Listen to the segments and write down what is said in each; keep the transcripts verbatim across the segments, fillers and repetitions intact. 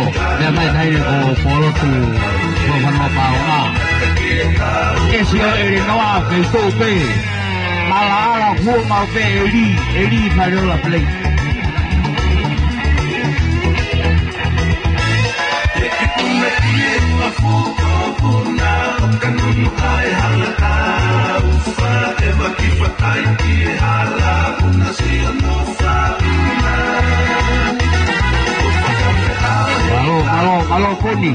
Meʻa mai tahi ko Polotu, ko Fanua Paonga. E sio e le noa ke tō pē. Mala ala kuo mau pē e li, e li Faleola play. Mālō, mālō, mālō, Koni.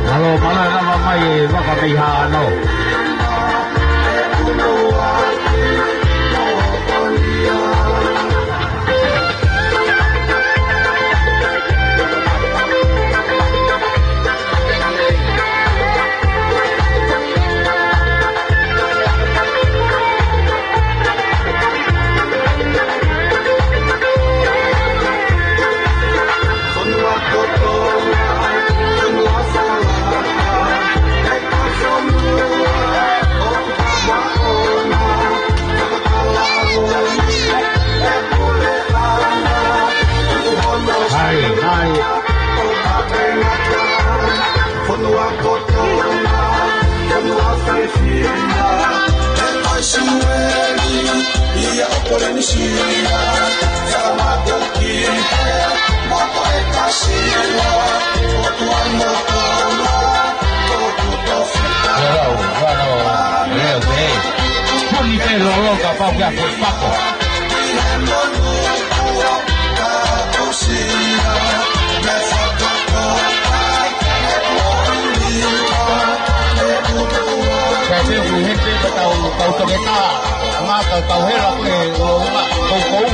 Mālō, mālō e lava mai e vaka mei Haʻano. Hai, hai. Leo, leo, leo, puni pē lolo kapau ke afe pako. Kae pē ʻoku heke ka tau, tau toketā, ʻa maka tau hela pē, o, ma, kou, kou.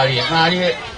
Mālie, mālie.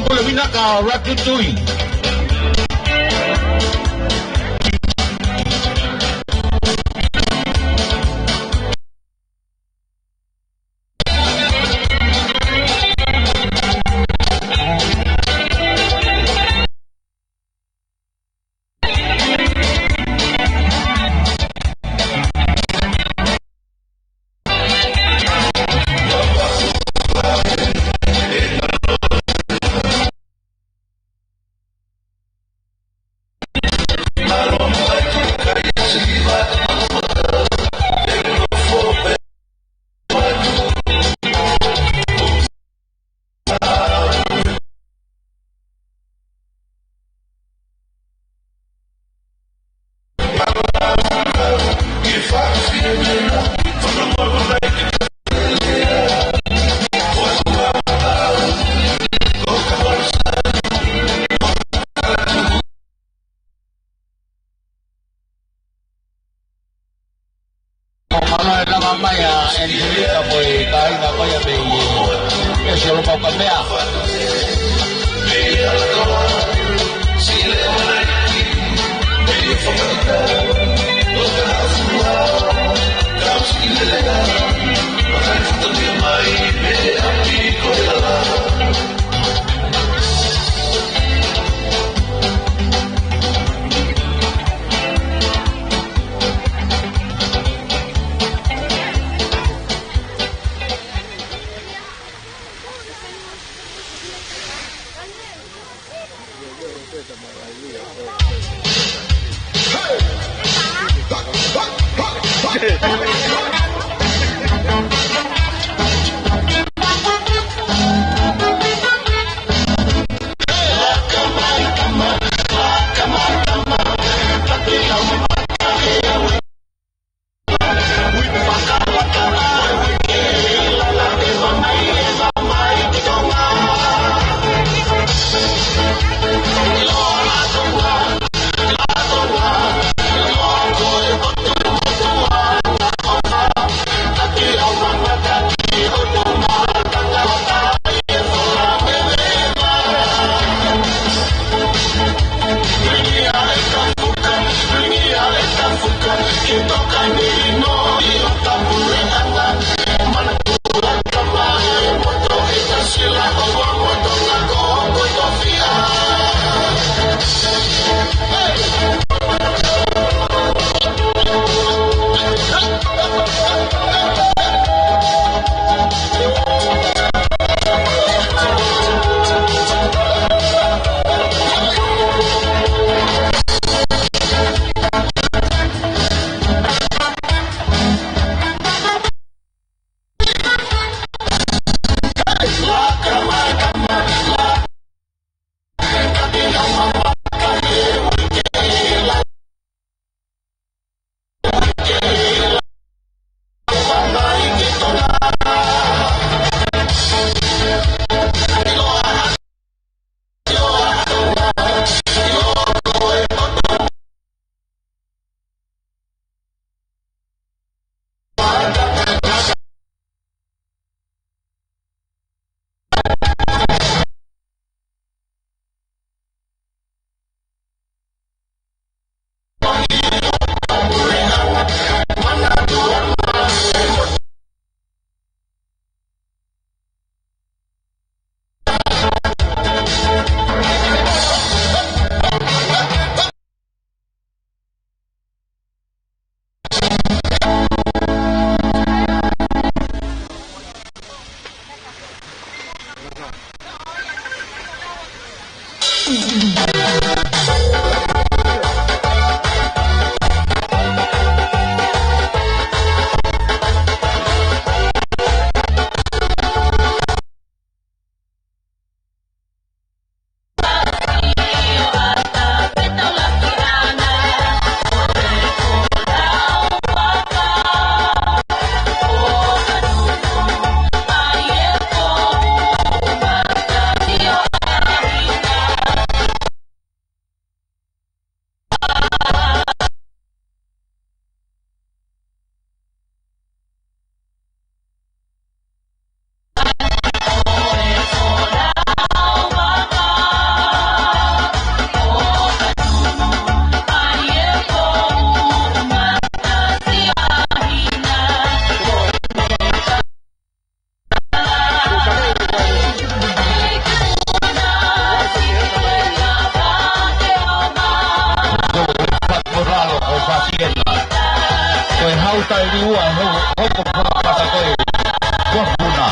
Kole vinaka Ratatouille. ʻO mana e langa mai ʻa Angelita mo e kāinga ko ia mei ʻEsi ʻo Lopa Ukamea. Ko e hau taʻeliua, hoko, hoko fakapaʻanga ko e Kuakuna.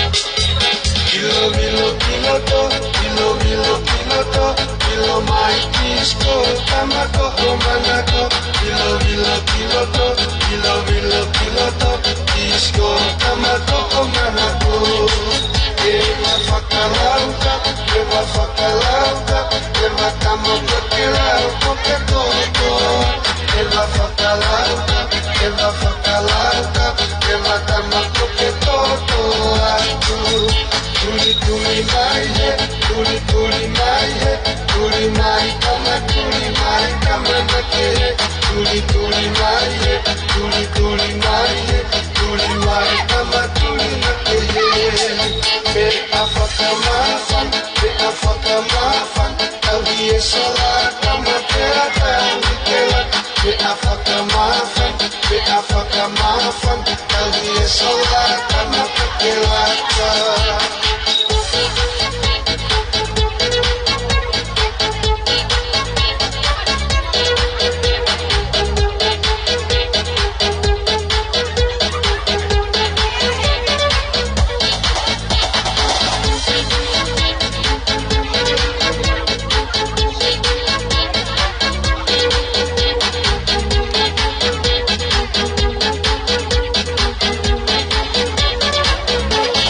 Vilo, vilo ki loto, vilo, vilo ki loto, vilo mai ki Siko, tama ko ho manako. Vilo, vilo ki loto, vilo, vilo ki loto, ki Siko, tama ko ho manako. ʻE ʻa fakalauka, ʻe ʻa fakalauka, ʻe ʻa tama ko ke lau ko ke toto. ʻE ʻa fakalauka, ʻe ʻa fakalauka, ʻe ʻa tama ko ke toto atu. Tuli, tuli mai ē, tuli, tuli mai ē, tuli mai tama, tuli mai tama na ke. Tuli, tuli mai ē, tuli, tuli mai ē, tuli mai tama, tuli na ke. Pea fakamāfana, pea fakamāfana, tauhi e sola tama pea tauhi ke laka. Pea fakamāfana, pea fakamāfana, tauhi e sola tama ke laka.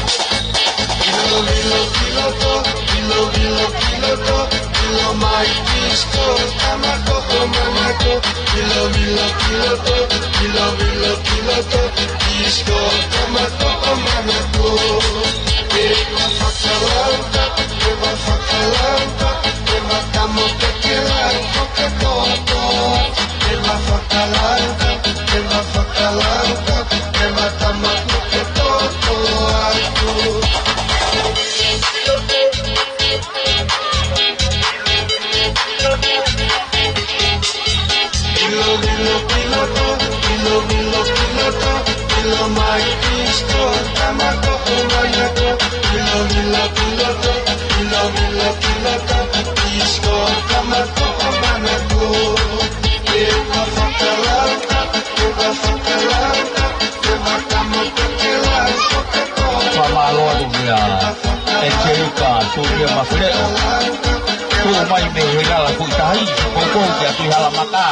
Vilo, vilo ki loto, vilo, vilo ki loto, vilo mai ki Siko, tama ko ho manako. Vilo, vilo ki loto, vilo, vilo ki loto, ki Siko, tama ko ho manako. ʻE ʻa fakalauka, ʻe ʻa fakalauka, ʻe ʻa tama ko ke lau ko ke toto. ʻE ʻa fakalauka, ʻe ʻa fakalauka, ʻe ʻa tama ko ke toto atu. Vilo, vilo ki loto, vilo, vilo ki loto, Fakamālō atu kia ʻEtelika Tuʻiamafeleʻo. Tuʻu mai mei he ngala kui tahi, poupou kia Tuʻihalamaka.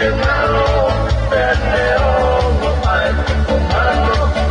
Alo, alo, alo, alo, alo, alo,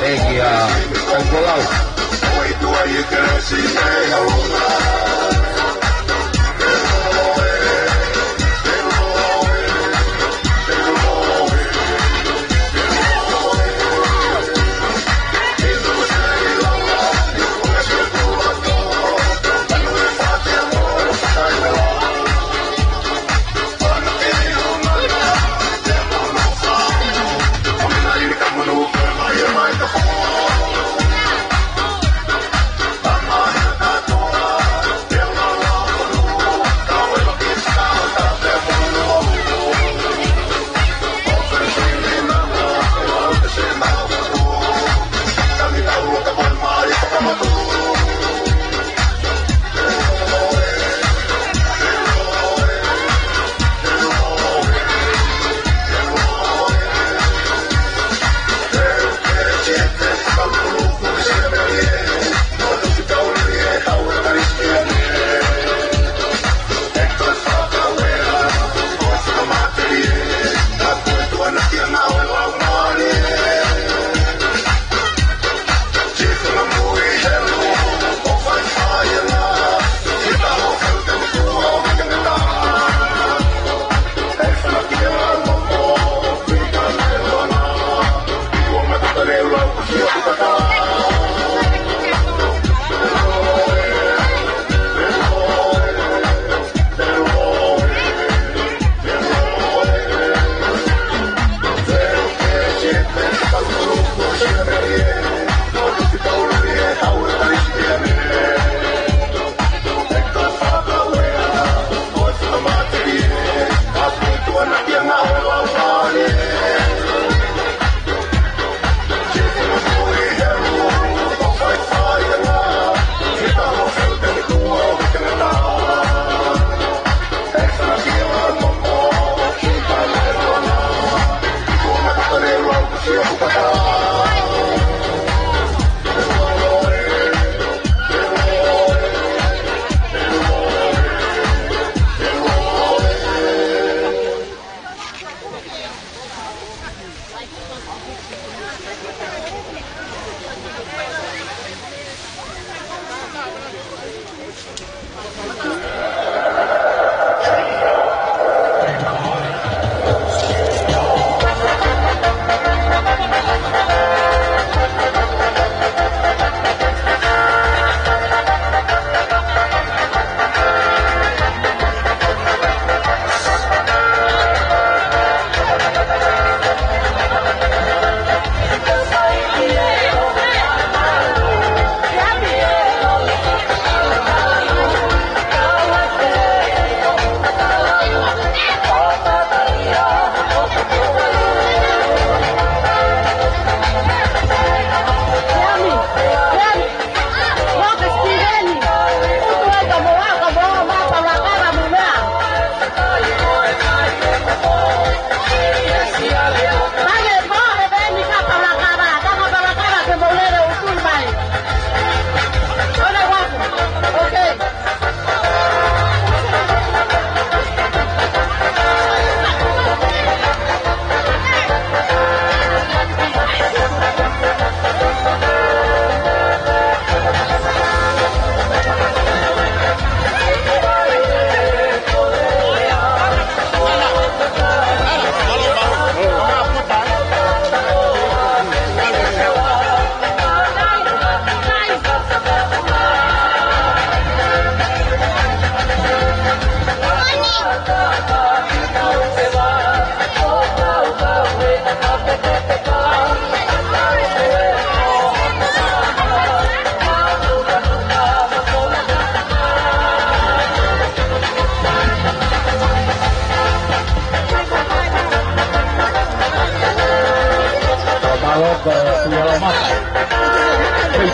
thank you, uh, thank you, alo.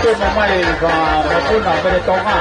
Tō mai ka mokuna pele Tonga.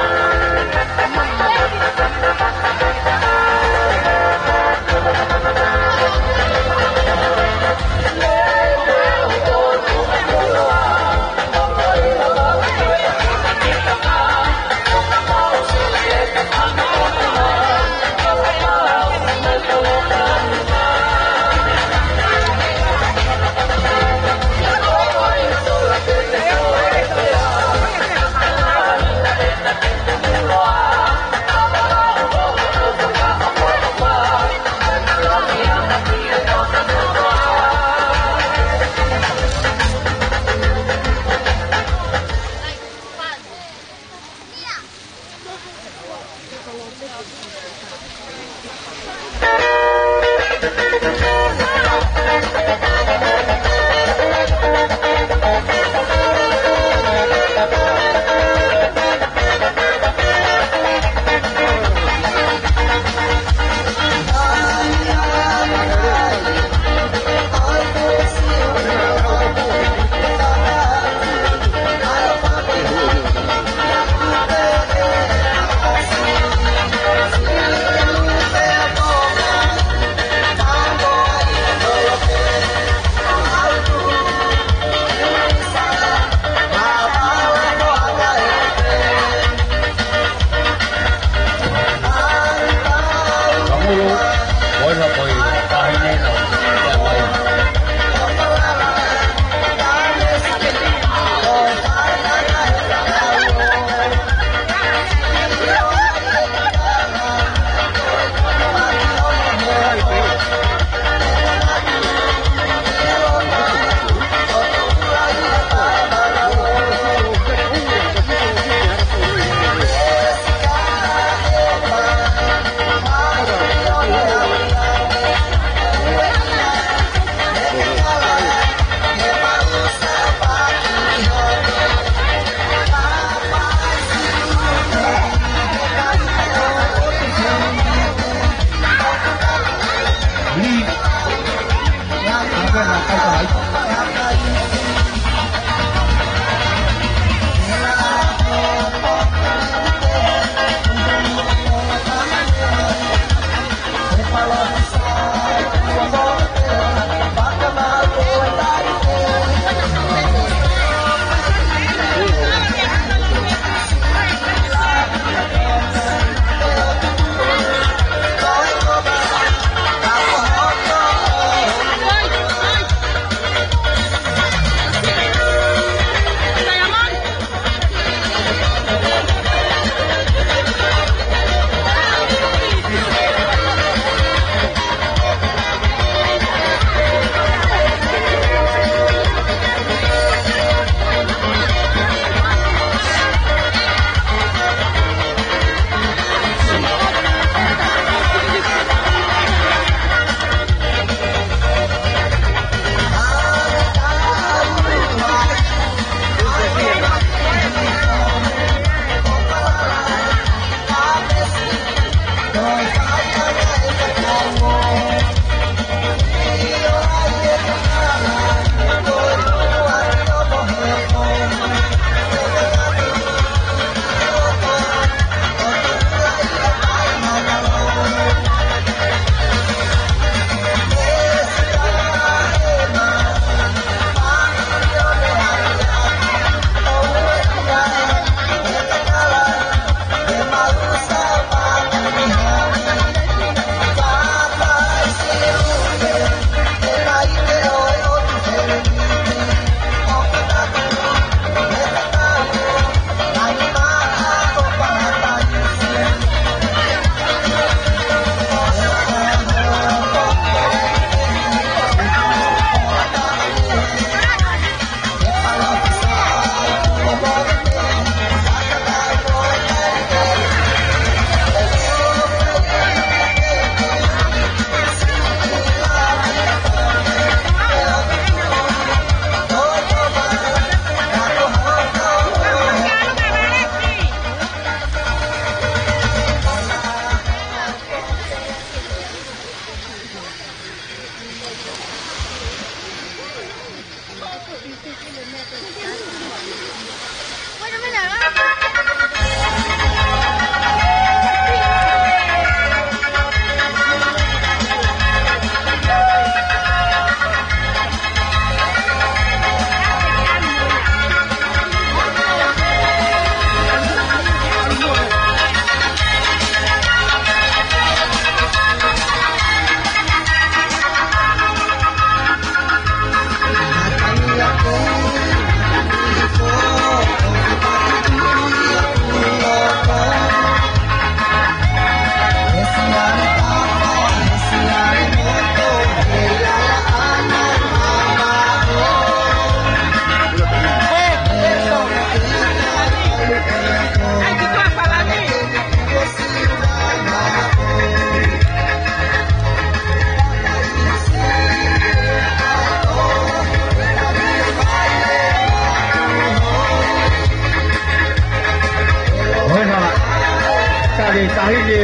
Tali tahine,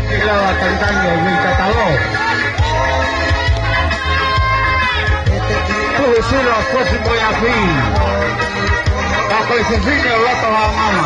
ʻi lava tangitangi ʻo Vei Tatalo. Tuhi Sila Kosi Moeaki. Ka ko e fefine ʻo Loto Haʻamana.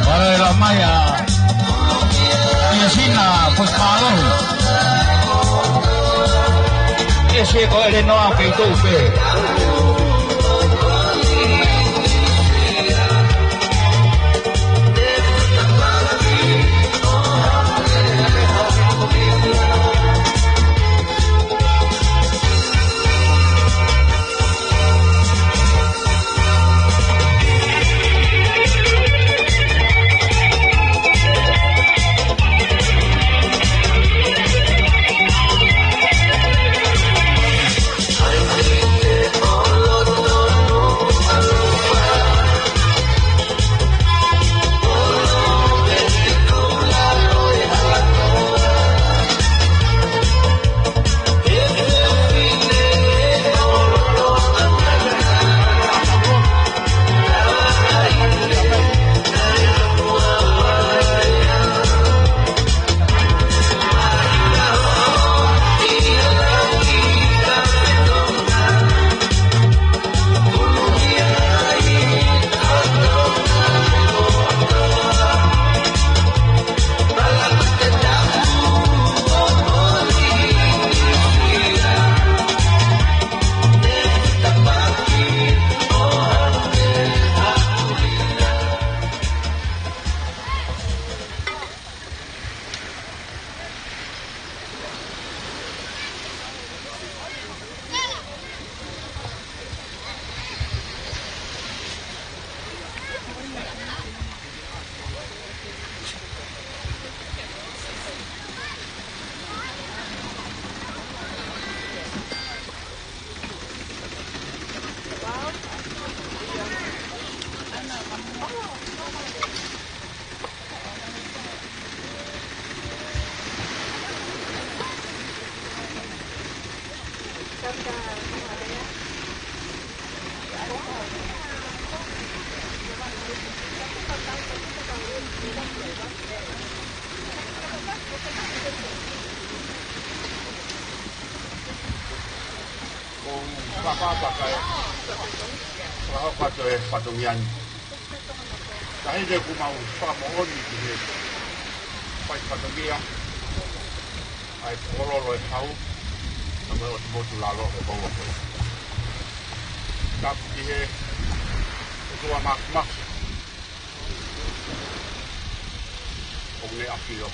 Mālō e lau mai ʻa Iasina Kosi Mālohi. ʻE se ko ʻElenoa kei toʻu pē. ʻOku ou fakaʻapaʻapa kae fakahoko atu e fatongia ni. Tahi te ku mau fakamoʻoni ki he fai fatongia ʻa e pololo e hau, ka mo e ʻotu motu lalo he poua ko ē. Tapu ki he ʻOtua Māfimafi ʻoku ne ʻafio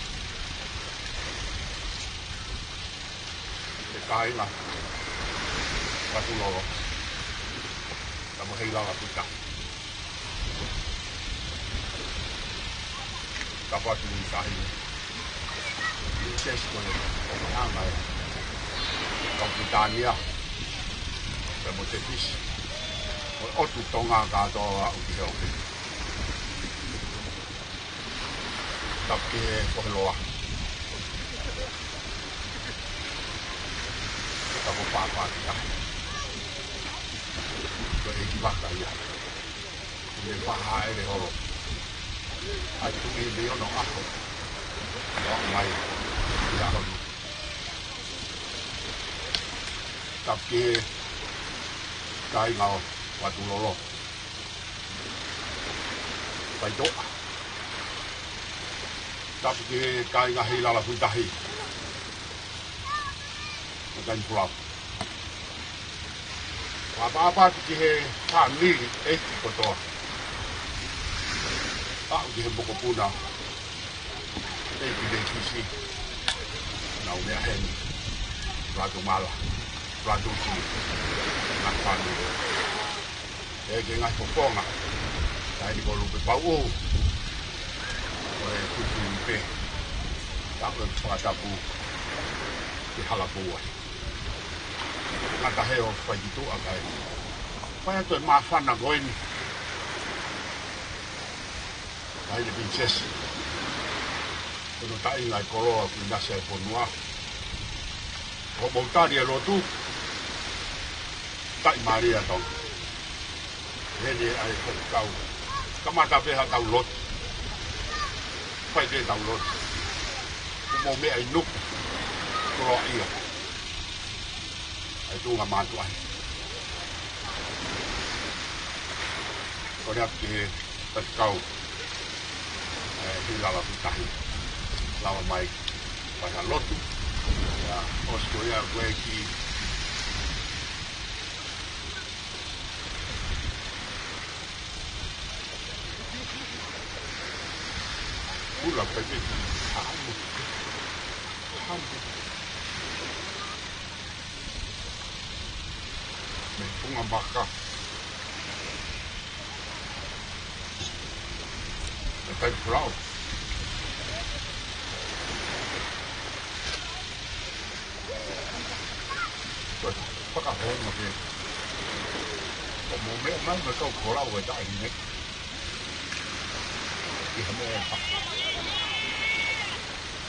he kāinga Fatulolo, ka mo Heilala Kuta. Tapu atu ki he tahi ni. Princess ko e ʻofaʻanga ʻa e kau Pilitānia, pea mo Tēvisi, mo e ʻotu Tonga kātoa ʻoku aʻu ki he ʻoku. Tapu ki he Koheloa. Tapu pāpā ki ai. Ko e ʻeikivaka ia. Ne fahaʻele holo ʻa e tuʻi mei onoʻaho ʻo aʻu mai ki he ʻaho ni. Tapu ki he kāinga ʻo Vatulolo, Faitoʻa. Tapu ki he kāinga Heilala Fuitahi, Matanipulau. Pāpāpā atu ki he fāmili ʻeiki kotoa. Aʻu ki he mokopuna ʻeiki Leikisi, naʻa nau meʻa heni. Ratu Mala, Ratu Tui, ngaahi fāmili. ʻEiki ngaahi fofonga, ʻa eni ko Lupe Pauʻu, ko e tuʻutuʻuni pē, tapu e fakatapu ki Halapouai. Ngata he ʻoku fai ki tuʻa kae fai atu e māfana ko eni. Taʻahine Pilinisesi, ko hono taʻinga e koloa ʻoku ʻinasi ai e fonua. Hoʻomou tali e lotu, taʻi mālie ʻa Tonga. Heni ʻa e hoʻo kau. Kamata pē haʻatau lotu. Fai pē ʻetau lotu. Kuo mou meʻa ʻi Nuku, Koloaʻia, ʻa e tuʻunga mātuʻa. Kole atu ki he faifekau, ē, Heilala Fuitahi, lava mai fai ha lotu. ʻIo, ʻosi ko ia ko e kiʻi kula pē ki hamu. Hamu. Mei Funga Maka. Mei Matanipulau. Ko e fakaholo mo ke. Ko hoʻomou meʻa mai mo e kau kola ʻo e taʻahine. ʻI ha meʻa ʻe hā.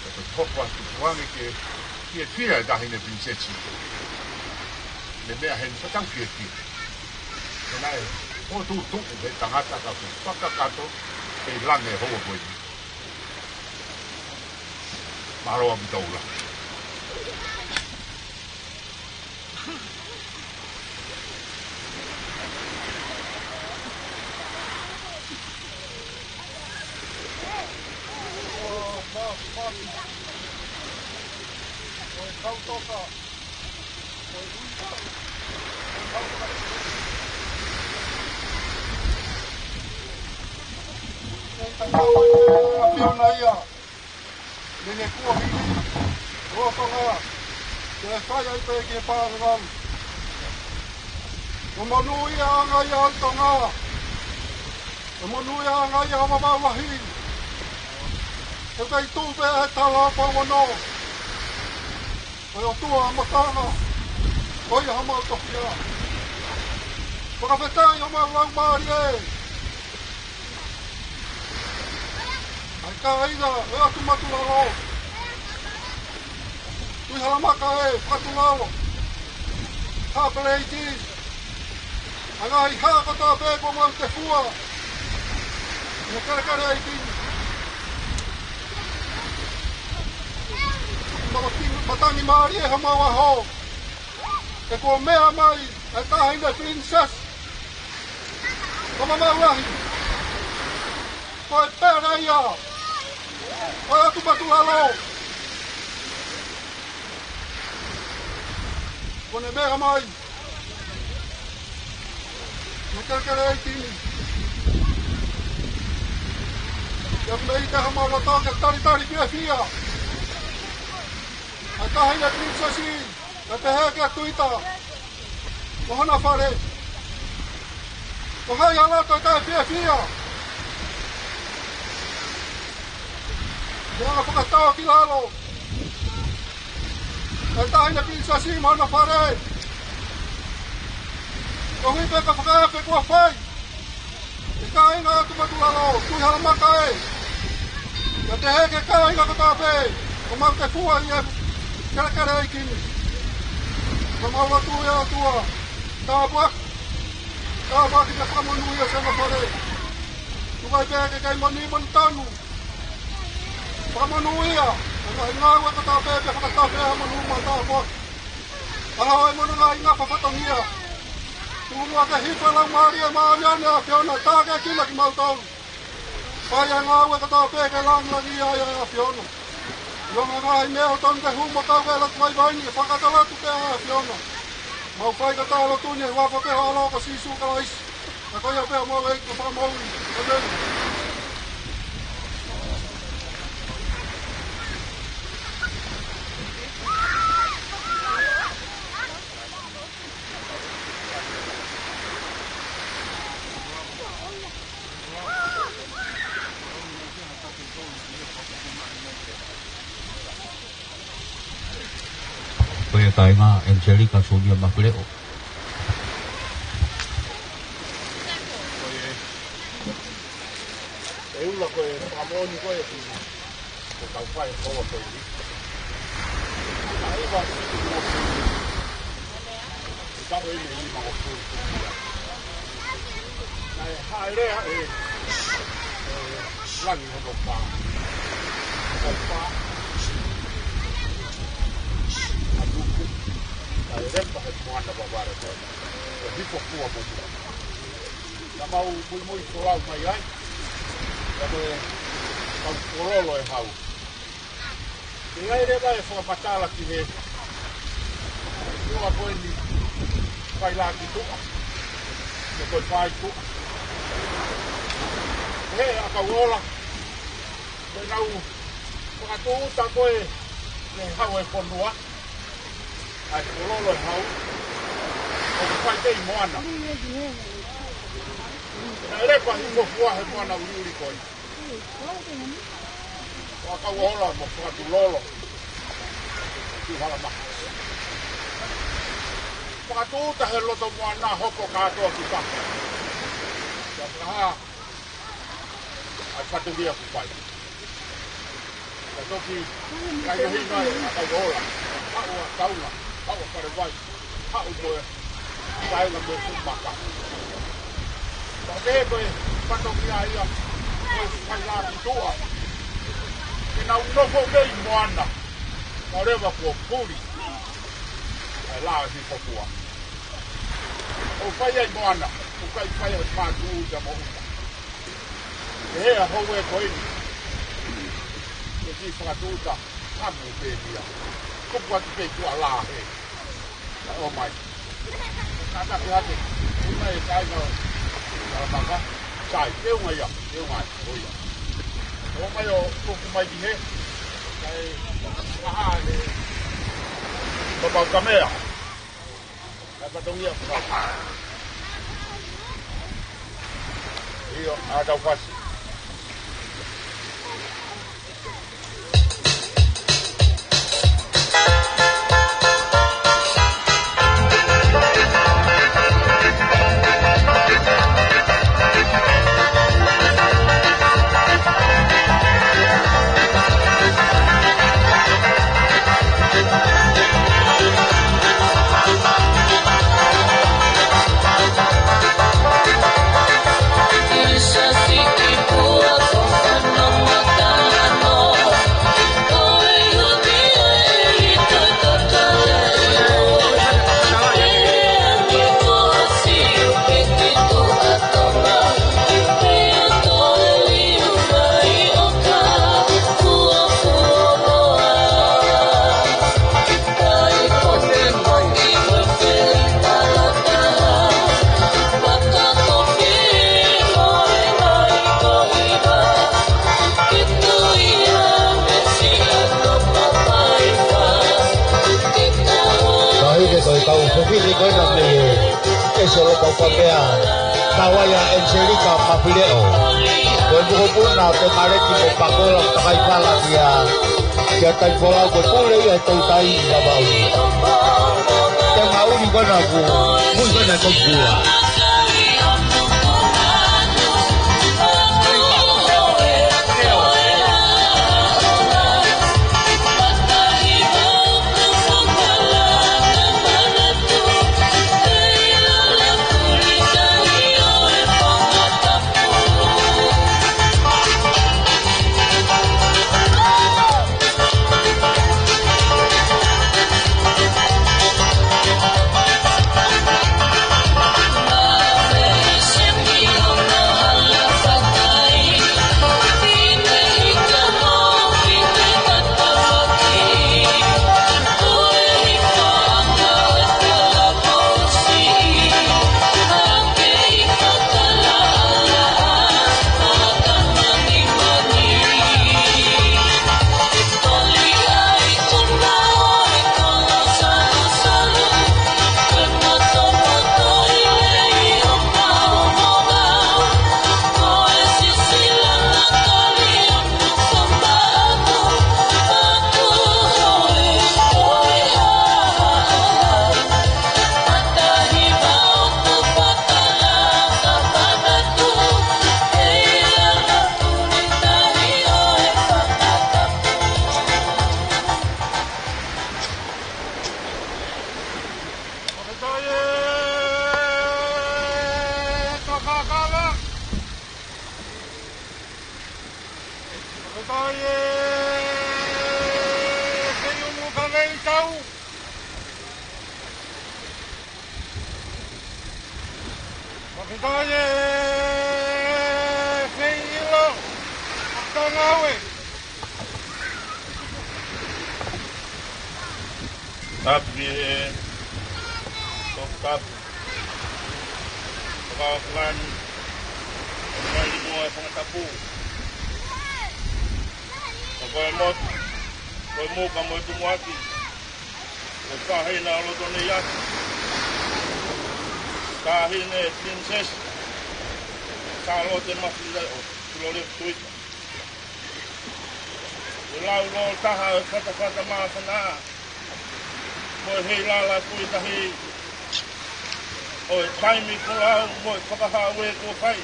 Ko e hoko atu tuange ke fiefia e taʻahine Pilinisesi. Ne meʻa heni ko e tau fiefia. He naʻe fokotuʻutuʻu he tangata ka kuo fakakakato ʻe he langi e houa ko eni. Mālō ʻaupito ʻaupito. Fiona ia. Mei he kuohili ʻo Tonga, ke fai ai pē ki he pālangalu. ʻO monūʻia ange ia ʻa Tonga. ʻO monūʻia ange ia ʻa Vavaʻu Lahi. He ʻikai tuʻu pē he tala pau ono. ʻOi ʻOtua mo Tonga, ko ia homau tofiʻa. Fakafetaʻi homau laumālie. ʻA e kāinga ʻo e ʻOtu Matulalo, Tuʻihalamaka ē, Fakatulalo, Hapeleiti, ʻa e ngaahi hā kotoa pē kuo mau tefua ʻi he kelekele ʻeiki ni. Matangi, matangi mālie homau ʻaho. He kuo meʻa mai ʻa e taʻahine Pilinisesi ʻo Vavaʻu Lahi. Ko e pele ia ʻo e ʻOtu Matulalo. Kuo ne meʻa mai ʻi he kelekele ʻeiki ni. ʻIo, ʻoku ʻi ai homau loto ke talitali fiefia ʻa e taʻahine Pilinisesi, ʻo pehē kia Tuita mo hona fale. Ko hai ʻa loto ʻikai fiefia? Ia fakatau ki lalo ʻa e taʻahine Pilinisesi mo hona fale. Koeʻuhi pē ko e fakaafe kuo fai ʻe he kāinga ʻo e ʻOtu Matulalo, Tuʻihalamaka ē. Pea pehē ki he kāinga kotoa pē kuo mau tefua ʻi he kelekele ʻeiki ni. Ko homau lotu ʻe ʻOtua, tāpuaki, tāpuaki pea fakamonūʻia siʻono fale. Ai pē ke kai moni moni tanu. Fakamonūʻia ʻa e ngaahi ngāue kotoa pē, pea fakatafe ʻa e monū mo e tāpuaki ʻa hoʻo ʻe mono ngaahi ngafa fatongia. Tuku muʻa ke hifo ʻa e Laumālie Māʻoniʻoni ʻa e ʻAfiona ʻo tākiekina kimautolu. Fai ʻa e ngāue kotoa pē ke langilangiʻia ai ʻa e ʻAfiona. ʻI he ngaahi meʻa ʻoku tonu ke hū mo kau ki he lotu vaivai ni, fakatalotu pē ʻa e ʻAfiona. Mau fai ʻetau lotu ni ʻi he huafa pē ho ʻAlo ko Sīsū Kalaisi. Ka ko ia pē homau ʻEiki mo Fakamoʻui. ʻĒmeni. Ko ia kāinga, Angelica Sonia Mafileʻo. ʻE ula ko e fakamoʻoni ko e ko e kau fai ko e ko e ni. Ka ʻi va. Ka ko e ni ma ko e. Naʻe haʻele ʻa e, ʻe, langi hono pā. Ko pā. ʻA tuku. Naʻe lepa he moana vavare ko e. Ko e hifo fua mo mua. Ka mau muimui folau mai ai. Ka ko e kau kololo e hau. ʻE ʻi ai leva e fakamatala ki he ʻuhinga ko eni fai lā ki tuʻa. Ko e fai tuʻa. He ʻakau ola. Ko e nau fakatūʻuta ko e he hau e fonua. ʻA e kololo e hau. ʻOku fai pē ʻi moana. Naʻe lepa hifo fua he moana ʻuliʻuli ko ē. ʻO ʻakau ola mo fakatū lolo. Tū hala maha. Fakatūʻuta he loto moana hoko kātoa ki taha. Ka fakahā ʻa e fatongia kuo fai. Ka toki kainohino ai ʻa ʻakau ola. Haʻu ʻa Taunga, haʻu ʻa Falevai. Haʻu mo e kāinga mo e fuʻu maka. Ka pehē ko e fatongia ia ko e fai lā ki tuʻa. Ke nau nofo mei moana. Ka leva kuo puli ʻa e lā hifo fua. ʻOku fai ai moana, ʻoku ʻikai fai ai mātuʻa mo uta. ʻE hea hou e ko eni. ʻE ki fakatūʻuta hamu pē ia. Kupu atu pē tuʻa lā he. Ka ʻomai. Ka ta ke hake. Una e kai nau. Ka maka. Sai, teunga ia, teunga ia. ʻO ia. ʻOmai ʻo kupu mai ki he. Kai. Aha he. Papau kamea. Ka fatongia fua. ʻIo, ʻa tau fasi. Ka hiki ko e kau fefine ko ena mei he ʻEsi ʻo Lopa Upa pea. Kau ai ʻa Angelica Mafileʻo. Ko e mokopuna ʻo Temaleki mo Pakola ʻoku takai fala kia, kia Taifolau ko e pule ia ʻe Toutai ʻi Vavaʻu. Te mauli kona ku, mui kona ko kua. Fakafetaʻi e feʻiloaki ʻoku kei tau. Fakafetaʻi e feʻiloaki ʻoku tau ngāue. Tapu ki he Tokotapu. Fakaʻaufulani, ʻo mai ni mo e fanga tapu. Ko e motu, ko e muka mo e tumuʻaki. Ko e faʻahinga ʻo loto nei atu. Taʻahine Princess Sālote Mafileʻo Tuʻilolevu Tuita. ʻE lau lōtaha e fatafata māfana mo e heilala kui tahi ʻo e taimi folau mo e fakahā ʻoku fai.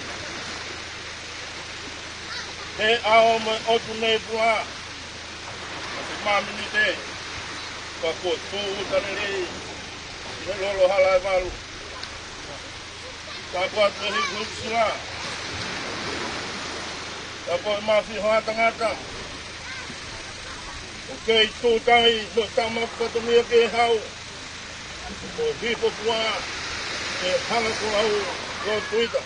He ʻao mo e ʻotu nei pula, ʻa e māminite, ka kuo tūʻuta lelei ʻi he lolo hala ʻe valu. Ka ko atu e hikuhiku sila. Ka ko e mafi hoa tangata. ʻOku kei tūtai mo e tama fatongia ke hau. Ko e hifo fua ke hanga ko au lo Tuita.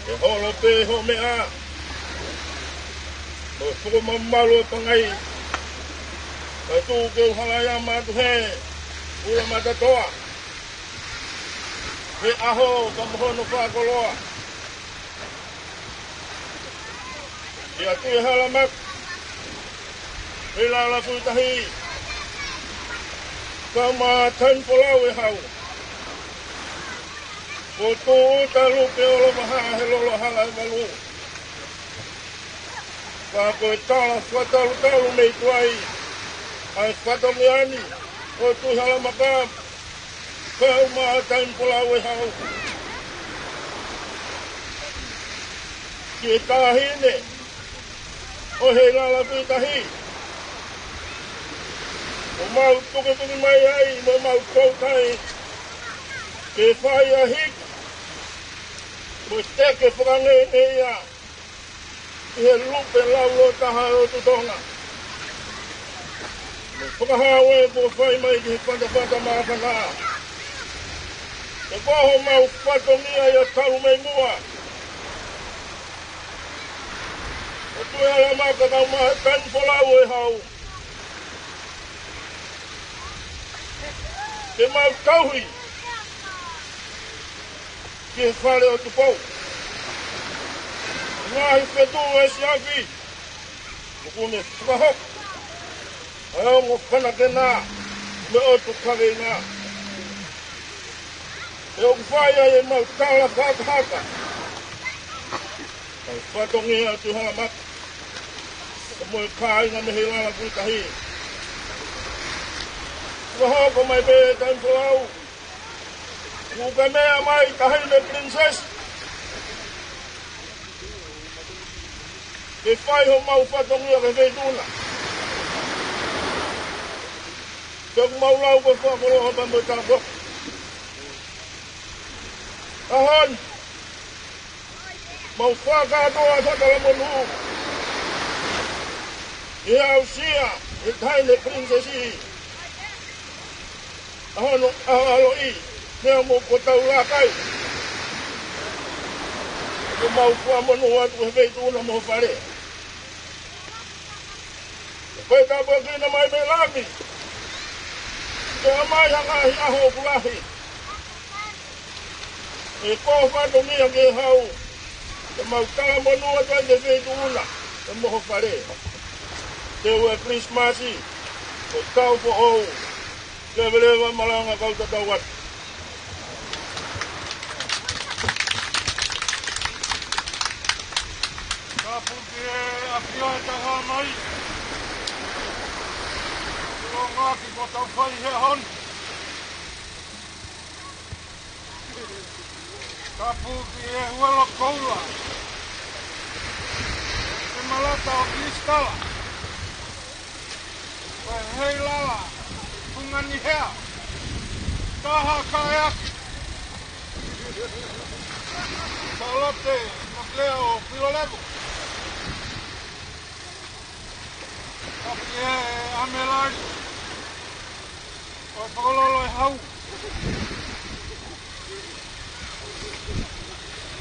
ʻE holo pē ho meʻa. Ko e fuko mamalu e pangai. Ka tuku ke u hala ia matu he ula matatoa. He ʻaho ka mo hono fakakoloa. ʻIa Tuʻihalamaka, heilala kui tahi, ka ma taimi folau ʻe hau. Ko tūʻuta lupe ʻo lova ha he lolo hala ʻe valu. Ka ko e tala fakatalutalu mei tuai ʻa e fatongia ni ʻo Tuʻihalamaka, ka ma taimi folau ʻe hau. Ki he taʻahine ʻo heilala kui tahi, ʻoku mau tukituki mai ai mo mau toutai ke fai ʻa e hiki mo e teke fakangeʻengeʻia ʻi he lupe lau lōtaha ʻo e ʻOtu Tonga. Mo e fakahā ʻoku fai mai ki he fatafata māfana. He ko homau fatongia ia talu mei muʻa. ʻO Tuʻihalamaka, ka ma taimi folau ʻe hau. Ke mau tauhi ki he fale ʻo Tupou. Ngaahi fetuʻu ʻe siafi, ʻoku ne fakahoko ʻa e ongo fanakena mo e ʻotu kaveinga. ʻE ʻoku fai ai ʻemau tala fakahaka ʻa e fatongia ʻo Tuʻihalamaka mo e kāinga mei heilala kui tahi. Fakahoko mai pē taimi folau. Kuo ka meʻa mai taʻahine Princess ke fai homau fatongia ki he feituʻu na. Pea ʻoku mau lau ko e fakakoloa pea mo e tāpuaki. ʻAho ni, mau fakakātoa ʻa e fakatalamonū ʻi he aʻusia ʻe he taʻahine Princess ʻa hono ʻaloʻi, meʻa mo ko tau lākai. Ko mau fua monū atu he feituʻu na mo ho fale. Ko e tāpuaki na mai mei langi. Ke ʻomai ha ngaahi ʻaho ʻoku lahi. ʻE ko e fatongia ke hau. Ke mau talamonū atu ai ki he feituʻu na, pea mo ho fale. Teu e Kilisimasi, ko e taʻu foʻou. Leveleva malanga kau tatau atu. Tapu ki he ʻAfio ʻe taha mai. Ko e ngaahi ko tau fai he ʻaho ni. Tapu ki he huelo koula. He malata ʻo Kilisitala. Ko e heilala Kunganihea. Taha kaeaki. Sālote Mafileʻo Tuʻilolevu. ʻE ʻAmelali, ʻo e Fakalolo ʻe Hau.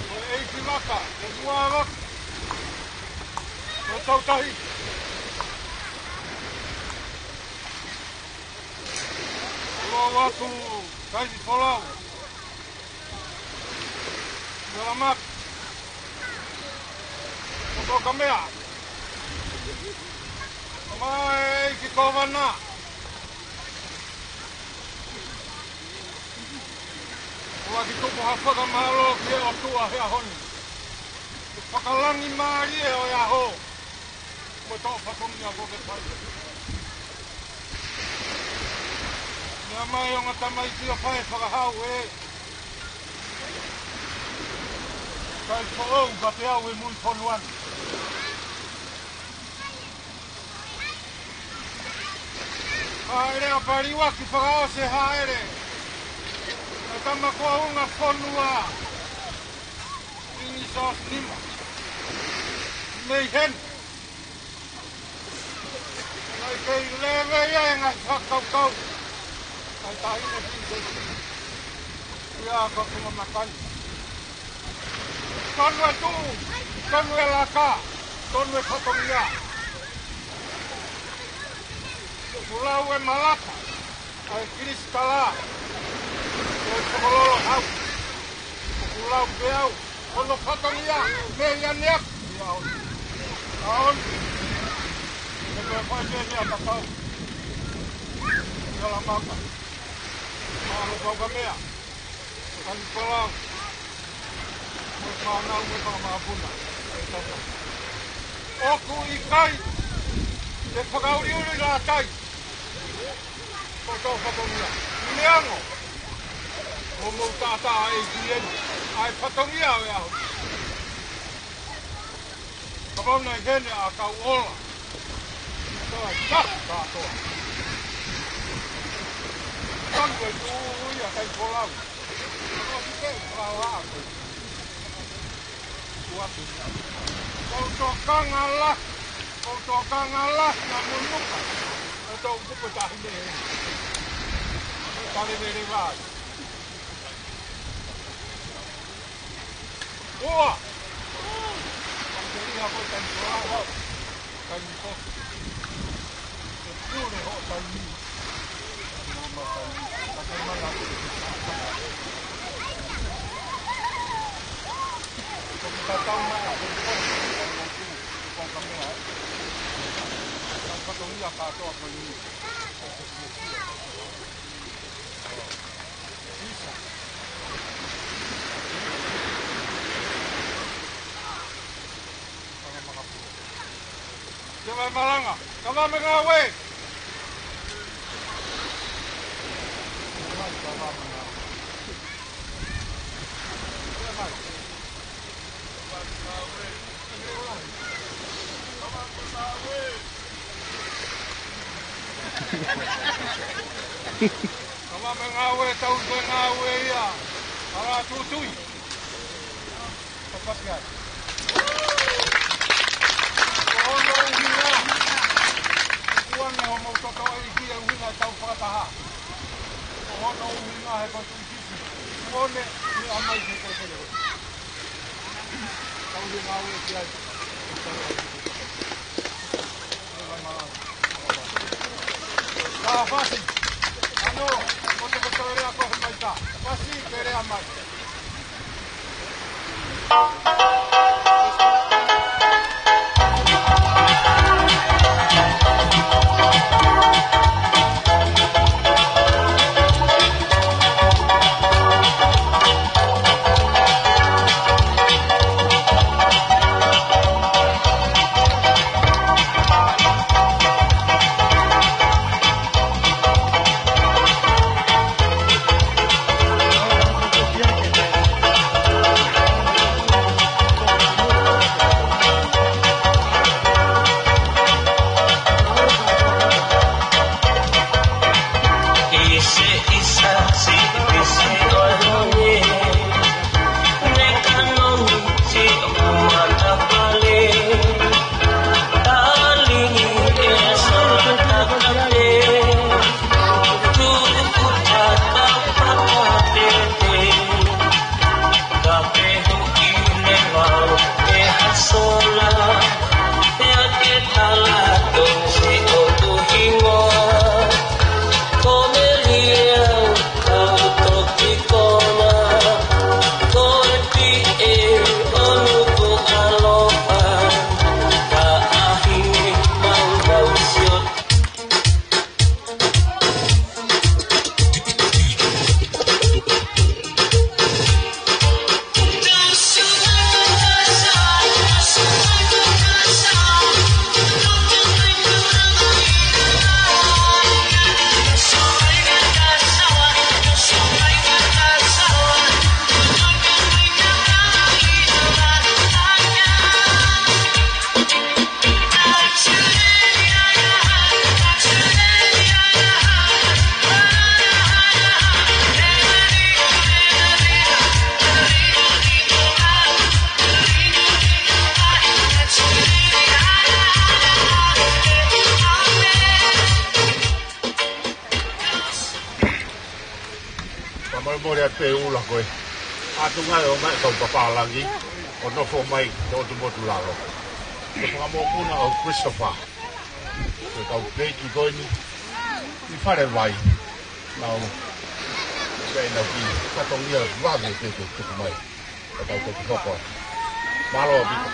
Ko e ʻEiki Vaka, ʻe Muavaka, ko e Tautahi. Lolo atu Kainifolau. Lamaka. Ko Kamea. Ko mai ki Kovana. ʻOku ʻi ai ha fakamālō ki he ʻOtua he ʻaho ni. Ko e fakalangi mālie ʻo e ʻaho. Mo e toʻo fatongia ko ke pai. Meʻa mai ongo tamaiki ʻo fai fakahau ē. Kai foʻou ka te au e mui fonuan. Haʻele ʻa Paliuaki fakaʻosi haʻele. Ka tama ko unga fonua. Ini sos nima. Mei heni. Ngai kei leve ia e ngaahi fakakaukau. Kai tahi ne kei kei. Ia ka kunga makani. Tonu e tuʻu, tonu e laka, tonu e fatongia. Kulau e malaka. ʻA e kilisitala, ʻo e Fakalolo ʻe Hau. ʻOku lau pē au, hono fatongia, mei ʻaneafi, ʻi ʻaho ni. ʻAho ni. Ko e fai pē ni a tatau. ʻIa Lamaka. Mahalo kau ka meʻa. Kainifolau. Mo e fānau mo e fakamāpuna. ʻOku ʻikai te fakaʻuliʻuli lātai. Ko e toʻo fatongia. ʻI he ango. Mo mou taʻataʻa e ʻi heni. ʻA e fatongia ʻo e ʻaho. Kapau naʻe ʻi heni ʻa Kauola. Ko e taha kātoa. Tanu e tuʻu ia Kainifolau. Ko si te ua ua ko. Ua tu. Ko tokanga la. Ko tokanga la. Na munuka. Ko tau kupu tahi ne. Tale vere vai. Ua. Ko te ia ko Kainifolau. Kainifolau. Ko te pule ho taimi. Ke vai malanga, ka vai me ngāue. Ka vai me ngāue, tau ke ngāue ia. Ala tutui. Tapaki ai. Ko hono ʻuhinga. Kuo ne hoʻomou totoʻi ki he ʻuhinga tau fakataha. Ko hono ʻuhinga he ko Tuʻi Sisi. Kuo ne, ne ʻomai ke tau kele. Tau ʻuhinga ue ki ai. Ka fasi. Ano, mo te kotoa lea ko he maika. Fasi, ke lea mai. Mole atu pē ʻula ko ē. Atunga ʻo mai kau papālangi ʻo nofo mai ki ʻotu motu lalo. Ko e fanga mokopuna ʻo Christopher. Ko e kau peiki ko eni ʻi Falevai. Nau, pea nau kiʻi fatongia vave pē ke tuku mai. Ka tau toki hoko atu. Mālō ʻaupito.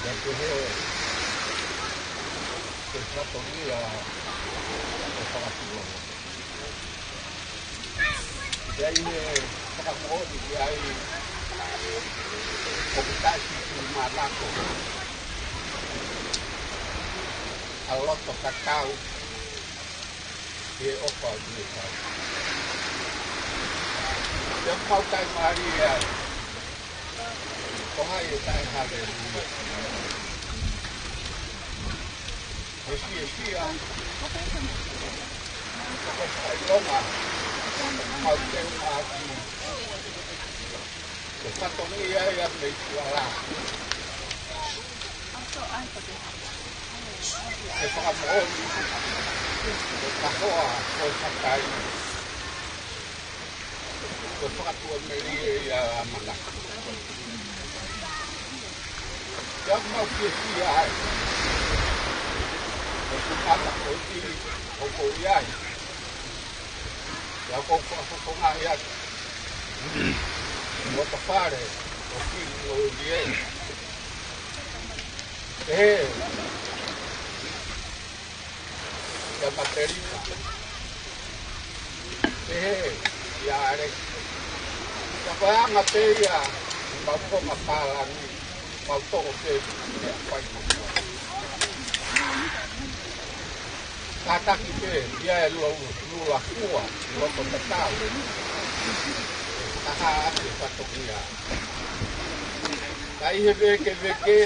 Ia ko e, ko e fatongia ʻo e fanga tuʻi. Pea ʻi he fakamoʻoni ki ai, ʻoku taʻe siʻi manako ʻa loto tatau ʻi he ʻofa ʻo e ʻOtua. Pea mau taʻe mālie ai. Ko hai ʻe taʻe haleluia? He fiefia. Ko e fakaʻilonga. Mau teu ʻaki. Ko e fatongia ia mei tuʻa. Ko e fakamoʻoni. Ko e kahoa, ko e fakai. Ko e fakatuʻamelie ia ʻa e ʻamanaki. Ia mau fiefia ai. Ko e kumata ko eni ʻoku ou ʻi ai. Ia ʻoku ou fakafofongaʻi atu ʻa e fale ʻo Fili mo Ulie. Pehē kia Matelika. Pehē kia ʻAleki. Ka ko e anga pē ia ʻemau konga pālangi, mau toko pē meʻa fai mo mua. Kātaki pē ia ʻe lou lula kua, loko tatau. Kaha ake fatongia. Ka ʻi he vekeveke,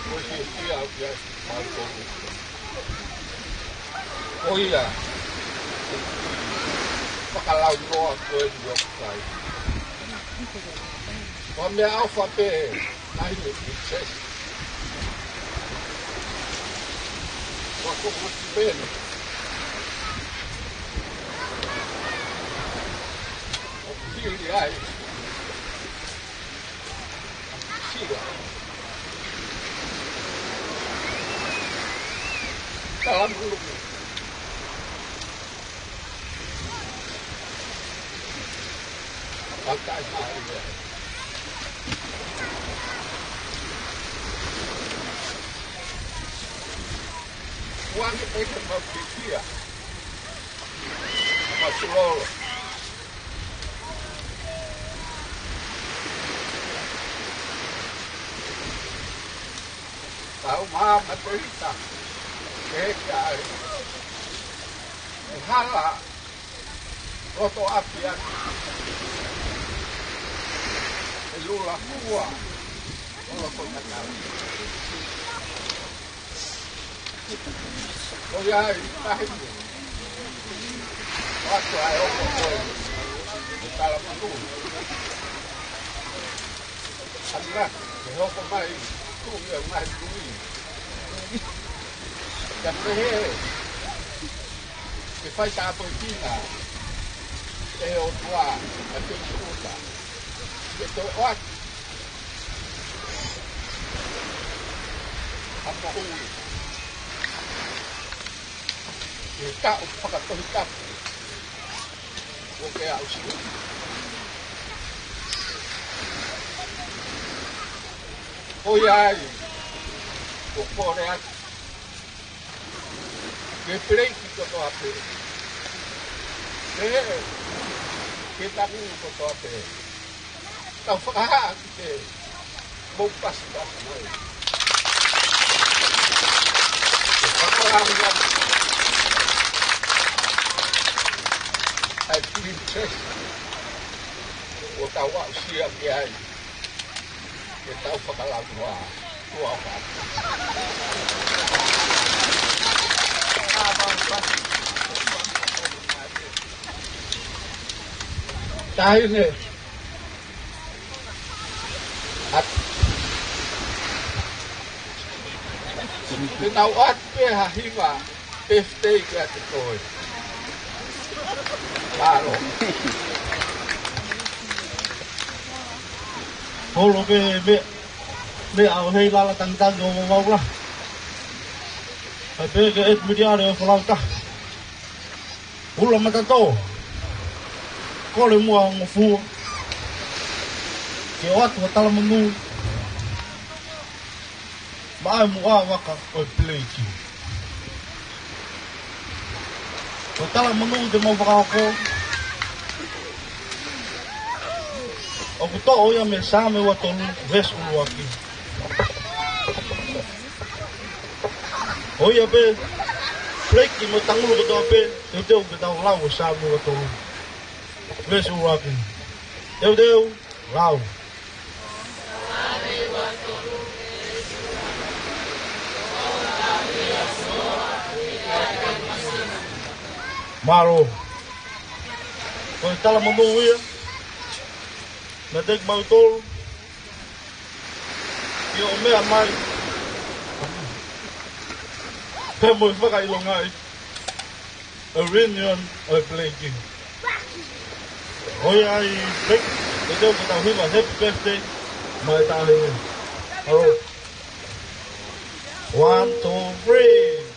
ko e fiefia au ki ai. Ko ia, fakalaunoa ko e lua kai. Ko e meʻaʻofa pē, naʻe ʻi he Princess. Ko e ko Mati Peni. ʻOku hili ai. Sila. Talamulu. Kakai mai. Kuange ʻeke mau kikia. Mau tulolo. Tau mā Matelika, ke ke ai. ʻE hala, loto ʻapi atu. ʻE lula kua, loto tatau. ʻOiauē, tahi mo. Watu ai o ko ko. Talamulu. Ana, ke hoko mai, tuʻu ia mai tuʻi. Ka pehē, ke fai tāpuekina, ʻe he ʻOtua, ʻa e tei kuta. Ke toe ʻoatu. Ha moʻui. Ke taʻu fakatohitapu. Ko ke au sio. ʻOiauē. Ko kole atu. Ke peleiki kotoa pē. Ke, ke tangi kotoa pē. Tau fakahā ki te mou pasipasi mai. Ke fakalangi atu. ʻAi Princess. ʻo tau aʻusia ki ai ke tau fakalāngilangiʻi ʻa e ʻOtua. Taʻahine. ʻA, te nau ʻoatu pē ha hiva birthday kiate koe. Mālō. Holo pē meʻa, meʻa ʻo hei lala tangitangi ʻo vavau lahi. ʻAi pē ke ʻEtimiliale ʻo Falautaha. Ula Matatō, Kole Muʻa Ngofua, ke ʻoatu ha talamonū maʻa e muʻa vaka ʻo e Peleiki. Ko e talamonū te mau fakahoko, ʻoku toʻo ia mei he Saame ua tolu, veesi ʻuluaki. ʻOku ʻi ai pē, Peleiki mo e tangutu kotoa pē, teuteu ke tau lau e Saame ua tolu, veesi ʻuluaki. Teuteu, lau. Mālō. Ko e talamonū ia naʻe teʻeki mautolu ke ʻomai, pea mo e fakaʻilongaʻi e reunion ʻo e Peleiki. ʻOku ʻi ai, Peleiki, teuteu ke tau hiva happy birthday maʻa e taʻahine. Halo. One, two, three.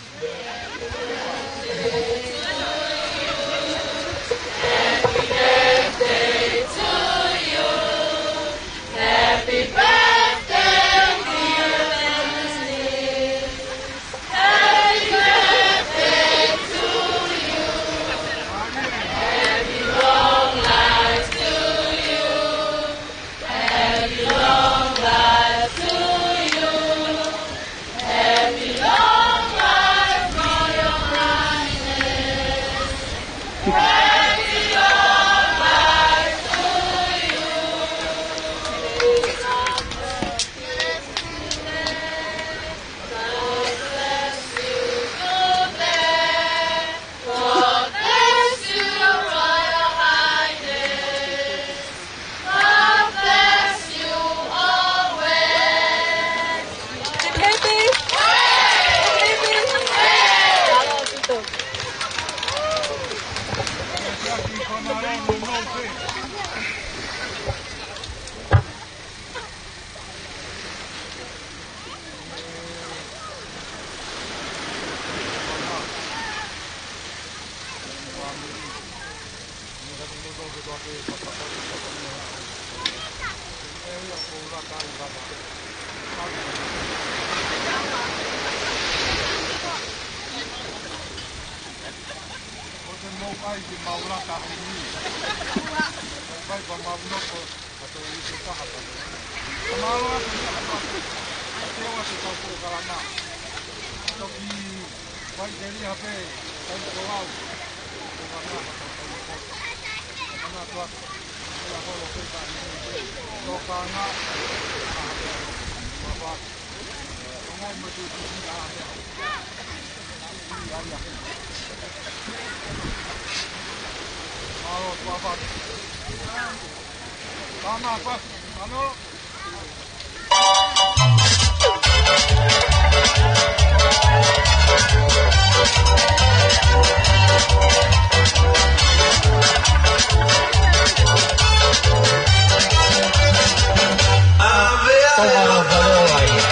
God bless you, Royal Highness. God bless you always. Happy birthday. Happy birthday. Tonga Faleola ia.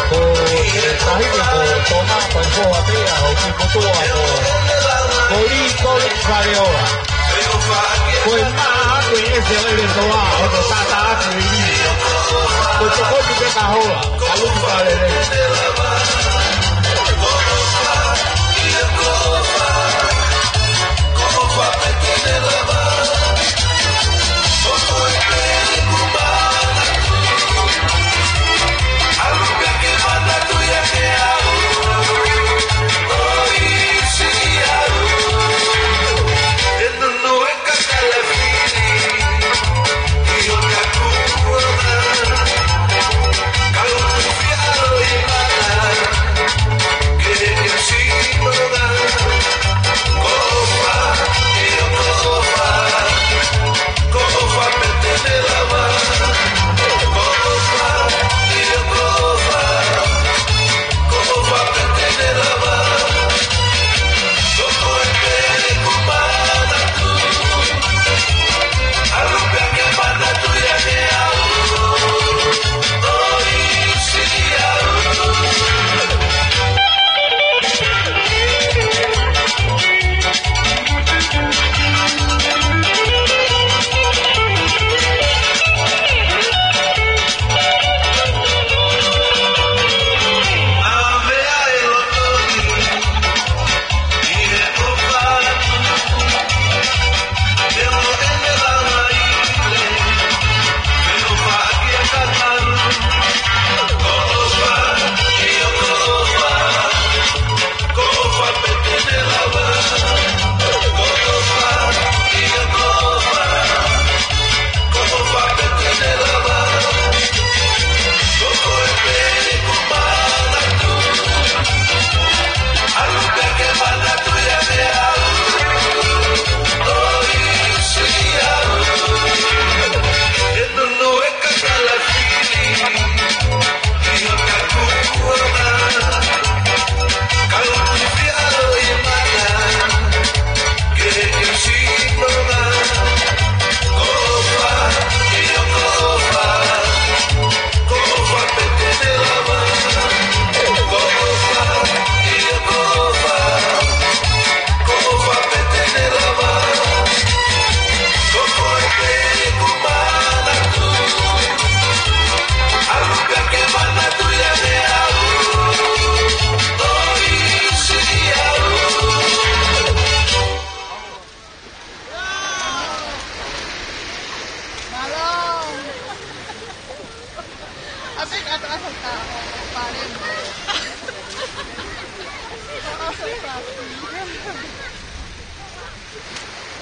Ko e taʻahine ko Tonga Faleola pea ʻoku motuʻa ko, ko Lī Koli Faleola. Ko e maʻa ʻa e ʻEselaile Toa, ʻo ne tata atu e lī. Ko e tokoni pē ka hola, ka luku ka lelei.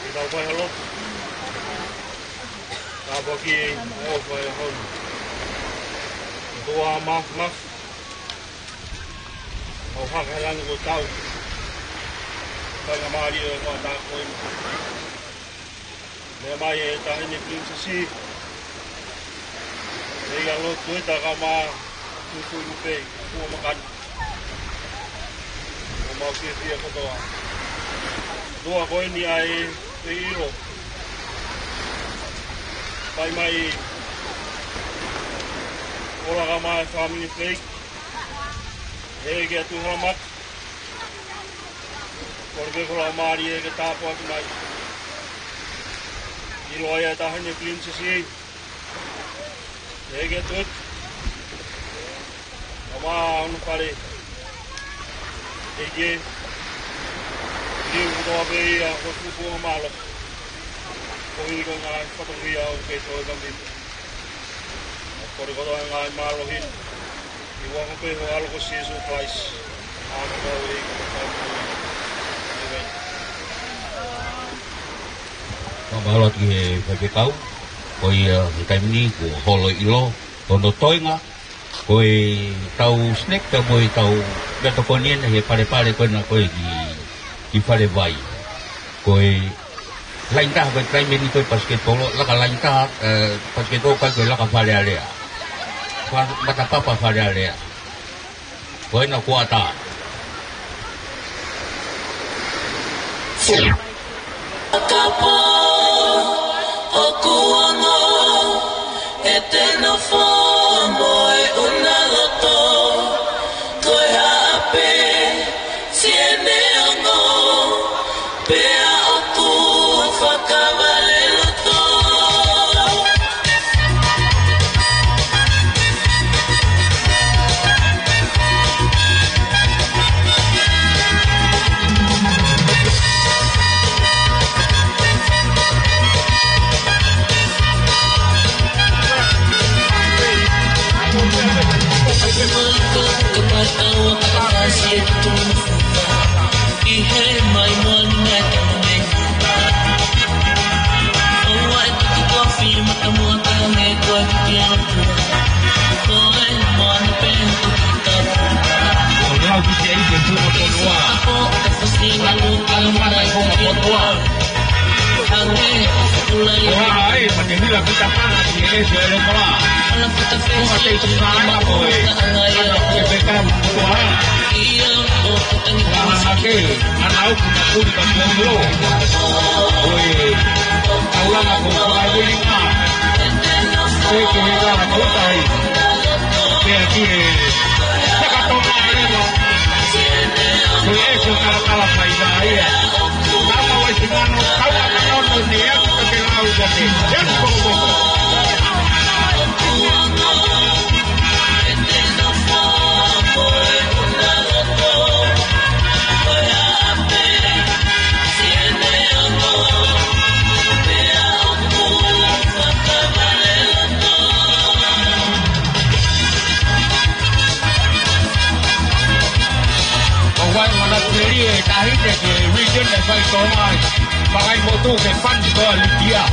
Ke tau fai ha lotu. Tāpuaki ʻa e ʻofa ʻa e ʻAfiona. ʻOtua Māfimafi, ʻoku hake he langi ko e tau. Faingamālie ʻo e ʻaho ko eni. Meʻa mai e Taʻahine Pilinisesi. ʻEiki, ʻa e lotu ʻa e taʻahine, Tuʻi Fuilupe, Kuo Makani. ʻOku mau fiefia kotoa. Lotu ko eni ʻa e ʻilo. Fai mai ʻo laka mai e fāmili Blake. ʻEiki, ʻa Tuʻi Halamaka. Kole pē ko e Laumālie ke tāpuakiʻi mai. ʻIlo ʻa e Taʻahine Pilinisesi. ʻEiki, ʻa Tuʻi. ʻA e ʻofa ʻo hono fale. ʻEiki, ʻi he kotoa pē ia ʻoku tupu ʻo mālō. Ko e ʻikai ngaahi fatongia ʻoku kei toe kambi. Kole kotoa e ngaahi mālohi. ʻI he huafa pē ho ʻAlo ko Sīsū Kalaisi. ʻĀmeni. Fakamālō atu ki he faifekau, ko ia he taimi ni kuo holo ʻilo hono toenga, ko e tau snack pea mo e tau meʻatokoni ʻeni he palepale ko ena ko ē ki, ki Falevai. Ko e laini taha ko e taimi ni ko e pasiketipolo, laka laini taha, ē, pasiketipolo kae ko e laka Fale Alea. Fa-, matapapa Fale Alea. Ko ena kuata. Kapau ʻoku ongo ʻete nofo mo e ʻuna loto, ko e hā pē siʻene ongo, pea ʻoku fakavaleloto. Ana au kuna kuli ka kuo mlo. Oi, au langa ko ka uli ma. Ko e ko he langa ko tai. Pea ki he saka tonga e ma. Ko e so kala kala fai na ia. Kama wai si mano, kama na ono ni aku ka ke lau ka te. Ia ko ko ko. ʻO wai mana teri e tahite ke region e fai tō mai. Pakai motu ke fund ko Libya.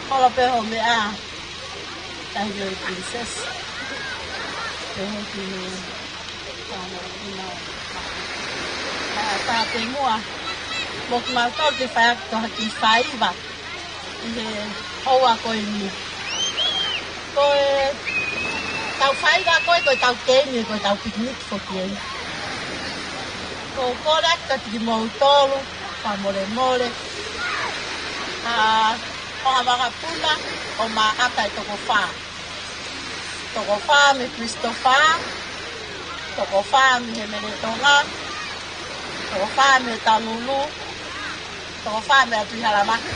Holo pē hoʻo meʻa, tahi ʻo e princess. Pehē ki he, ʻa, ʻa, ʻa, ʻa, pē muʻa. Mo kimautolu ke fai atu ha kiʻi faiva ʻi he houa ko eni. Ko e tau faiva ko ē, ko e tau keimi, ko e tau picnic foki eni. Ko e kole atu kiate kimoutolu, fakamolemole. ʻA, ʻo ha vakapuna, ʻo maʻata e toko fā. Toko fā mei Christopher, toko fā mei he Mele Tonga, toko fā mei Talulu, toko fā mei Tuʻihalamaka.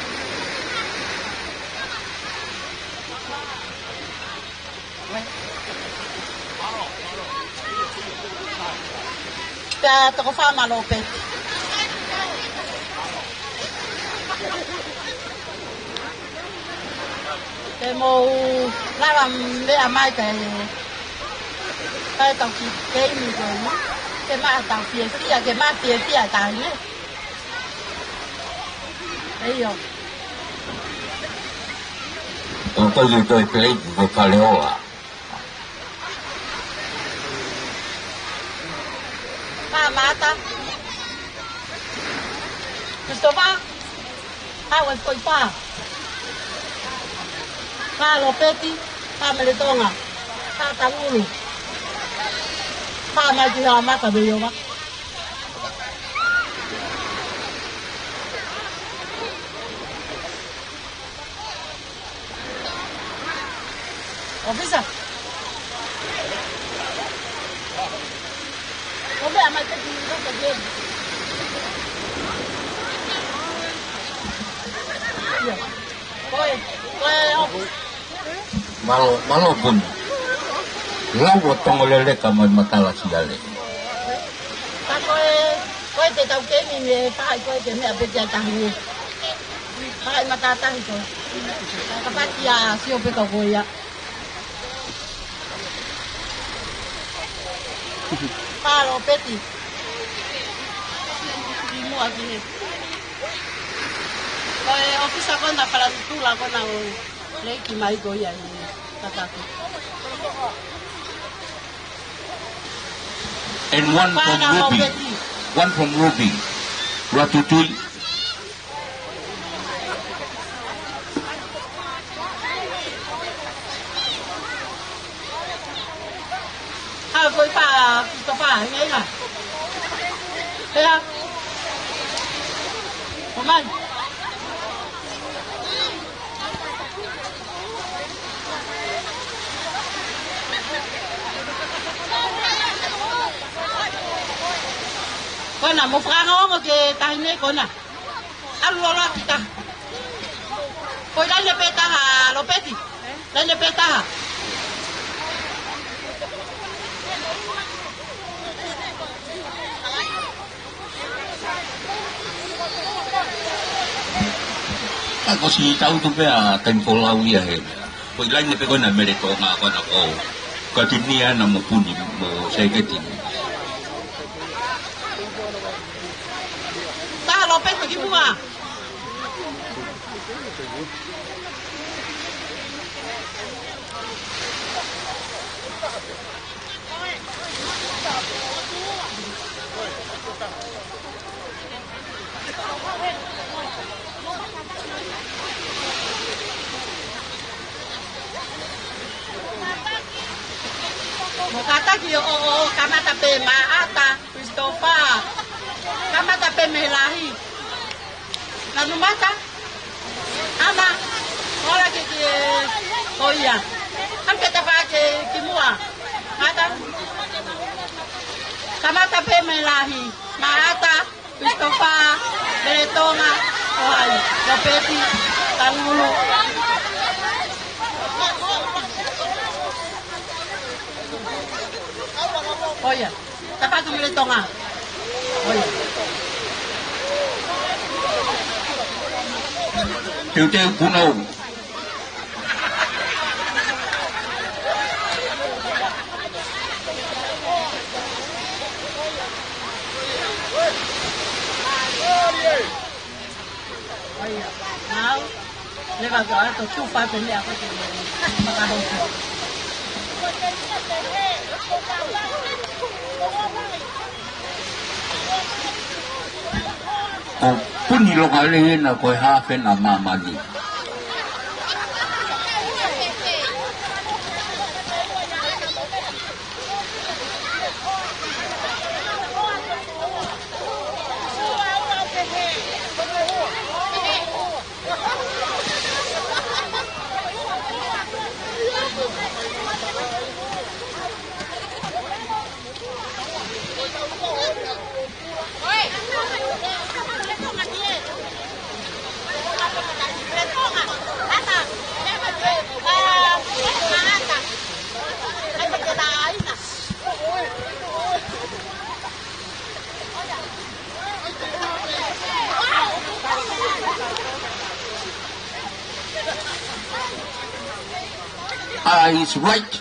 Pea toko fā mei Lopeti. Te mou lava meʻa mai kae, kae tau kiʻi keimi ko eni. Ke maʻa tau fiefia, ke maʻa fiefia tahi ne. ʻEio. ʻO kau i toi pei, ko Faleola. Pā Mata. Christopher. Pā Uesikoifa. Pā Lopeti. Pā Mele Tonga. Pā Talulu. Pā mai Tuʻihalamaka, Veiova. ʻŌfisa. ʻO meʻa mai pē ki he loto ki heni. ʻIo. Ko e, ko e ʻōfisa. Mālō, mālō Puna. Lau ʻo Tongoleleka mo e Matala Siale. Ka ko e, ko e te tau keimi mei he faʻahi ko e te meʻa pē ki ai tahi ni. Faʻahi matātahi ko ē. Kapau ʻe sio pē ka ko ia. Pā Lopeti. Ki muʻa ki he. Ko e ʻōfisa ko ena Falanitula ko ena ʻo leiki mai ko ia ʻi he tataki. And one from Ruby. One from Ruby. Ratutui. Hā, ko e pā, ko e pā, ʻi ai hā? Pea. Ko mai. Ko ena, mou fakaongo ki he taʻahine ko ena. ʻAlu loloa kita. Ko e laine pē taha, Lopeti. Laine pē taha. Ka ko e siʻi tau tu pē ʻa e taimi folau ia he. Ko e laine pē ko ena Mele Tonga ko ena ko. Ko Atu ni ana mo Puni mo Saiketi. Taha Lopeti ki muʻa. Mo kātaki ʻo, ʻo, ʻo kamata pē Maʻata, Christopher. Kamata pē mei he lahi. Lanu mata. Ana, ola ke ke, ko ia. An ke tapa ke ki muʻa. Mata. Kamata pē mei lahi. Maʻata, Christopher, Meletonga, ʻo ai, Lopeti, Tangulu. Ko ia. Tapa ki Meletonga. Ko ia. Teuteu Punou. Mau. Leva ko atu too far pē meʻa ko ē. Ko Puni Lokalehena ko e haafe ʻa māmani. Ah, he's right.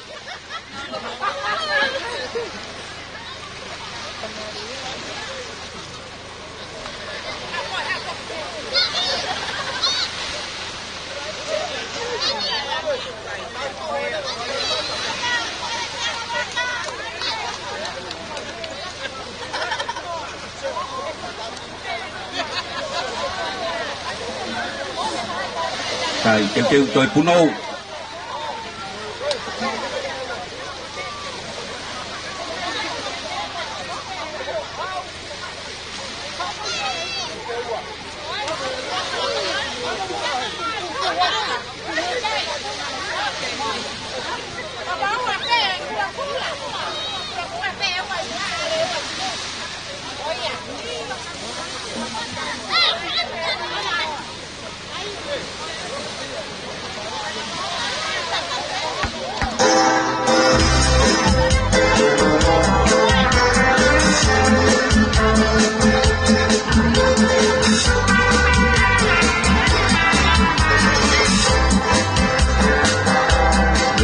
Sai, teuteu toe Punou.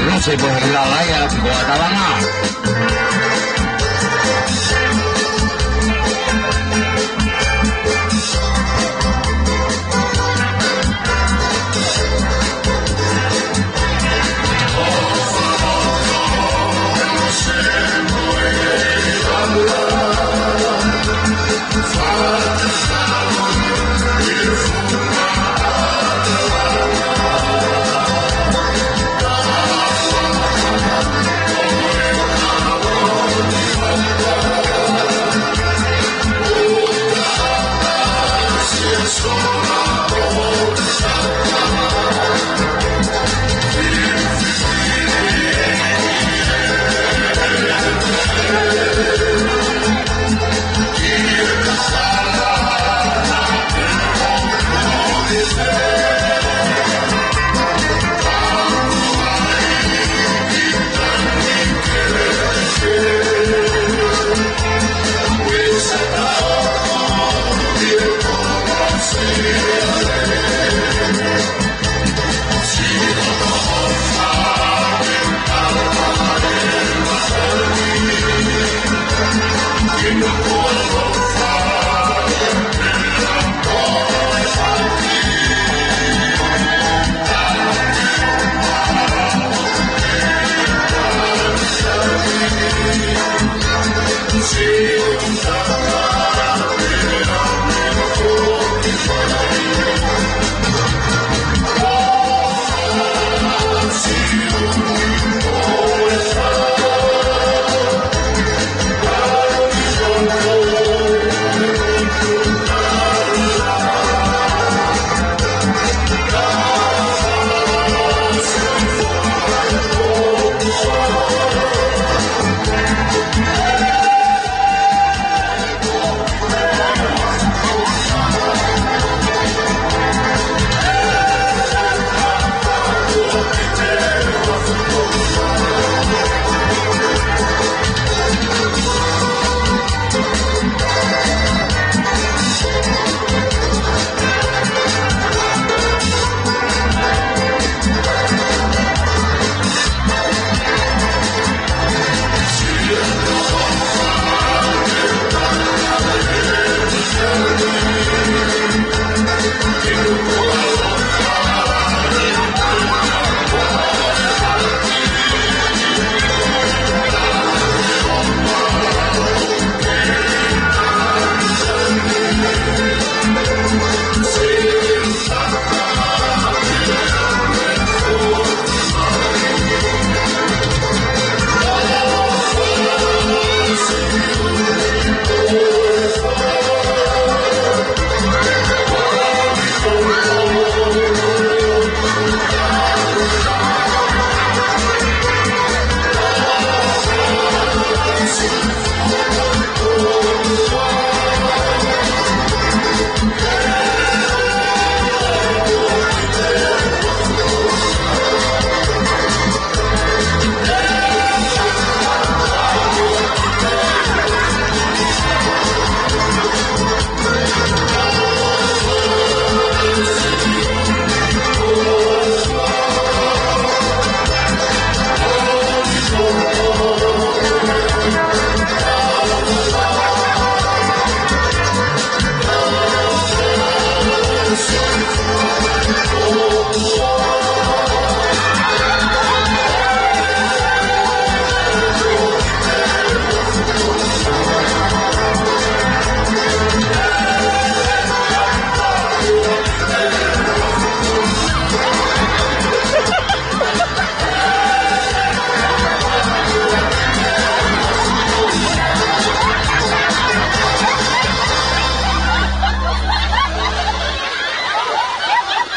Lose pē he lalaia ki ko Atalanga.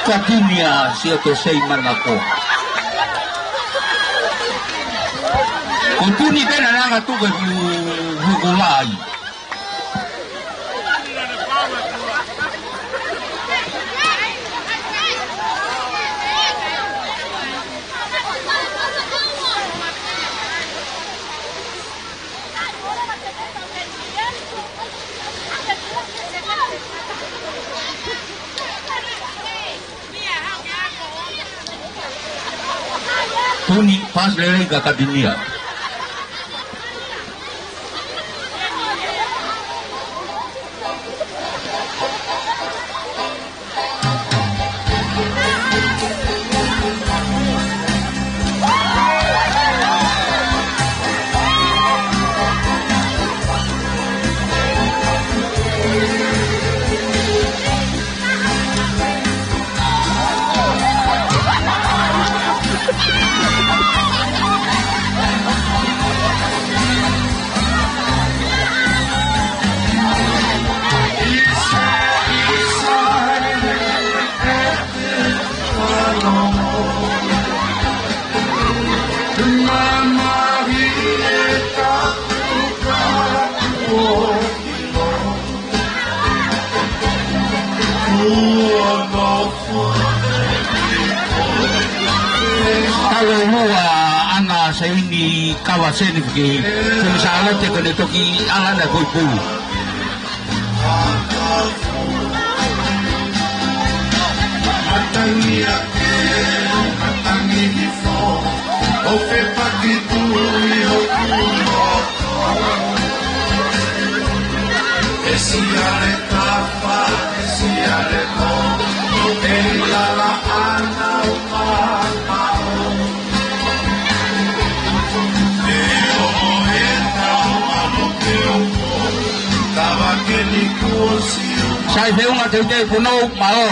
Ka Tuni ʻa Siaote Seimanako. Ko Tuni pē naʻa ne hanga ʻo tuku e hu-, hukulai. Tuni, paasi lelei kia Katinia. Talu e ua ʻa ʻAna Seini Kava Seni ki Kuini Sālote, ko ʻene toki ʻalu ʻana ko e pulu. Matangi ake, matangi hifo, ʻo fepaki tui ʻo kuo. E siale tafa, e siale ko, e lala ana o mamao. E o e tau alo ke o ko, tava ke ni kuo sio. Sai feʻunga teuteu pono, mālō.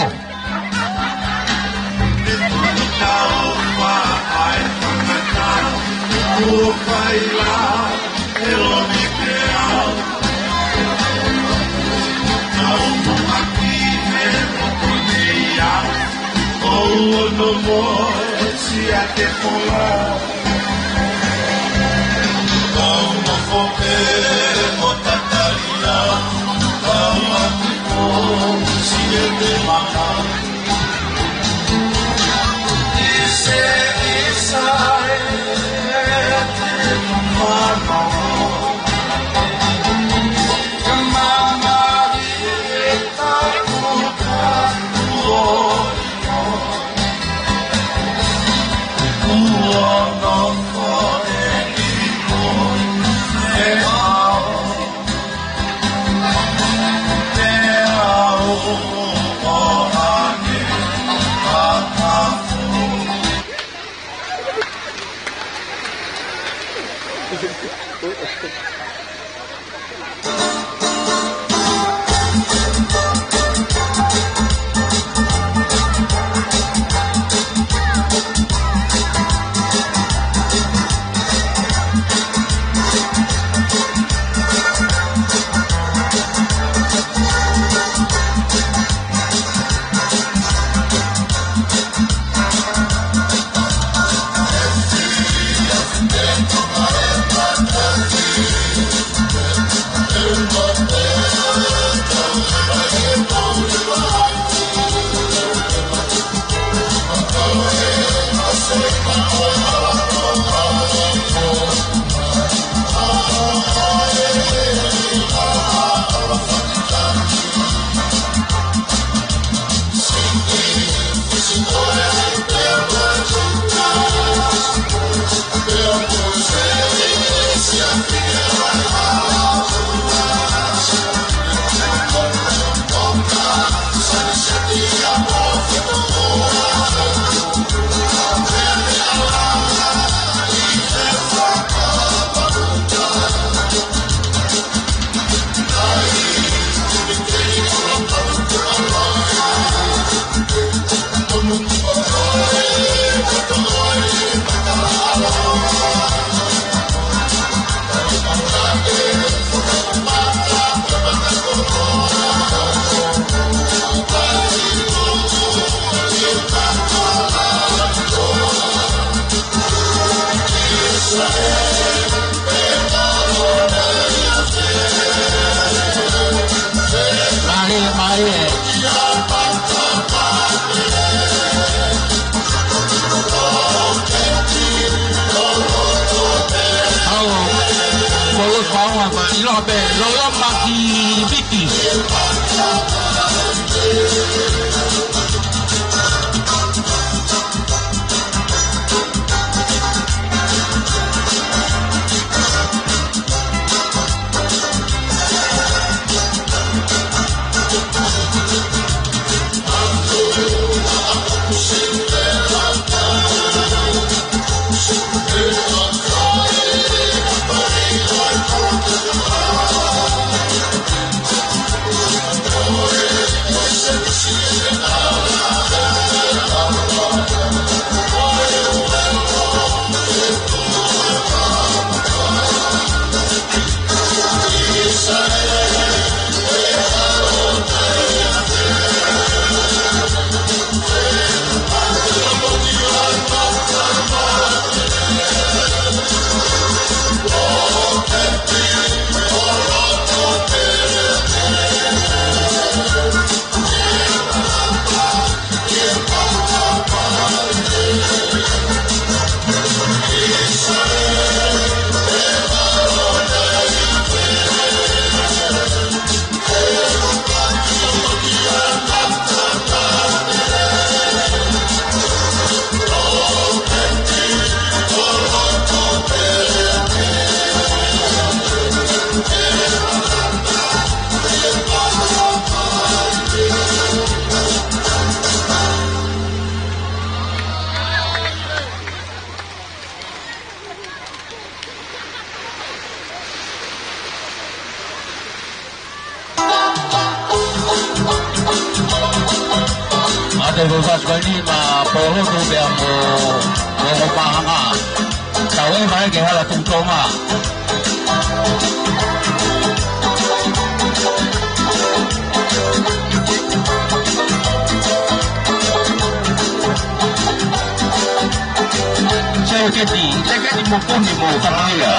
ʻIloa pē, Lolo Maki Viki. Mate ko Pasqualini ma Polotu pea mo, mo, mo Pahanga. Tau ʻai mai ke hala Tuʻi Tonga. Seketi, seketi mo Puni mo Kamaila.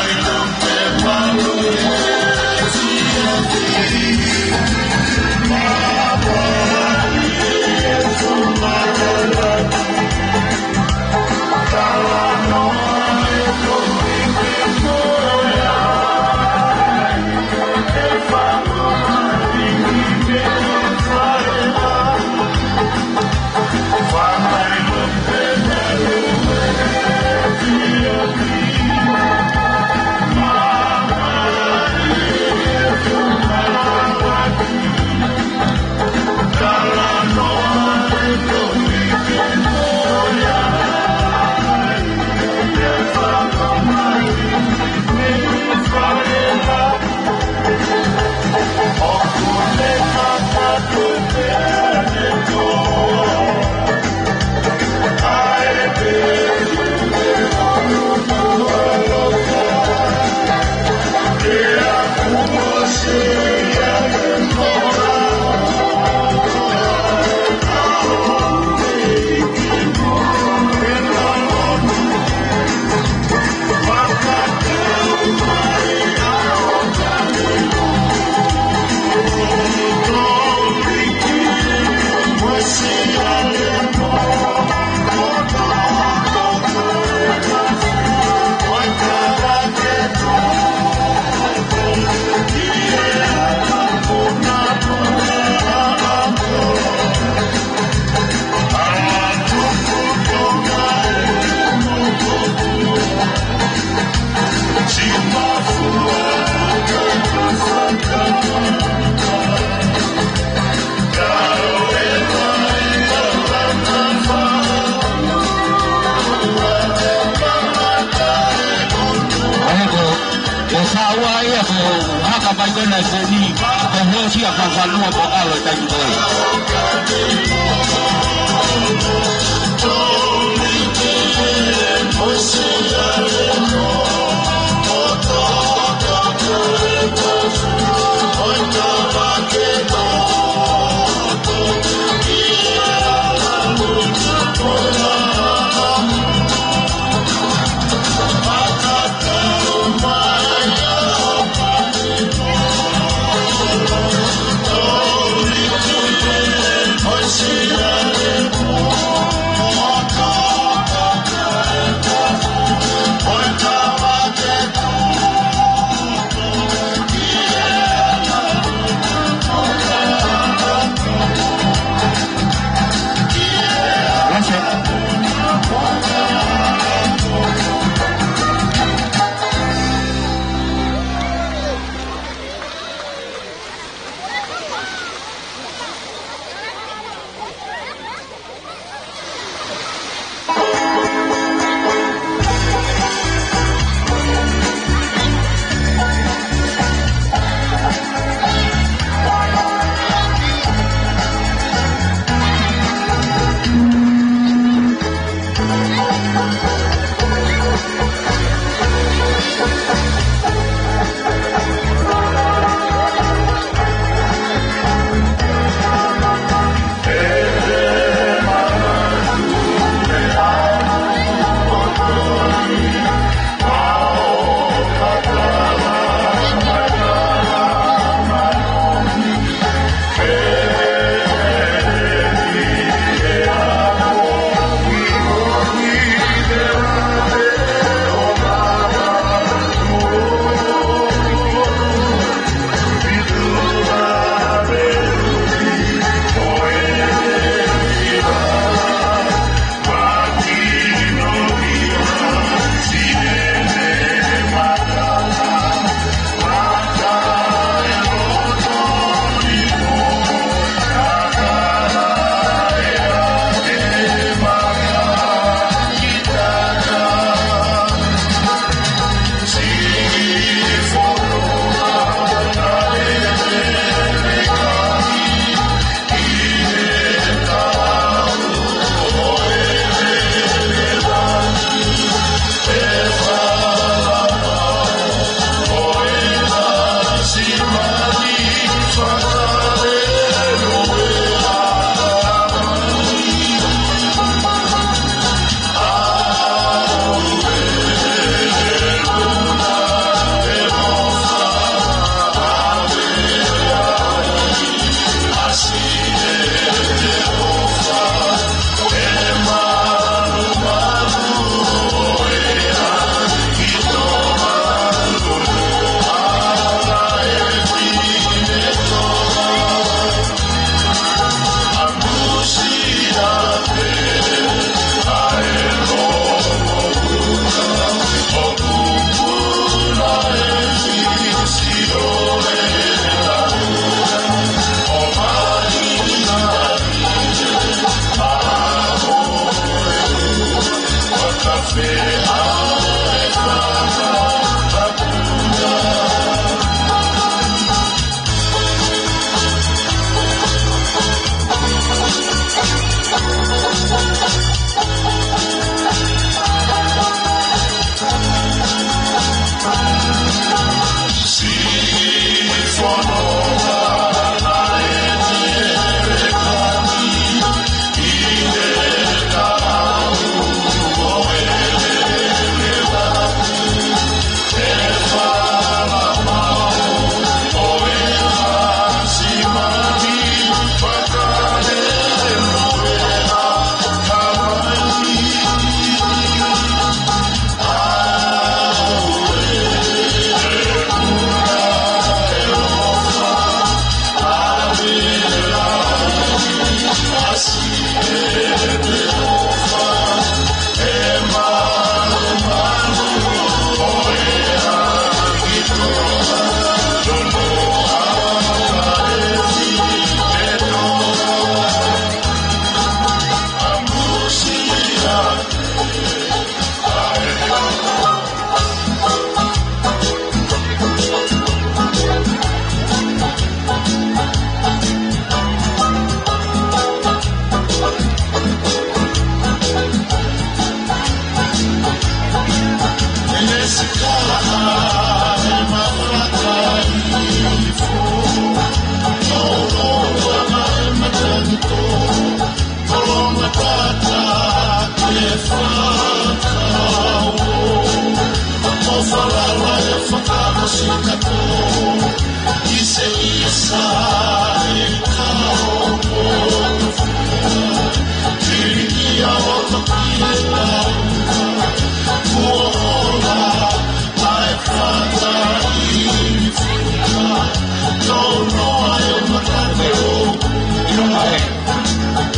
Ko e sāua ia ko Haka Paikona e Koni, ko Hosia Fakafanua ko ʻAlo e taimi ko ē.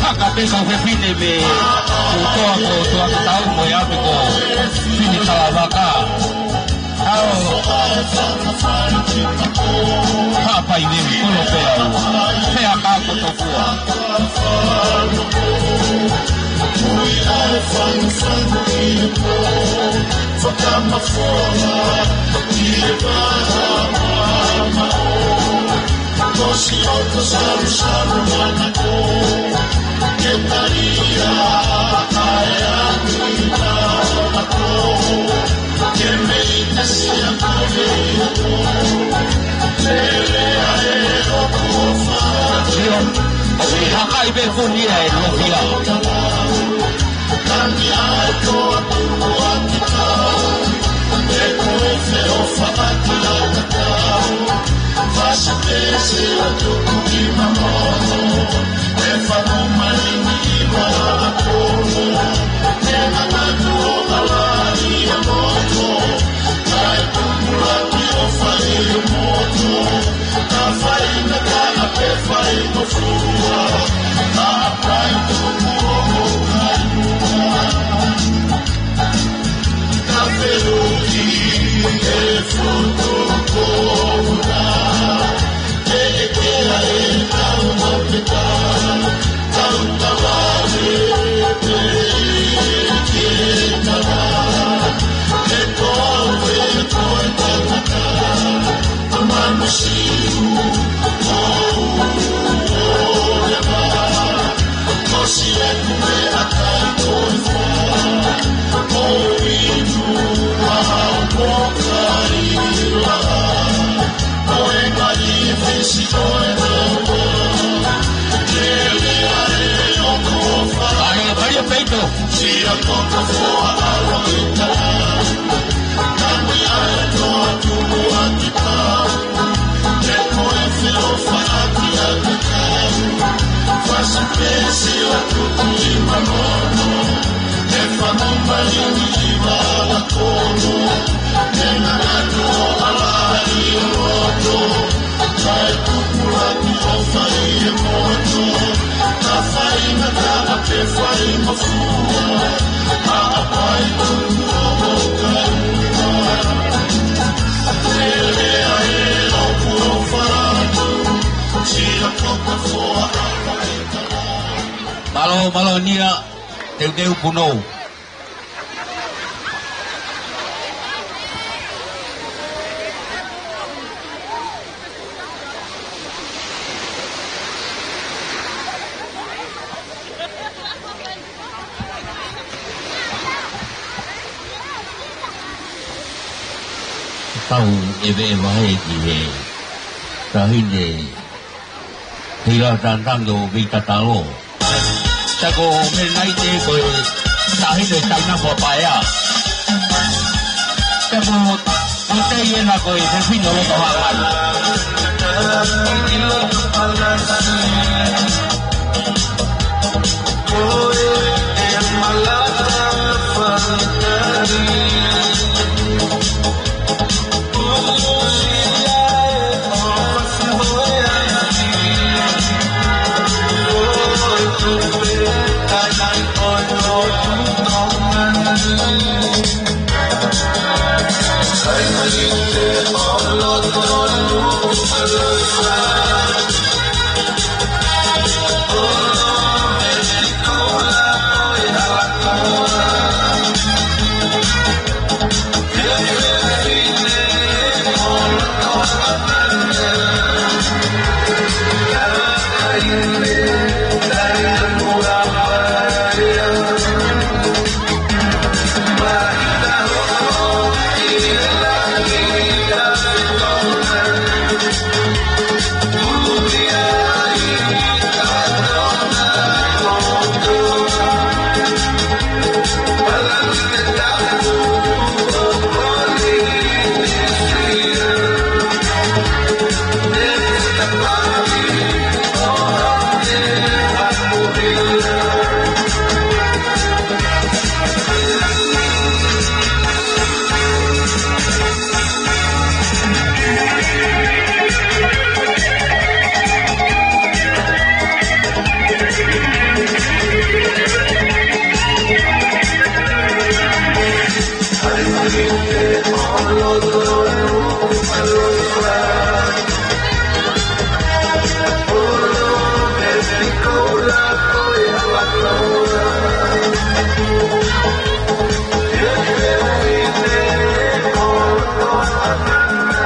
Haka pē kau fefine mei Tuʻutoa ko Tuʻakitau mo e ʻapi ko Fini Talavaka. ʻAo. Haʻapai lele kolo pea ua. Pea ka ko tokua. Sio, ʻoku ʻi hakaʻi pē funi ia ʻe Lovia. Mālō, mālō Nia, teuteu punou. Tau ʻeveʻeva ē ki he taʻahine Hila Tantangi ʻo Veitatalo. Sa ko Menaite ko e taʻahine Tainafo ʻa Paea. Sa ko Mutei ena ko e fefine ʻo Loto Haʻapai.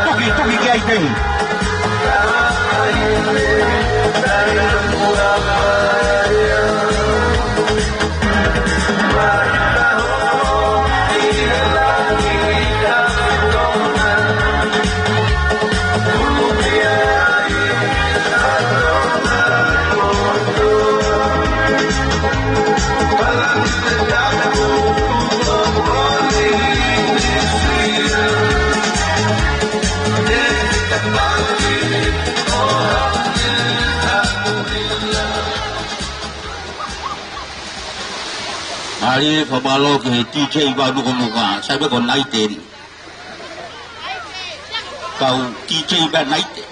Tuki, tuki ki ai teu. Mālie, fakamālō ki he D J Vaunukunuka, sai pē ko Naite. Kau D J pē Naite.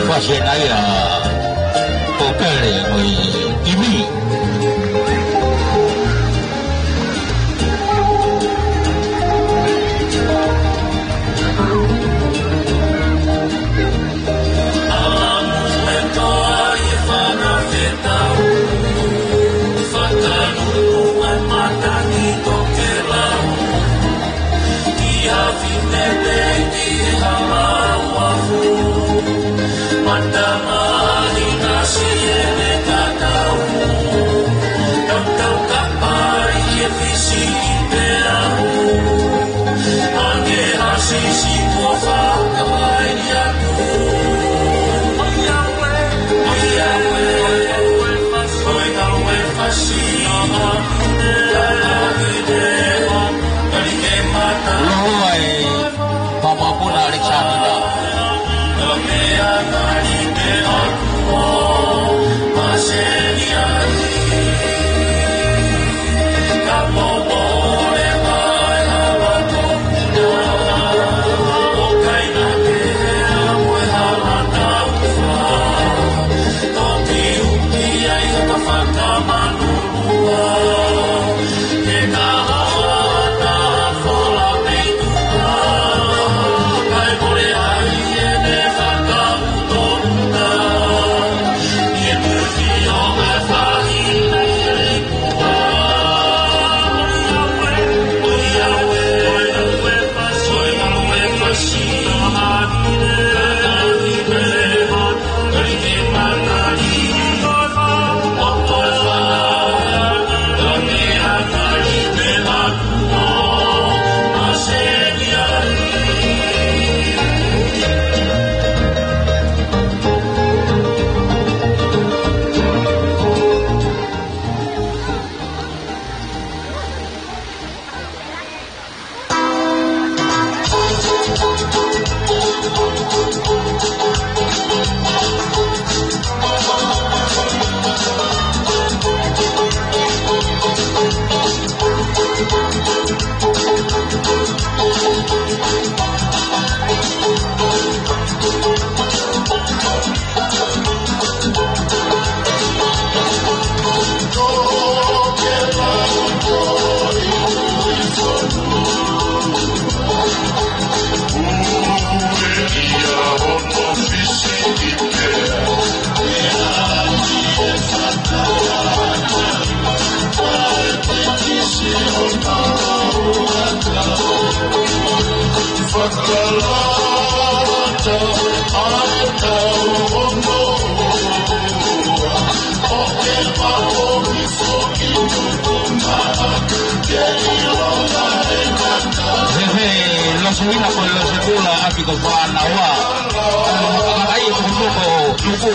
Fasi ena ia ʻo Pele mo e timi. Loa e Pamapuna Alexander. He, he, Losevina ko Losevula ʻapi ko Fānaua. Ai, ko Nuku, Nuku.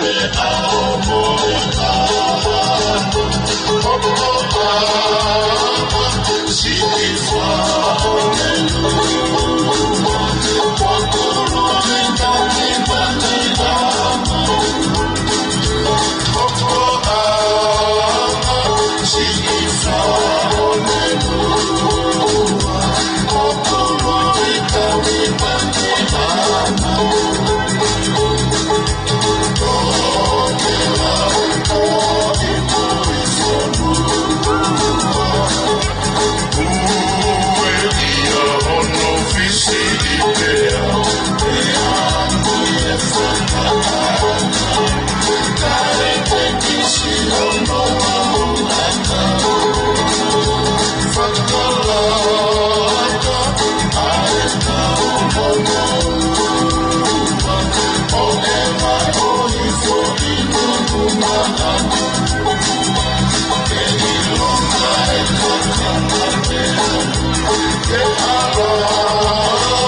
Mālō, mālō.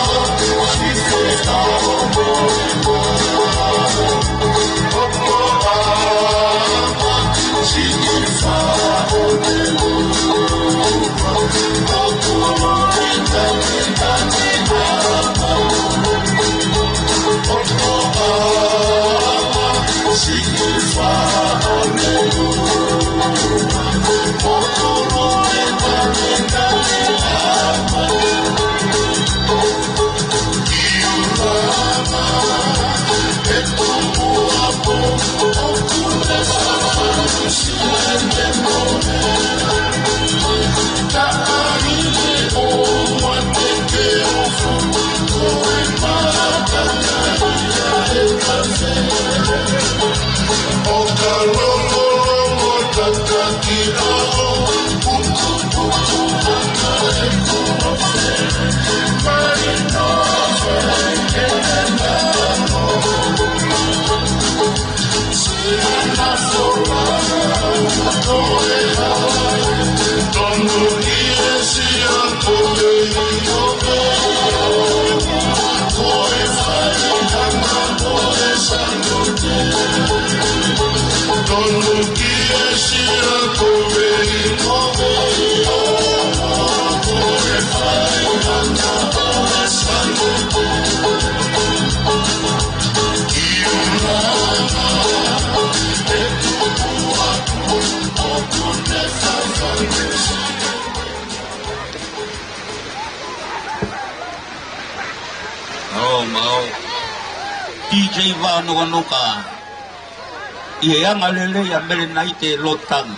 D J Vānokanuka. ʻI he anga lelei ʻa Melenaite Lotangi.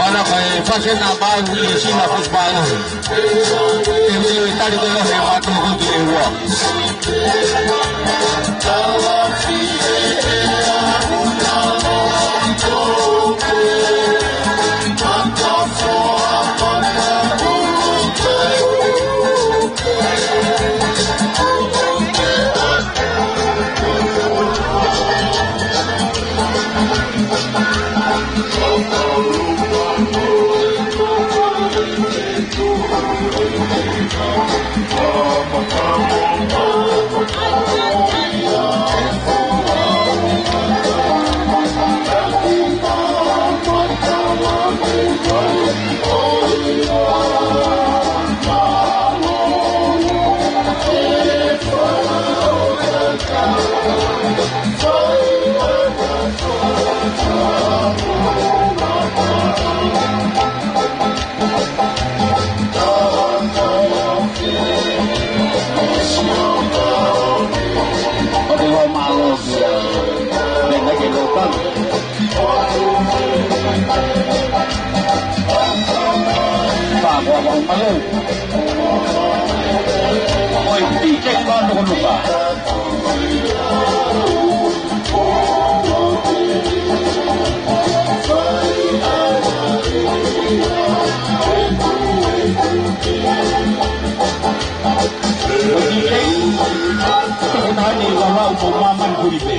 ʻAna ko e fasi na mau ʻi he sina fusi mālohi. Te u tali ko e lohe mātou hotu e ua. ʻOku ou mālō kia Melenaite Lotangi. Pea ko au mālō. Ko e D J Vānokanuka. Ko e D J, ko e taha ni ʻoku lau ko māmani kuli pē.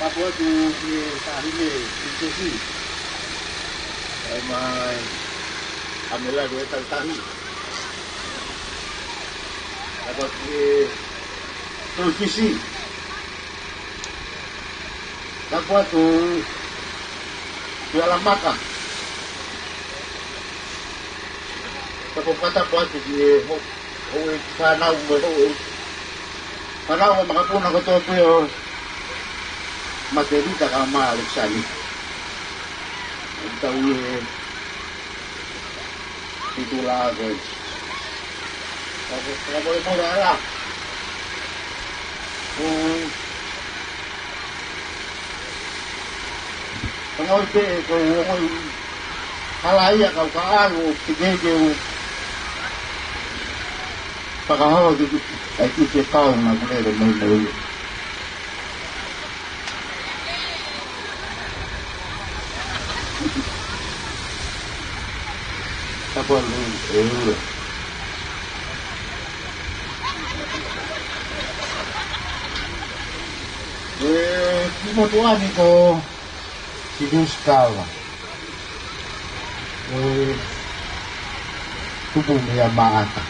Tapu atu ki he taʻahine Pilinisesi. ʻOmai ʻa Mela ko e tau tahi. Tapu atu ki he Tolu Fisi. Tapu atu ki Alamaka. Tapu, tapu atu ki he ho-, houʻeiki fānau mo e houʻeiki fānau ʻo Makapuna kotoa pē ʻo Matelita kae ʻumaʻā ʻAlekisani. ʻOku tau ʻi he Titula ko e. Ka ko, ka ko e mole ala. ʻO, ka ngoi pē ko e ngoi. Hala ia kau ka ʻalu ʻo ki ke ke ʻo. Pakahoa ki, ai ki ke kau na kulele mai mai. Tapu atu ʻe ua. ʻE, ki motuʻa ni ko Siliusi Kava. ʻE, tupu mei ʻa Maʻata.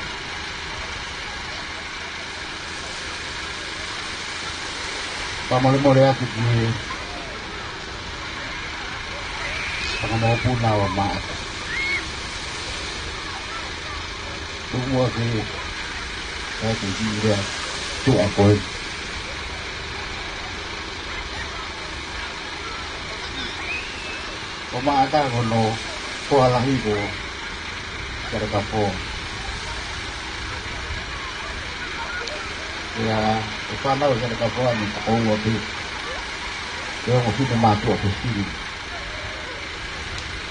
Fakamolemole atu ki he fakamoʻopuna ʻo Maʻata. Tuku muʻa ke ʻoatu ki he lea tuʻa ko ē. Ko Maʻata ko hono hoa lahi ko Salekafoa. ʻIa, ʻe fānau ʻa Salekafoa ni ko ua pē. Ko e ongo finemātuʻa ko Sili.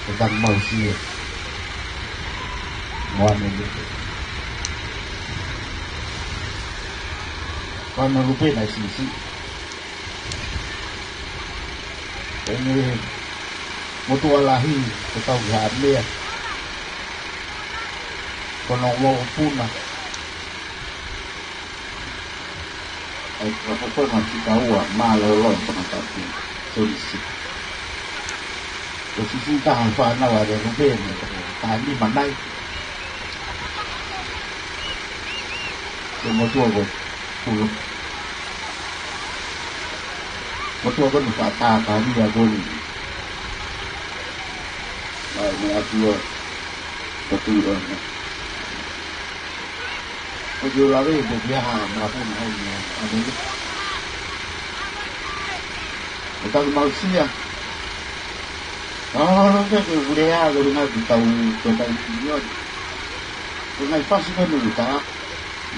Ko Tangimausia mo ʻAnelupe. Ko ʻAnelupe naʻe siʻisiʻi. Ko e motuʻa lahi ko Taukihaʻamea. Ko hono moʻopuna ʻa e fakafofonga fika ua mālōlō ʻo e tangata pē, Sēmisi. Ko e siʻisiʻi taha fānau ʻa ʻAnelupe, taha nima nai. Ko e motuʻa ko Tulu. Motuʻa ko eni faʻa tākani ʻa ko eni. Mai, mai atu ʻa ko Tulu ʻo ne. Ko Tulu lave, ko Piaha, Makapuna, ʻa eni, ʻa eni. Ko Tangimausia. Ā, ʻo ne ke kulea, ko e ngaahi tau, ko e tau ki ʻo. Ko e ngaahi fasi ko eni ʻoku tā.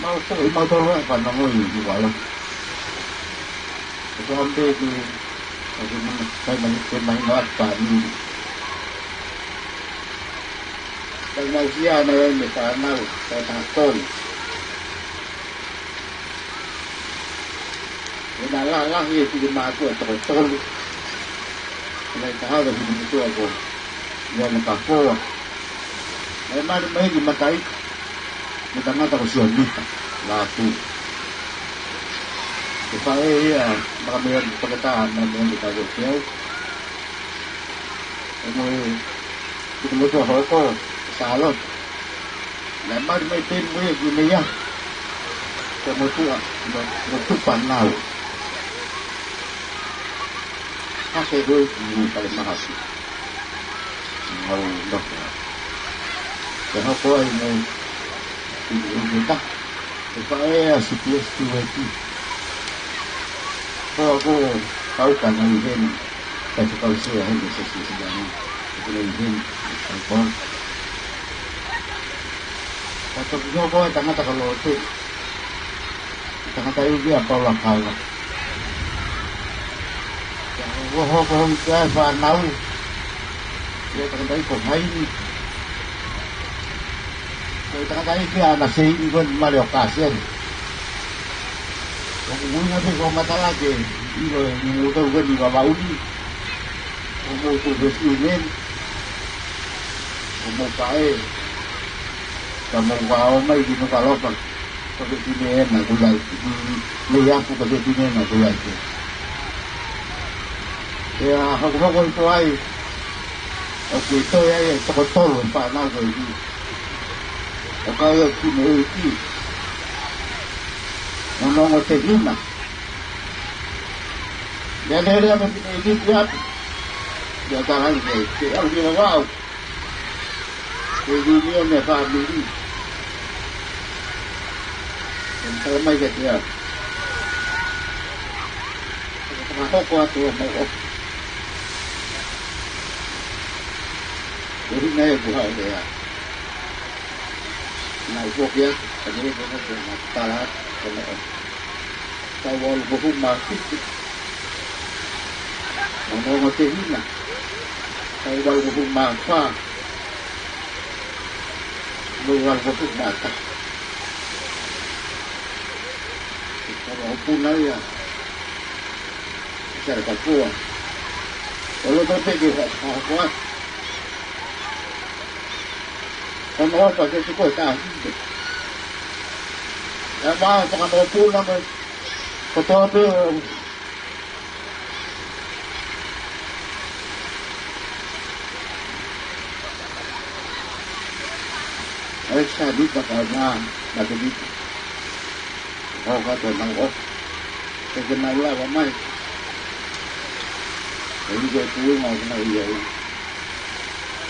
Mau ko, ʻi mau tolo e fanongo ʻi ʻi walo. Ko e hambe ki, ko e mana, ko e mana, ko e mana ngā pani. Tangimausia naʻe ʻi ai mo e fānau, ko e taha tolu. ʻE na la la he finemātuʻa toko tolu. ʻE na ʻi taha ʻo e finemātuʻa ko Ioane Kafoa. Naʻe mali mai ki Mataika. Mo e tangata ko Siomita Lātū. Ko e faʻē ia, makamea ni pakata, na mea ni ka ko Teau. ʻE mo e, ko e motuʻa hoko, Sālote. Naʻe mali mai pē mo ia ki Meia. Ko e motuʻa, mo, mo Tupanau. Hake ko ē ki Palemahafi. Mau nofo. Ke hoko ai mo e ʻuta. ʻE faʻē a si pia si tu e ki. Ko ko kau ka nau heni. Ka te kau sua heni sa si si dani. Ko nau heni. Kau ko. Ka toki hoko ai tangata ka lote. Tangata iu kia Paula Kaua. Ko hoko hou kia e fānau. Ko e tangata i ko Haini. Ko e tangata i kia ana seini ko e male o Kāsiani. Ko kuina pe ko matala ke ilo e ni mutou ko ni vavauni. Ko mou tu fesi unen. Ko mou pae. Ka mou vao mai ki Nuka Lopa. Ko ke tine ena ko ia. Nei aku ko ke tine ena ko ia. Ia, hokohoko i ko ai. ʻOku toe ai e toko tolu e fānau ko eni. ʻO kau ia ki me uki. Nonongo te hina. Ia lele ame ki me uki atu. Ia tala i ke, ke au ki me vau. Ke uki ni o me fāmili. Ke tala mai ke te au. Ke fakahoko atu o mau o. Ko hina e kuha o lea. Na upo kia, ka ne ko na ko na tala, ka ne o. Tau walu ko hu ma fiti. Mo no ma te hina. Tau walu ko hu ma fa. Mo walu ko hu ma ta. Ka wa upu na ia. Sa ka pua. Olo to pe ke wa ka wa. Ko no pa ke ko ta. Ya ma pa ka mo pu na me. Ko to pe. Ai sa di pa ka ma. Ma te di. Hoko atu e mau ʻofa. Ke ke nau lava mai. ʻE ʻi ko e tuʻunga ʻoku nau ʻi ai.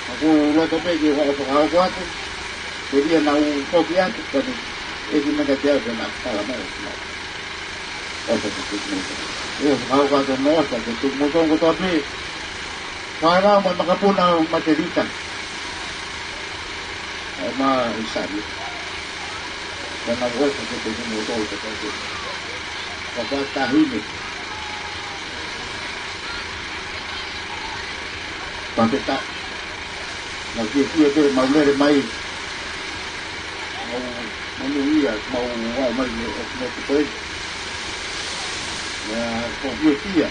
ʻOku loto pē ke ʻofa fakahoko atu. Ke lia nau foki atu. Kani ʻe ki meka te au ke nau tala mai ʻoku nau. ʻOfa ke tuku mai. ʻE fakahoko atu mo ʻofa ke tuku mo tongo kotoa pē. Fānau mo e makapuna ʻo Matelita. ʻO ma i sani. Ka na ua sa ke te ni mo tolu ke te. Ka ka tahine. Ka te ta. Na kia kia te mau lele mai. Mau, mau ia, mau ua mai ni o no te koe. Na ko kia kia.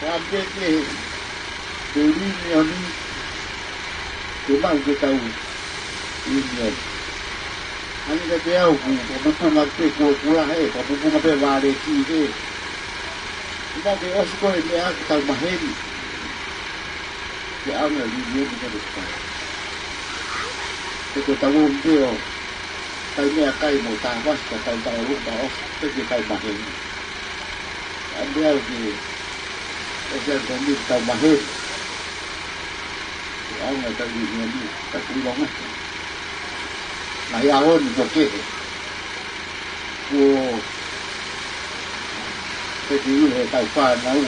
Ka peke, ke lini o ni, ke mau ke tau lini o ni. Ani ka te au ku, ka pupunga pe kua kula he, ka pupunga pe vale ki he. Ke mau ke ʻosi ko e meʻa ke tau maheni. Ke anga lini o ni ka te kai. Ke ke tau o mpe o, kai meʻa kai mo tā vasi ka tau tau lupa ʻosi, ke ke tau maheni. Ande au ki, ʻe se anto ni tau maheni. Ke au na tau ni ni, ka tui longa. Mai a honi ko kehe. Kuo, ke ki iu he tau whānau.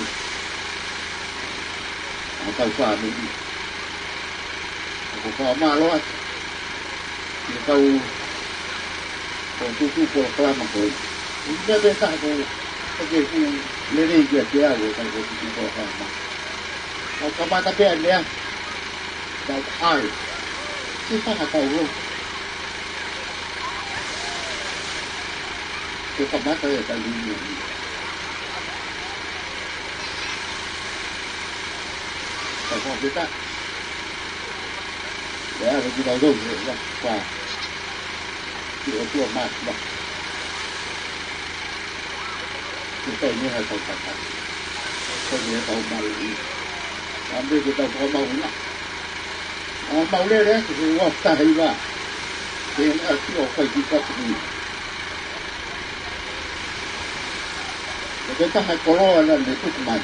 A tau whānau. Ko wha mā loa. Ki kau ko tutu ko kalama ko. Ina te taha ko, ko ke ku lele i kia kia ko, ko tutu ko kalama. Au kamata pea lea. Tau ai. Ki taha tau lo. Ke kamata e tau lulu. Tau ko ke ta. Ia, ko kita itu, ya, pa. Ki o tua mas, ba. Kita ini hal tau kata. Ko dia tau mau ini. Ambil kita tau mau ini. A mau lele, ke se ua tahi wa. Ke na ki o kai ki ka tui. Ko ke taha koloa na ne tuku mai.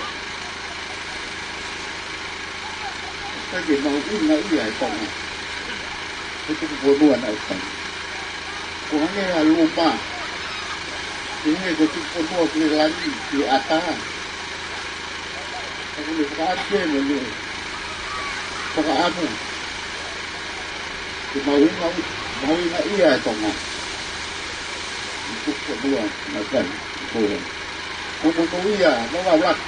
Kae ke mahuʻingaʻia e Tonga. Ko e tuku fonua naʻe fai. Ko e hangē ha luma. Ko e hangē ko e tuku fonua ko e lani ki ʻata. Ka ko e fakaʻamu ke mo e fakaʻamu. Ke mahuʻinga, mahuʻingaʻia e Tonga. Ko e tuku fonua naʻe fai. Ko e. Ko e monūʻia, mo e laulaki.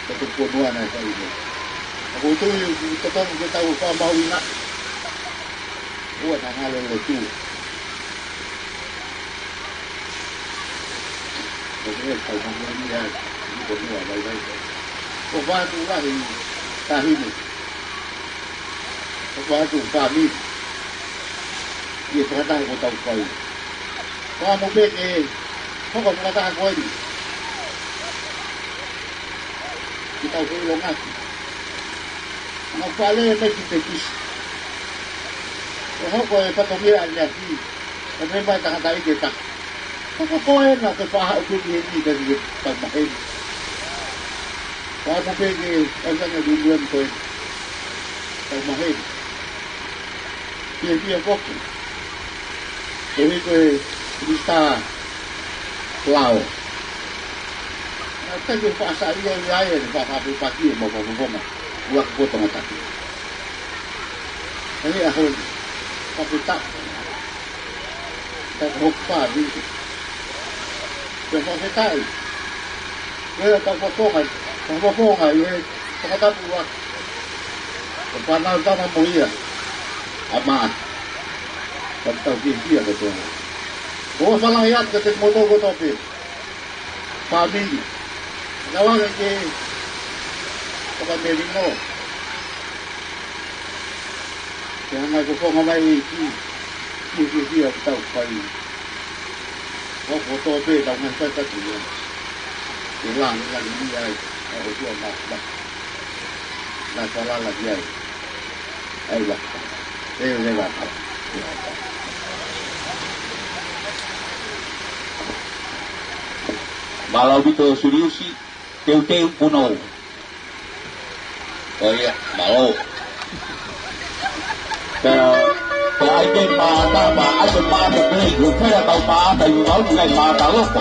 Ko e tuku fonua naʻe fai ko ē. Ka ʻoku ou tui ʻoku totonu ke tau fakamahuʻingaʻi. ʻOua naʻa ngalo lotu. Ko e tau mahuʻingaʻia e tuku fonua vaivai ko ē. Ko e fatu lahi tahi ni. Ko e fatu fāmili. ʻI he fakataha kuo tau fai. Fakaʻamu pē ke hoko e fakataha ko eni. Ke tau feʻilongaki. Naʻa ku fale mai ki Pekisi. ʻE hoko e fatongia ʻaneafi. ʻE meʻa mai tangataʻeiki ʻe taha. Ka ko koe naʻa ke faʻa haʻu pē ki heni ka ke tau maheni. Fakaʻamu pē ke ʻai ʻa e reunion ko ē. Tau maheni. Fiefia foki. Koeʻuhi ko e Minisitā Lao. Naʻe ʻikai ke faʻa saiʻia ia ʻe he faʻa fepaki ʻe mau fakafofonga. ʻUluaki Poto Ngataki. Ko e ʻaho ni. Fakafetaʻi. Ka ko hoku fāmili. Ko e fakafetaʻi. Ko e fakafofonga. Fakafofonga ʻi he fakatapu ua. Ko e fānau tama mo ia. ʻA Maʻa. Ka tau fiefia kotoa. Ko e fakalea atu kiate kimoutolu kotoa pē. Fāmili. Naʻa ke fakamelino. Ke hanga ʻo fofonga mai ʻEiki. Ki he fiefia ʻoku tau fai. Ko kotoa pē tau ngaahi fai katu ia. Ke langilangiʻia ai ʻa e ʻOtua Māfimafi. Naʻe falala ki ai. ʻAi la. ʻE leva. Mālō ʻaupito Suliusi, teuteu punou. ʻOia, mālō. Pea, pea ʻai ke mātā, pea ʻai ke mātā, pea ʻai ke pea tau mātā, ʻi māu ngai mātā loko.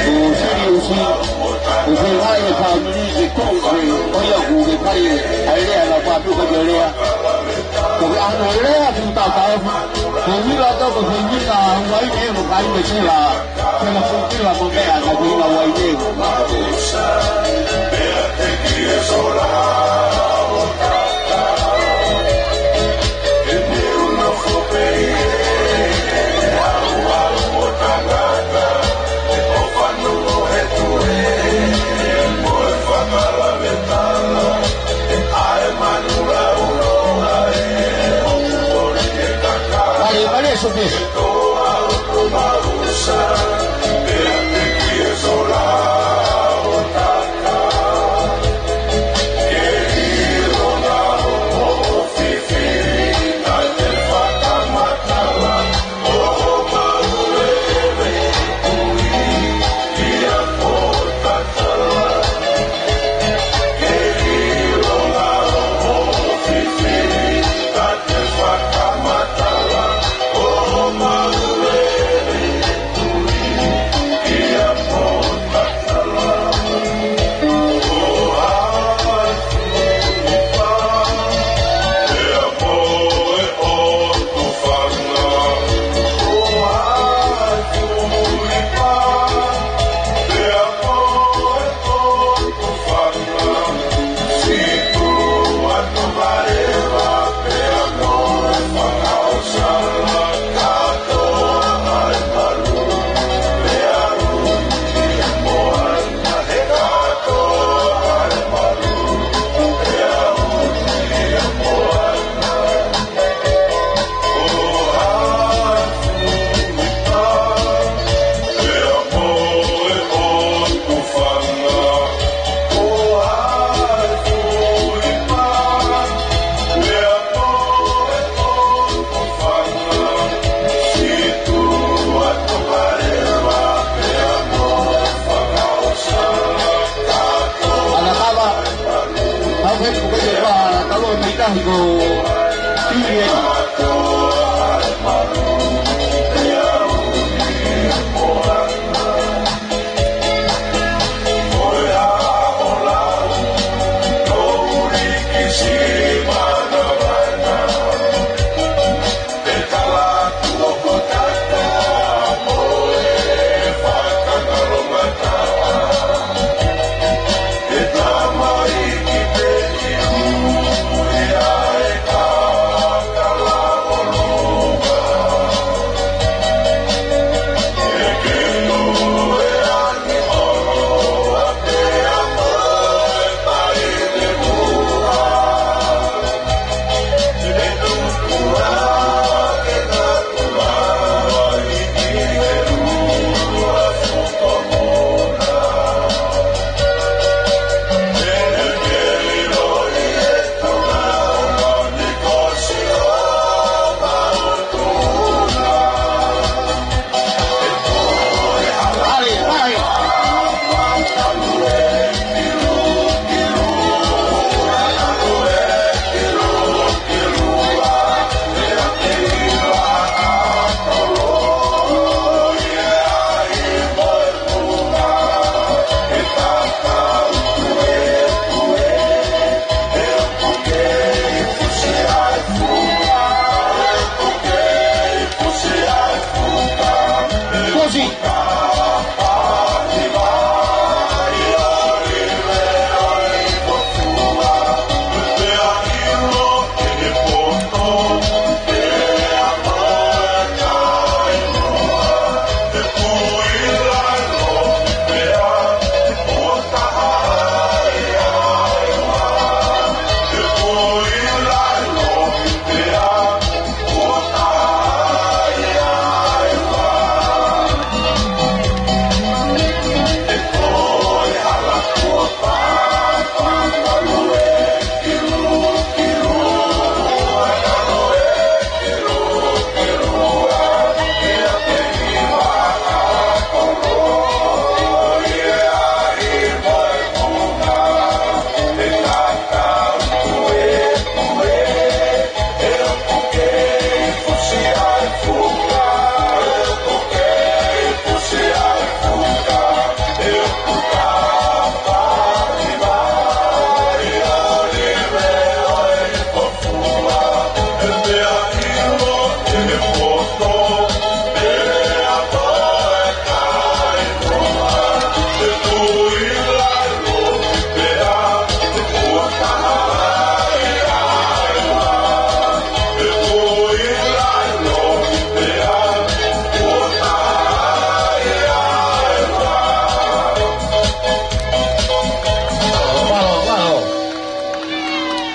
Ko Suliusi, ʻoku fai e fāmili ke kou ke, ʻoia ʻoku ke fai e, ʻai lea na fāmili ko ke lea. Ko ke ʻano lea ki tata, ko e uila tau ko e uila, uaine mo kai me sila, ke na ko uila mo meʻa na ko uila uaine. Vale, vale, eso es.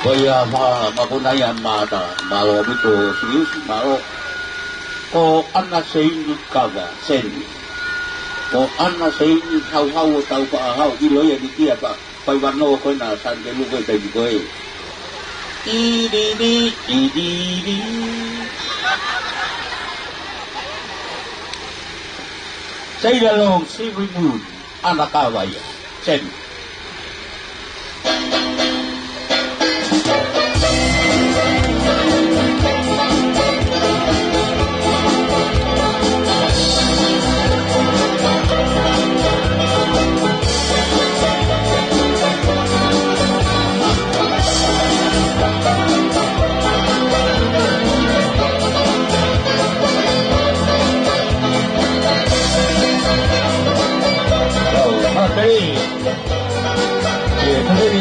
Ko ia ma, ma kona ia mata, mālō ʻaupito Siusi, mālō. Ko ʻAna Seini Kava, Seni. Ko ʻAna Seini Hauhau ʻo Taufaʻahau, ʻilo ia ni kia pa, pai vano ko ena San Telu ko e taimi ko ē. Tiriri, tiriri. Sailor Long, Silver Moon, ʻAna Kava ia. Seni.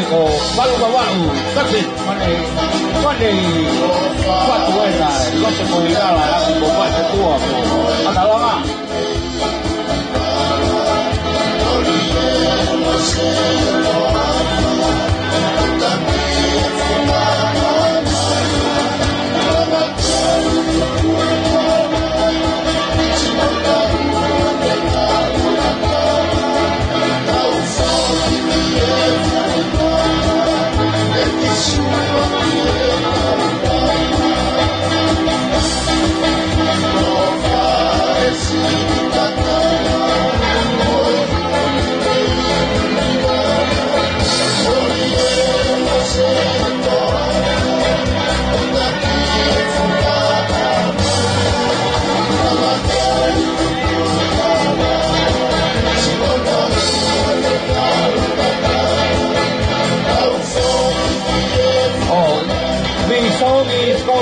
Ko Palu Vavaʻu, Captain, Mane, Mane, Fatu Ena, Lote Moilala, Haku ko Mate Tua, ko ʻAna Langa.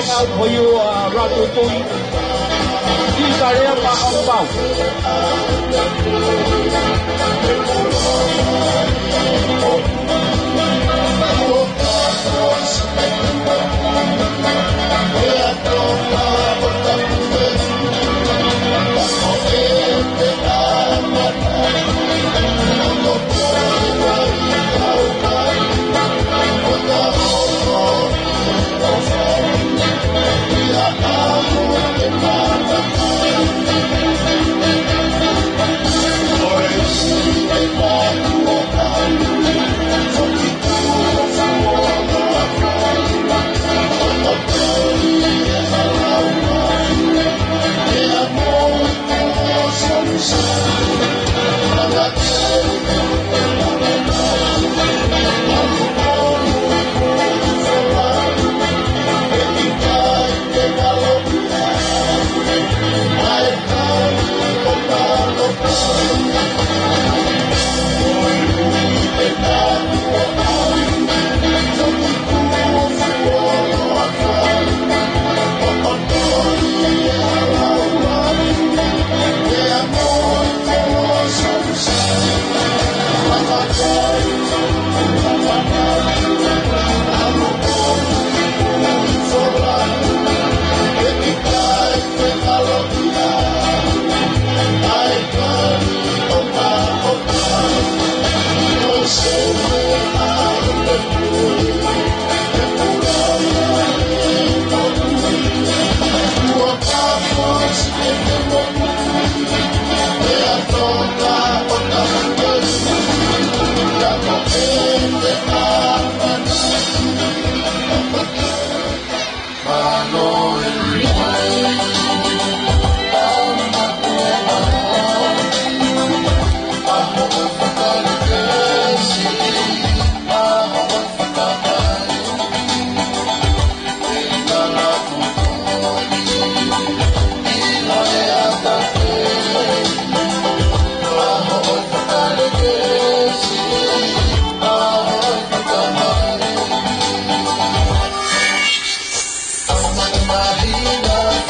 Tau ko ia ʻa Ratu Tui. Ki ka lea ma au pau.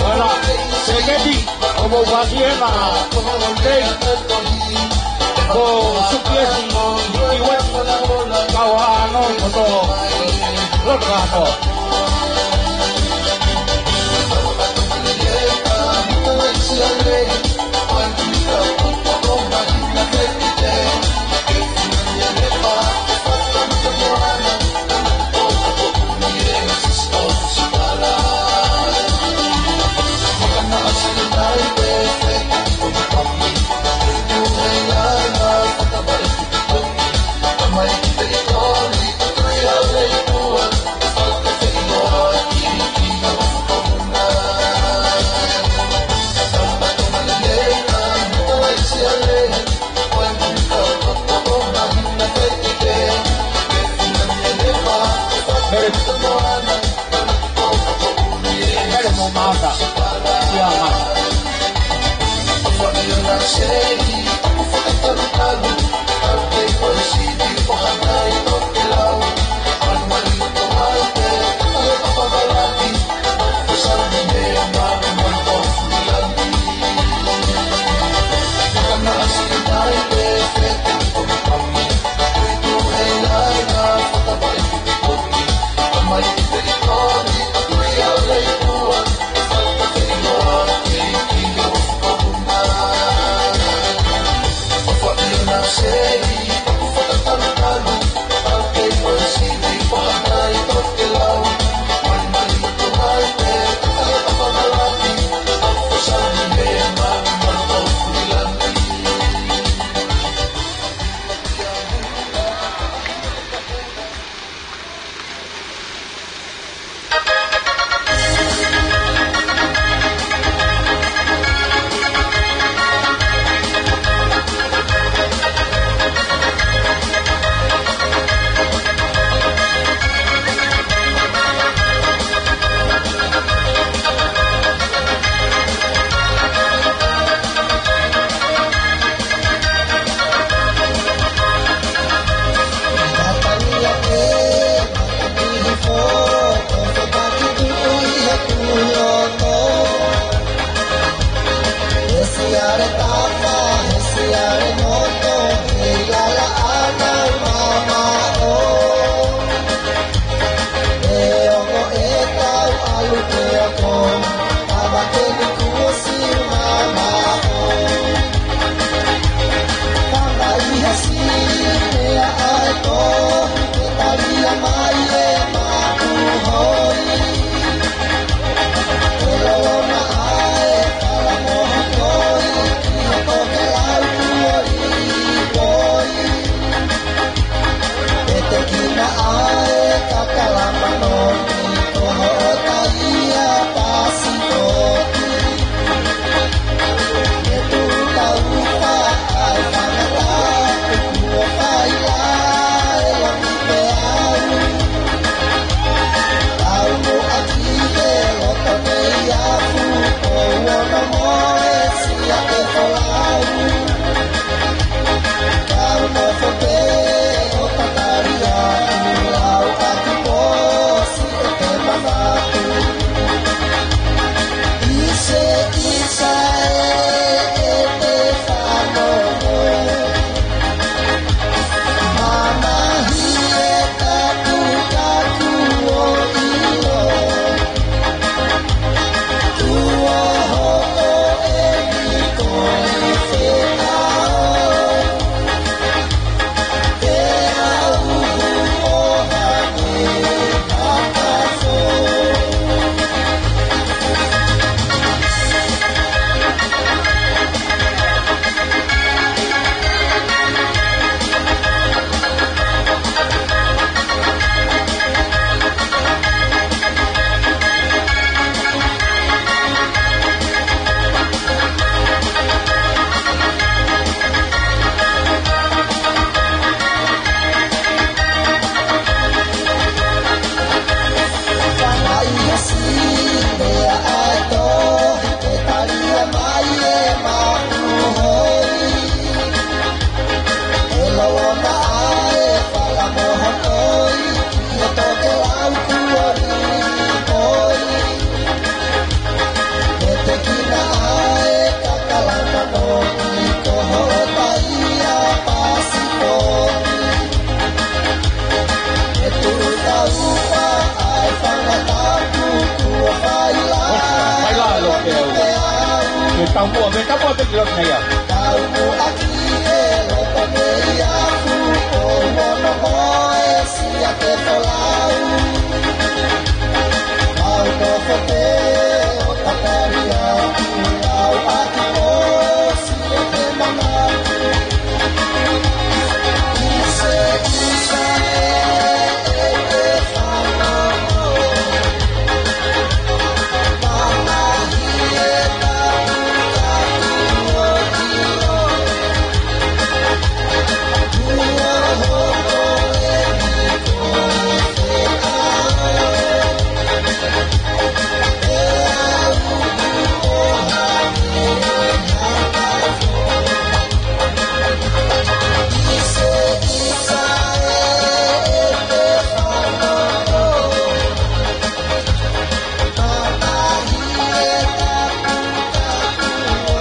Ora, seketi, ʻo mo vaki ena, tei, ko Sukiesi, Iwati, Kauano, ko to, Lotokako. Taumuʻa pē, taumuʻa pē ki loto ia. Taumuʻa ki he loto mei afu, ko mono mo e sia ke folau. Mau nofo pē ʻo tatali atu, mau ʻaki mo e sia ke manatu.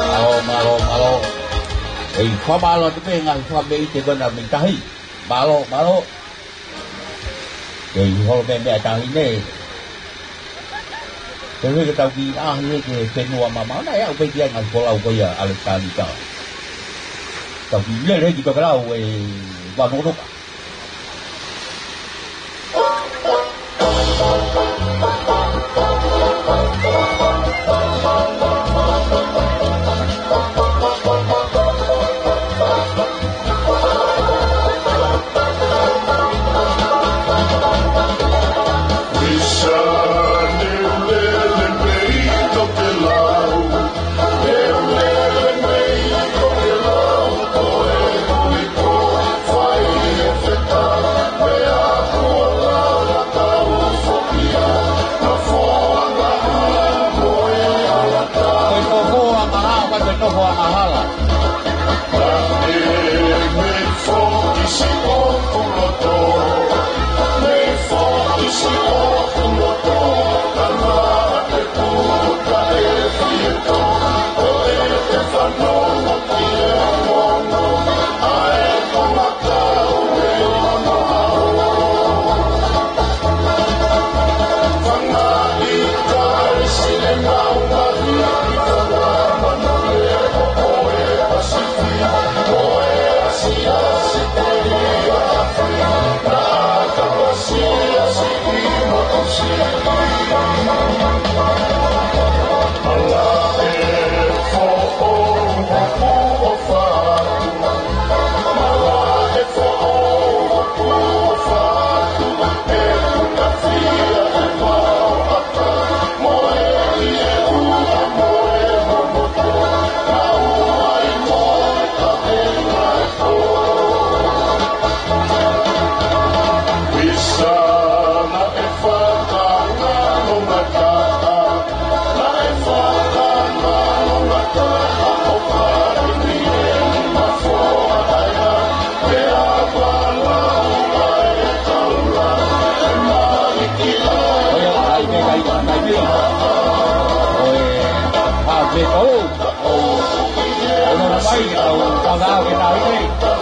Mālō, mālō, mālō. ʻEi, fakamālō atu pē ngaahi fakameʻite ko ena mei tahi. Mālō, mālō. ʻEi, holo meʻa, meʻa tahi nei. Te u heke tau ki ʻahi he ke fenua mama. Naʻe aʻu pē ki ai ngaahi folau ko ia ʻAlekisānita. Tau ki lele ki tokelau ʻe Vanunuka. Ko e fofo angahala, ko e fofo angahala. ʻOi, ʻai pē kai, kai pē. ʻOi, ʻai pē kou. ʻOi, ʻono mai ke tau, tau nā ke tau i. Tau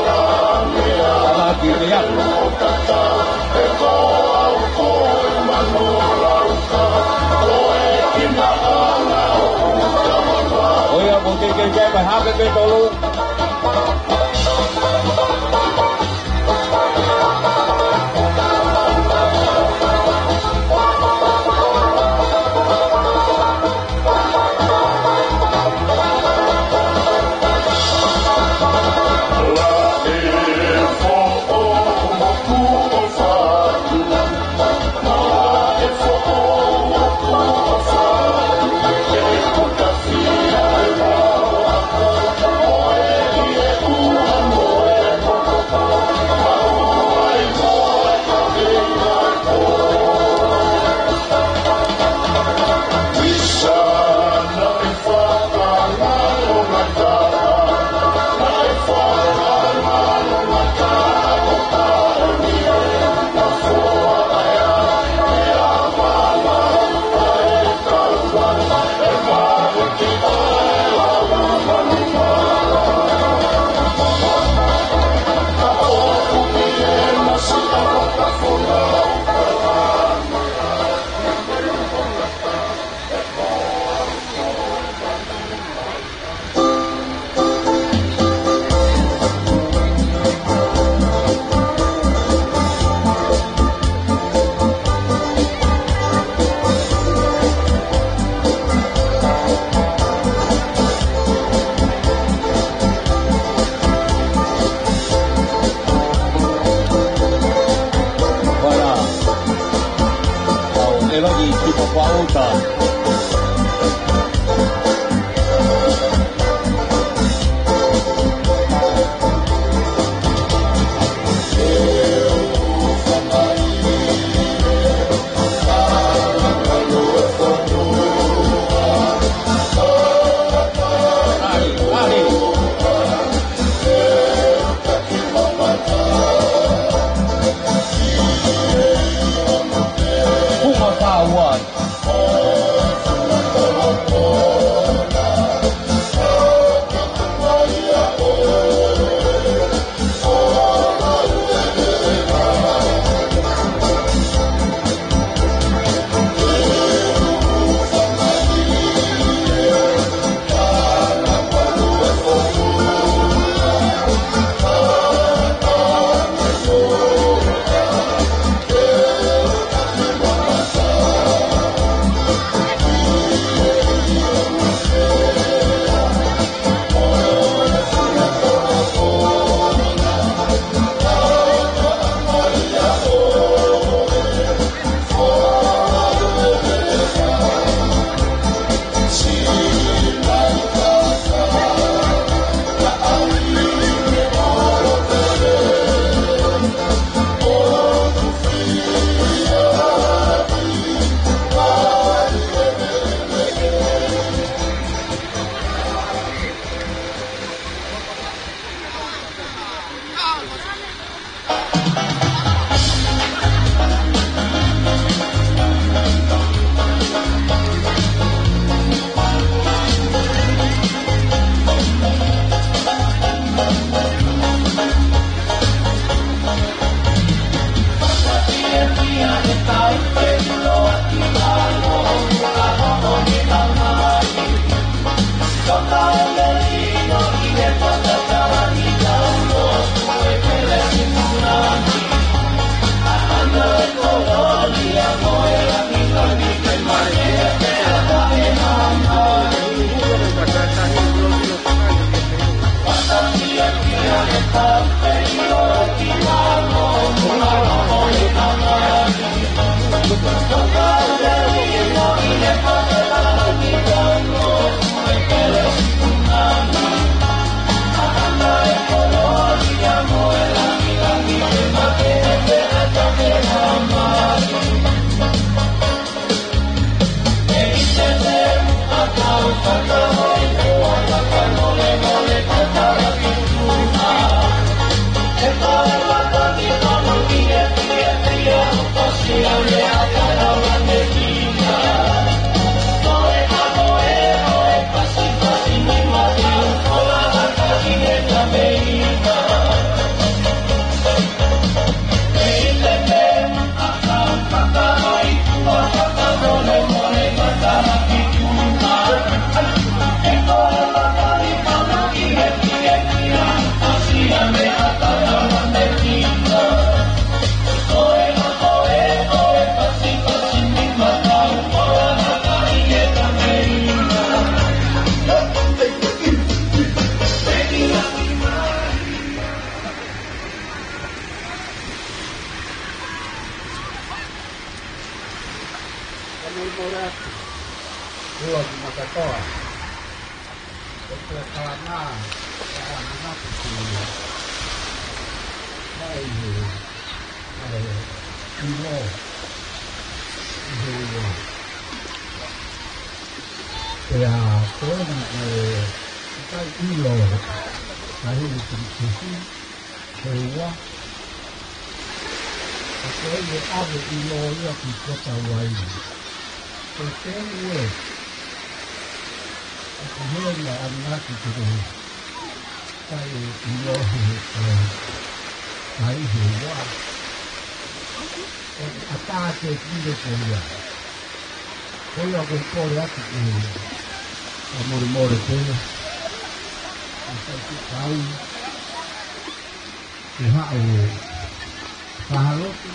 nā ki te ia. ʻOi, ʻa ko ke ke ke mai hake pē tolu. Kamolemole atu. Ua ki Makatoa. Ko e kalanga, ʻa e manatu ki ai he, ʻa e ʻilo, ʻi he ua. Pea ko ena ʻe, ʻikai ʻilo, ʻa e hili ki he ua. Ka ko e ʻave ʻilo ia ki kota wai. Ko e teu ē. ʻOku hē na anaki te koe. Kai ʻilo he, ē, kai he ua. ʻOku ʻatā ke pile ko ia. Ko ia ko e kole atu ē. Kamolemole pē. ʻA e sai ke kau. Ke haʻu ʻo fakalotu,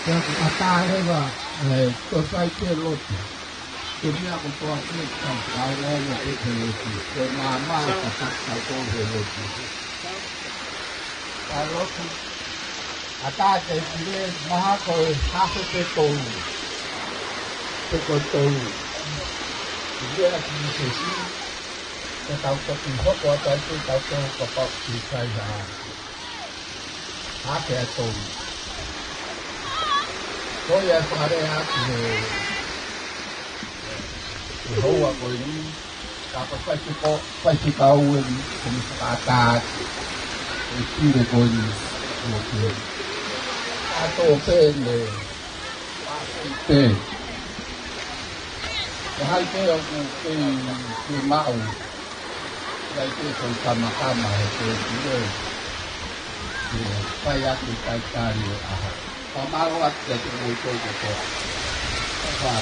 pea ʻoku ʻatā leva, ē, ko e fai pē lotu. Ko e meʻa kotoa pē ʻoku tau fakaongoongo pē ki he lotu. Ko e maama ka tau tau ko he lotu. Fakalotu, ʻatā ke pile mahalo ko e hafe pe tolu. Pe ko e tolu. Pea ki he sesi, ke tau toki hoko atu ai ke tau tolu kapau ʻoku ʻikai ha. Hake atu. Ko ia fale atu he, he houa ko eni, ka ko e faifekau, faifekau eni, ko e fakaʻatā atu. ʻE pile ko eni, ʻo ke. ʻAto pē ne, pē. Ko hai pē ʻoku kei, kei maʻu. Kai ke ko e kamakama he ke kile. Ke fai atu kai kari ʻo ʻaho. Fakamālō atu kiate kimoutolu kotoa. Fā.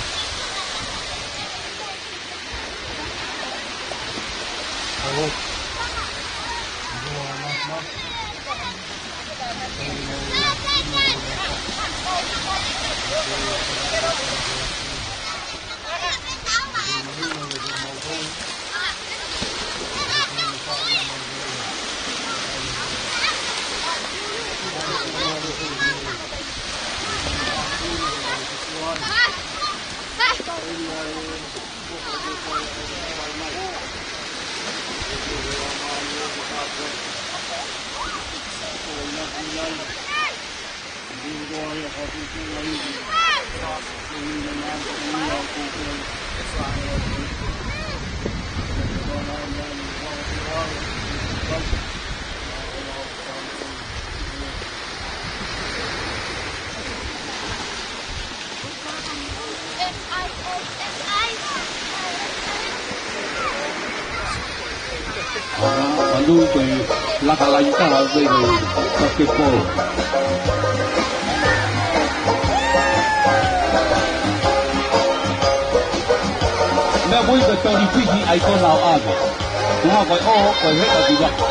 Alo. Alo, alo, alo. Manu ko e laka laini taha ʻo e basketball. Meʻa mui ko e toli Fisi ʻa e kona ʻo ʻave. Kuma ko e ʻo, ko e heka ki vaka.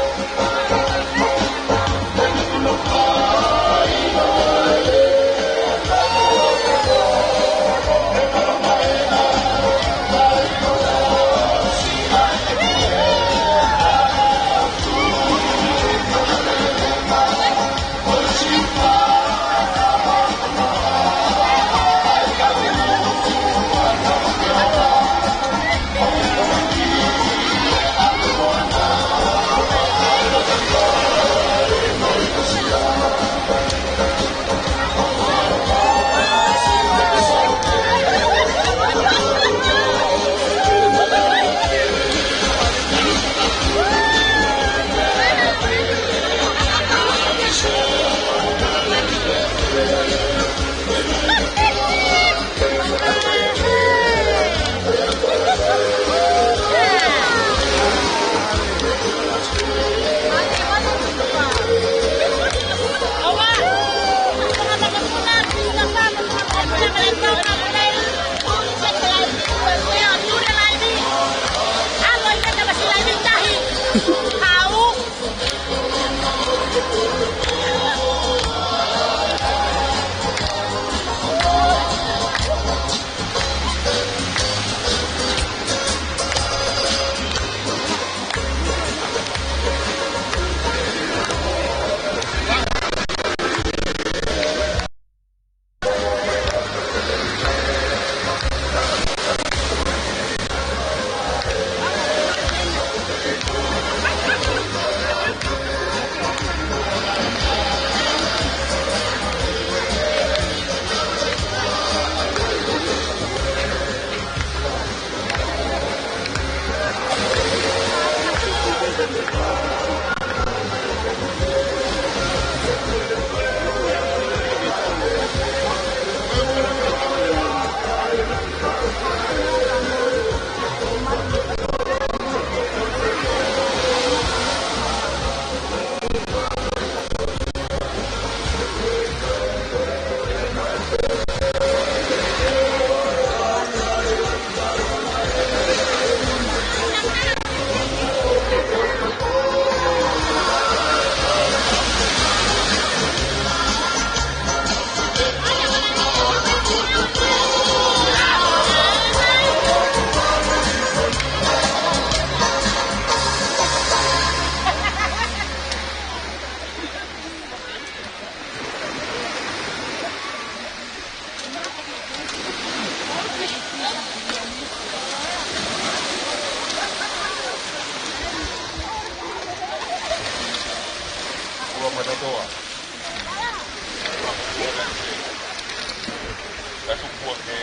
Kae tuku ke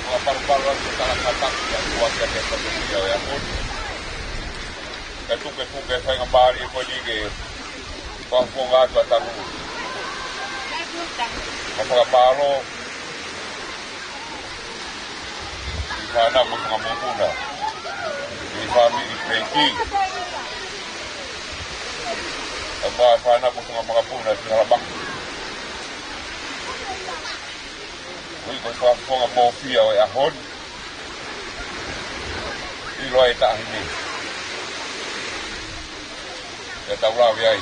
fakapalopalo atu e tala kātaki ʻa e ʻOtua kiate kitautolu ʻi he ʻaho ni. Kae tuku ke tuku e faingamālie ko eni ke fakafofonga atu ʻa Tangulu. Ka fakamālō ki he fānau mo e fanga mokopuna, ki he fāmili Peiki, kae ʻumaʻā e fānau mo e fanga mokopuna ʻi Halamaka. Koeʻuhi ko e fakafofonga mōfia ʻo e ʻaho ni, ʻilo ai e taʻahine. Pea tau lave ai.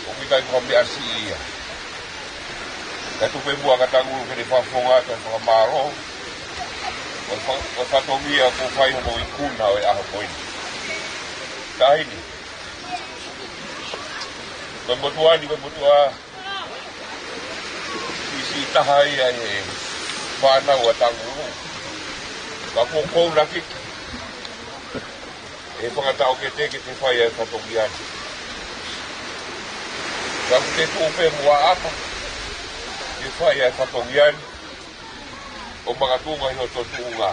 ʻOku ʻikai ko ha meʻa siʻi ia. Kae tuku pē muʻa kia Tangulu ke ne fakafofonga atu e fakamālō. Ko e fa-, ko e fatongia kuo fai hono ikuna ʻo e ʻaho ko eni. Taʻahine, ko e motuʻa ni, ko e motuʻa siʻisiʻi taha ia ʻi he fānau ʻa Tangulu. Ka kuo kounaki ʻe he fanga taʻokete ke te fai ʻa e fatongia ni. Ka ʻoku te tuʻu pē muʻa ʻo ʻata ke fai ʻa e fatongia ni ʻo makatuʻunga ʻi hoto tuʻunga.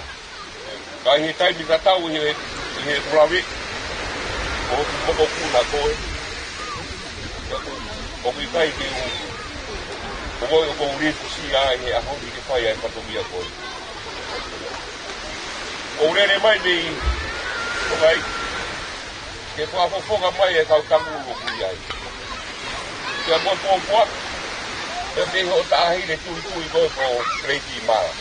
Ka ʻi he taimi tatau ʻi he, ʻi he kulave ʻo hoku mokopuna koe, ʻoku ʻikai ke u, ʻoku ou, ʻoku ou lifusia ʻi he ʻaho ni ke fai ʻa e fatongia ko ē. ʻOku ou lele mai mei ʻOkai, ke fakafofonga mai e kau Tangulu ʻoku ʻi ai. Pea mo e pōpoaki, pea mei hoʻo taʻahine tuitui ko ē ko Lady Mala.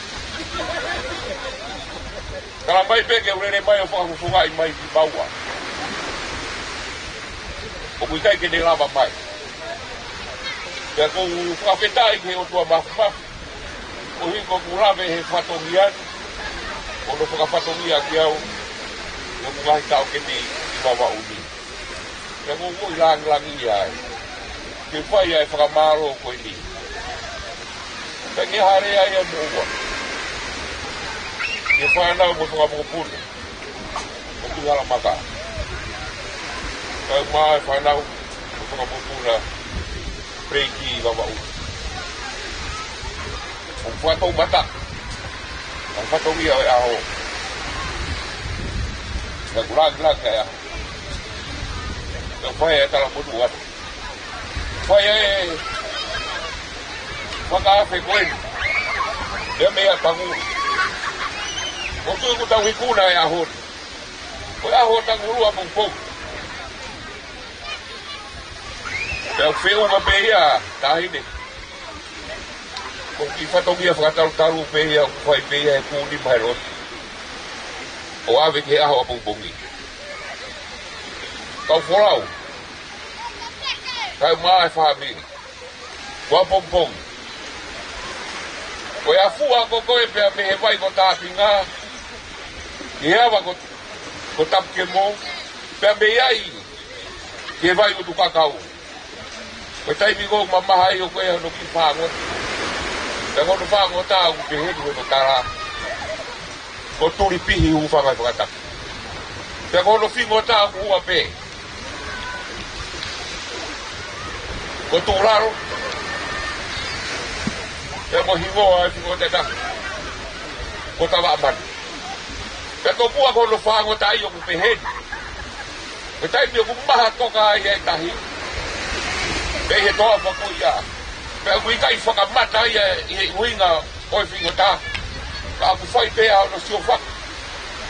Tala mai pē ke u lele mai ʻo fakafofongaʻi mai kimaua. ʻOku ʻikai ke ne lava mai. Pea ʻoku ou fakafetaʻi ki he ʻOtua Māfimafi, koeʻuhi ko ʻeku lave he fatongia ni, ʻo ne fakafatongia kiate au, ʻi hoku ngaahi taʻokete ʻi Vavaʻu ni. Pea ʻoku ou ʻi langilangiʻia ai ke fai ʻa e fakamālō ko eni. Pea ke hale ai ʻa moʻua, ki he fānau mo e fanga mokopuna ʻoku ʻi Halamaka, kae ʻumaʻā e fānau mo e fanga mokopuna Peiki ʻi Vavaʻu. ʻOku fakatoumata ʻa e fatongia ʻo e ʻaho. Pea ʻoku langilangi ʻa e ʻaho. Pea fai e tala monū atu. Fai e fakaafe ko eni. Pea mei a Tangulu. ʻOku tui ʻoku tau ikuna e ʻaho ni. Ko e ʻaho ʻo Tangulu ʻapongipongi. Pea ʻoku feʻunga pē ia, taʻahine. Ko e kiʻi fatongia fakatalutalu pē ia, ʻoku fai pē ia he kū ni mo e lotu. ʻO ʻave ki he ʻaho ʻapongipongi. Kau folau, kae ʻumaʻā e fāmili, ko ʻapongipongi ko e afua ko ē pea mei he vai ko Tāpinga ki he ava ko, ko Tapukemo, pea mei ai ki he vai ʻUtukakau. Ko e taimi ko ē ʻoku mamaha ai ʻoku ʻi ai hono kiʻi fāngota. Pea ko hono fāngota ʻoku pehē ni hono tala, ko Tulipihi Hūfanga Fakataki. Pea ko hono fingota ʻoku ua pē, ko Tuʻulalo. Pea mo e hingoa e fingota ʻe taha, ko Tavaʻamanu. Pea ko ʻeku ʻuhinga ko hono fāngota ʻoku pehē ni. Ko e taimi ʻoku maha toka ai e tahi pē ʻi he toafa ko ia, pea ʻoku ʻikai fakamata ia ʻi he ʻuhinga ʻo e fingota. Ka ʻoku fai pē ʻa hono siofaki.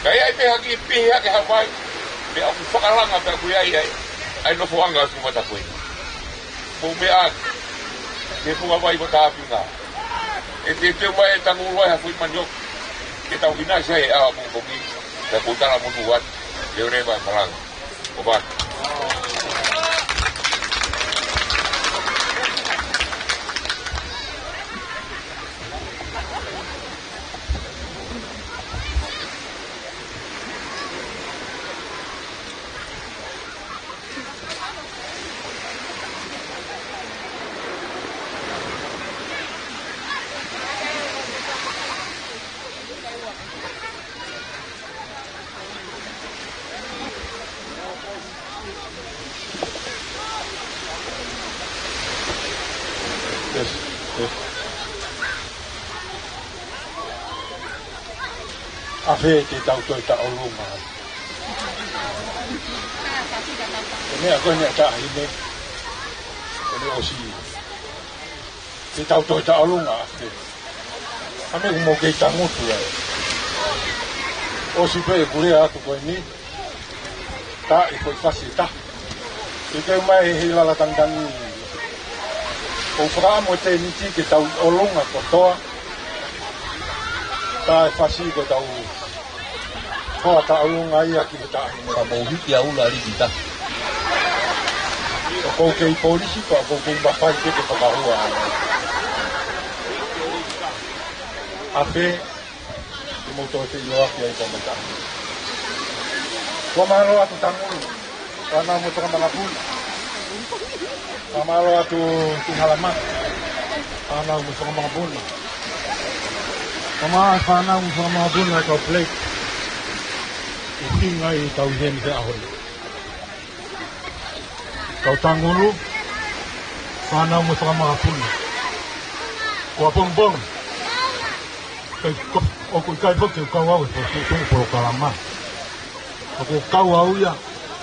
Ka ʻi ai pē ha kiʻi pihi hake ha vai, pea ʻoku fakalanga pea ʻoku ʻi ai ʻa e, ʻa e nofoʻanga ʻo e fingota ko ē. Mou meʻa atu ki he funga vai ko Tāpinga. ʻE teuteu mai ʻe Tangulu ha foʻi manioke ke tau ʻinasi ai he ʻaho ʻapongipongi. Pea ʻoku ou tala monū atu, leveleva e malanga. ʻOfa atu. ʻAfē te tau toe taʻolunga. Ko e meʻa ko eni ʻa Taʻahine, ko eni ʻosi. Te tau toe taʻolunga ʻAfē. ʻA e meʻa ʻoku mou kei tangutu ai. ʻOsi pē ʻeku lea atu ko eni. Taʻe ko e fasi ʻe taha. ʻIkai mai he lala tangitangi. ʻOku ou fakaʻamu ʻe tēniti ke tau ʻolunga kotoa. Taʻe fasi ko e tau hoa taʻolunga ia ki he Taʻahine. Ka mou hiki a ula liki ta. ʻOku ou kei polisi pea ʻoku ou kei mafai ke ke fakahua. ʻAfē, te mou toe feʻiloaki ai ka mata. Fakamālō atu Tangulu, fānau mo e fanga makapuna. Fakamālō atu Tuʻihalamani, fānau mo e fanga makapuna. Fakamālō fānau mo e fanga makapuna ʻa e kau Peleti. ʻI he ngaahi tau heni he ʻaho ni. Kau Tangulu, fānau mo e fanga makapuna. Ko ʻapongipongi. Kai ko, ʻoku ʻikai foki ke u kau au he foʻi tuʻutuʻuni polokalama. ʻOku ou kau au ia,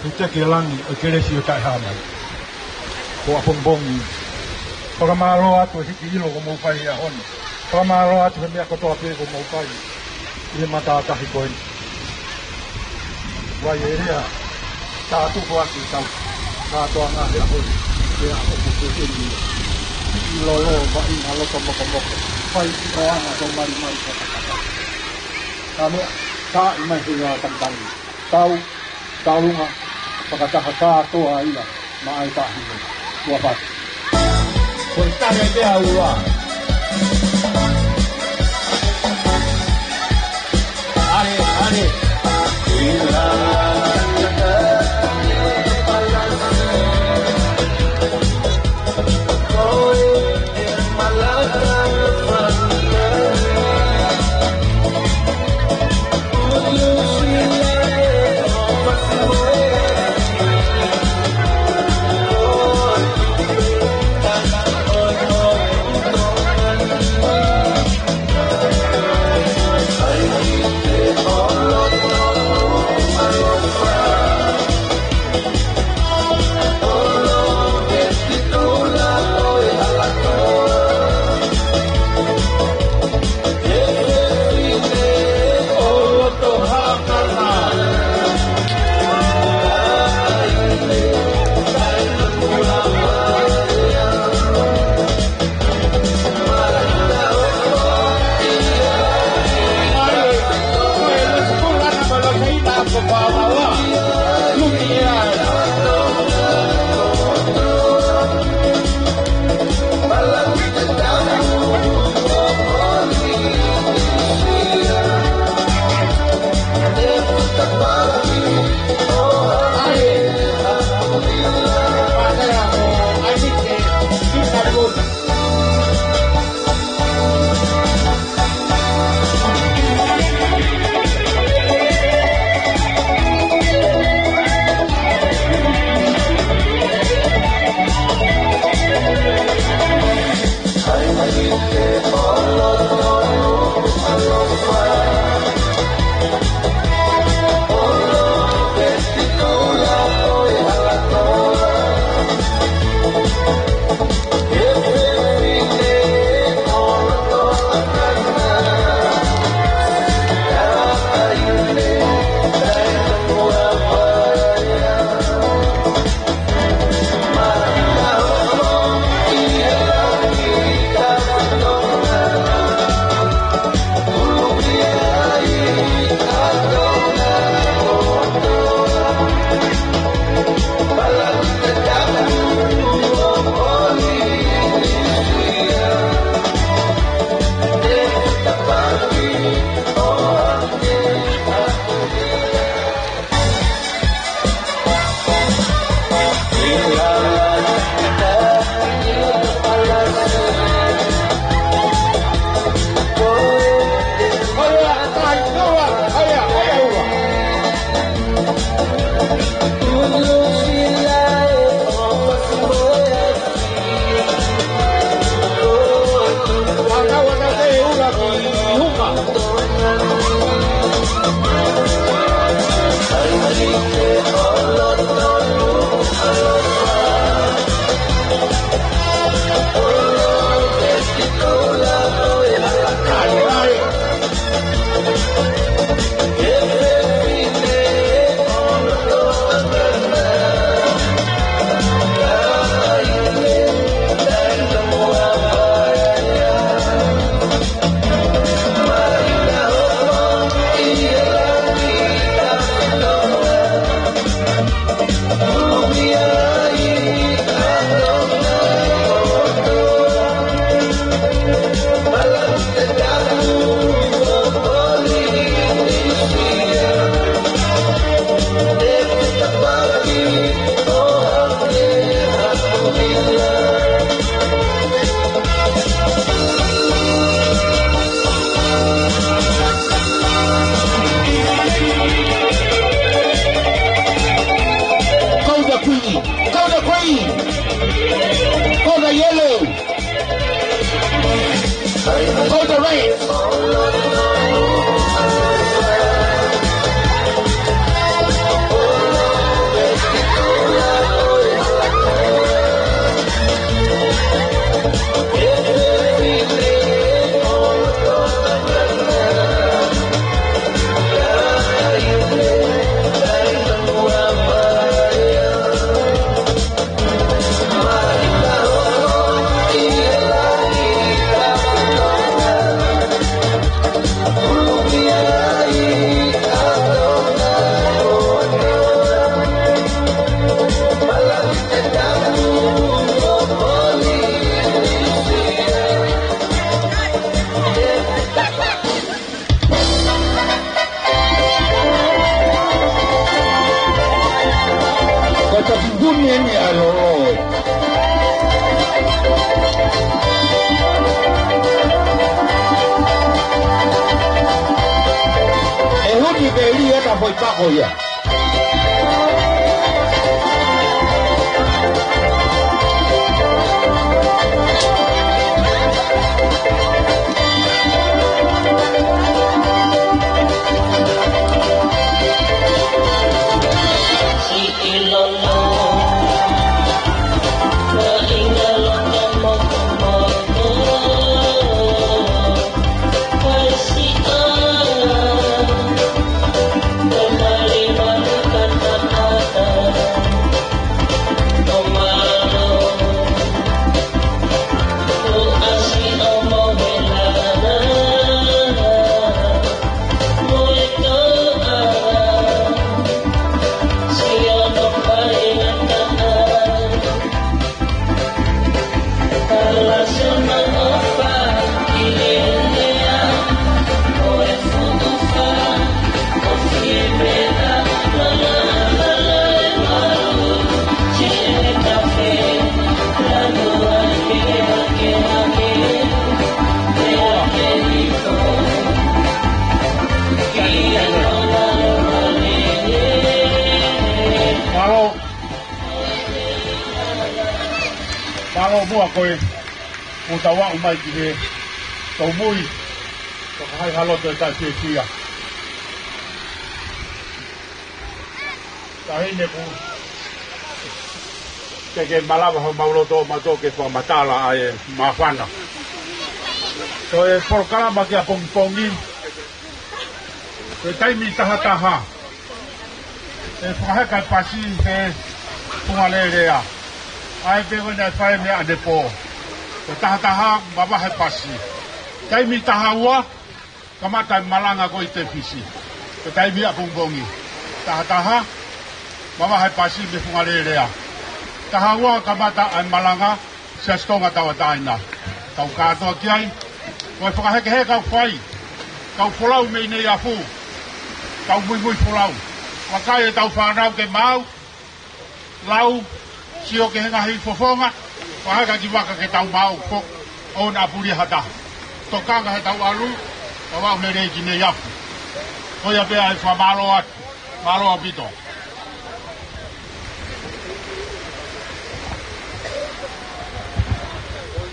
he teke langi, ʻo e kelesi ʻo Taʻehāmai. Ko ʻapongipongi. Fakamālō atu e hiki ʻilo kuo mou fai he ʻaho ni. Fakamālō atu he meʻa kotoa pē kuo mou fai ʻi he matātahi ko eni. Vai e lea, tā tuku atu tau, tā toanga he ʻaho ni, he ʻaho ko eni. Kiʻi lolo, vai ʻa loto mokomoko, fai ki ʻoanga tau malimali katakata. Ka meʻa, tā ʻi mai he ngā tangitangi. Tau, taʻolunga, fakataha kātoa ia, maʻa e Taʻahine. Kuo pau. Ko e taha pē ʻa ua. ʻAle, ʻale. Ko e toki huni eni ʻa e lolo. ʻE huni pē ʻi he ka foʻi pako ia. Mālō. Mālō muʻa koe, ʻo tau aʻu mai ki he tōmui, ko e kakai ha loto ʻe taʻefiefia. Taʻahine, kuo ke malava homau loto ʻo maʻu ke fakamatala ʻa e māfana. Ko e polokalama ki ʻapongipongi, ko e taimi tahataha. ʻE fakaheka e pasi he Funga Lelea. ʻA ia pē ko ē naʻe fai mei ʻanepō. Ko e tahataha mavahe pasi. Taimi taha ua, kamata e malanga ko ē ʻi Tefisi. Ko e taimi ʻapongipongi. Tahataha, mavahe pasi mei Funga Lelea. Taha ua kamata e malanga, Siasi Tonga Tauʻatāina. Tau kātoa ki ai, ko e fakahekeheka ʻoku fai, kau folau mei Neiafu, kau muimui folau. Vakai ʻetau fānau ke maʻu, lau, sio ki he ngaahi fofonga, fakaheka ki vaka ke tau maʻu, ko ʻoua naʻa pulia ha taha. Tokanga he tau ʻalu, tau aʻu lelei ki Neiafu. Ko ia pē ʻa e fakamālō atu. Mālō ʻaupito.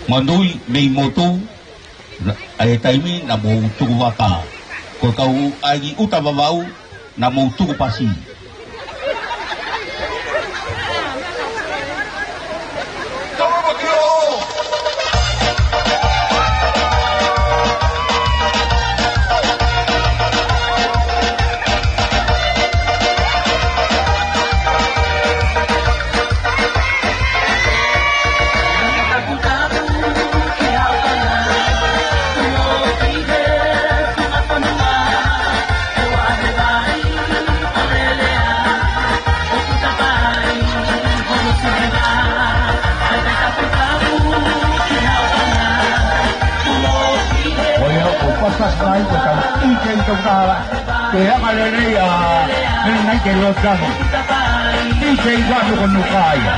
Monū mei motu, ʻa e taimi naʻa mou tuku vaka. Ko e kau ʻa e ʻuta Vavaʻu, naʻa mou tuku pasi. Ko ia ʻoku pasas mai ko e kau ʻi he ʻi tau kahala. Ko e anga lelei ʻa Mele Naike Lotano. ʻI he ʻi Vanu ko Nukaia.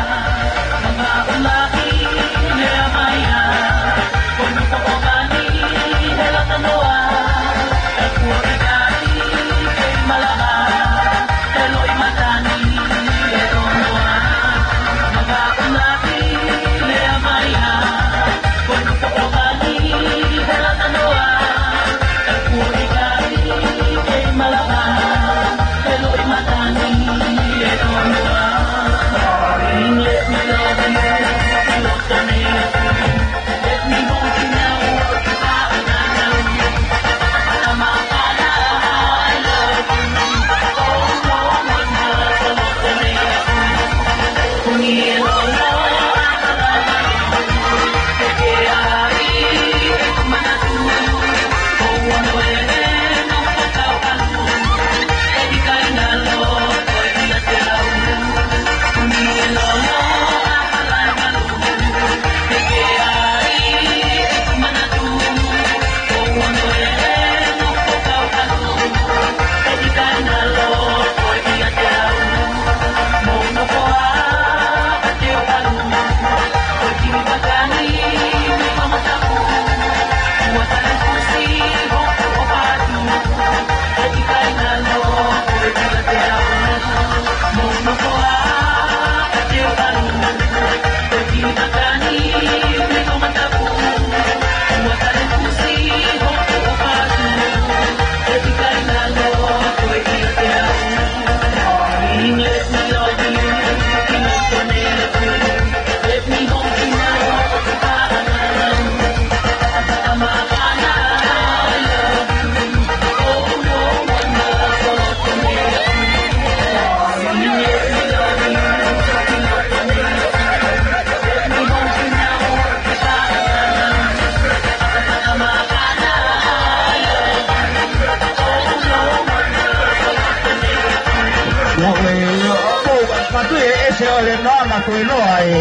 ʻOku ou, ʻoku ou, ka tui e ese ʻo e noa na ko e noa e.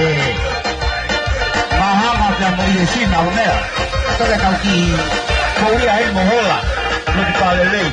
Mahanga kia mo i e sina o mea. Toke tau ki koia e mohola. Mo ki pale lei.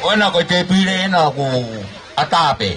ʻOna ko e tēpile ena ko Atape.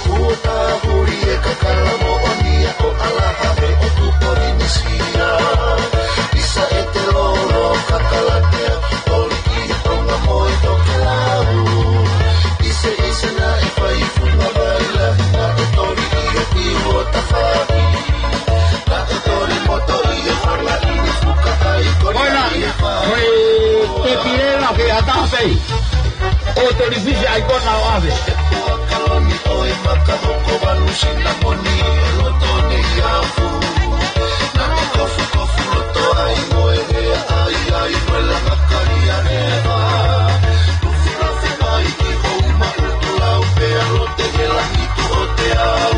Kuo tāhuri e kakala moʻoni ʻa ko ʻAlaha ʻo Tūpolinisia. ʻIsa e te lolo kakalatea, ʻoli ʻi Tonga mo e tokelau. ʻIse, ʻise naʻe fai funga vai lahi, naʻe toli ʻi he piu ʻo tafaʻaki. Naʻe toli moto ʻi he fanga ʻi he fuka ai ko ʻOna, ʻi he fā. Ko e tēpile ena ke ata fei. ʻO toli fifi ai kona ʻo ʻave. He pua kaloni ʻo e maka hoko valu sinamoni ʻi loto nei afu. Naʻe kofukofu loto ai mo e hea ai ai mo e langa kali a heva. Tufi lafi mai ki hou ma utu lau pea lote he langi tuʻo te au.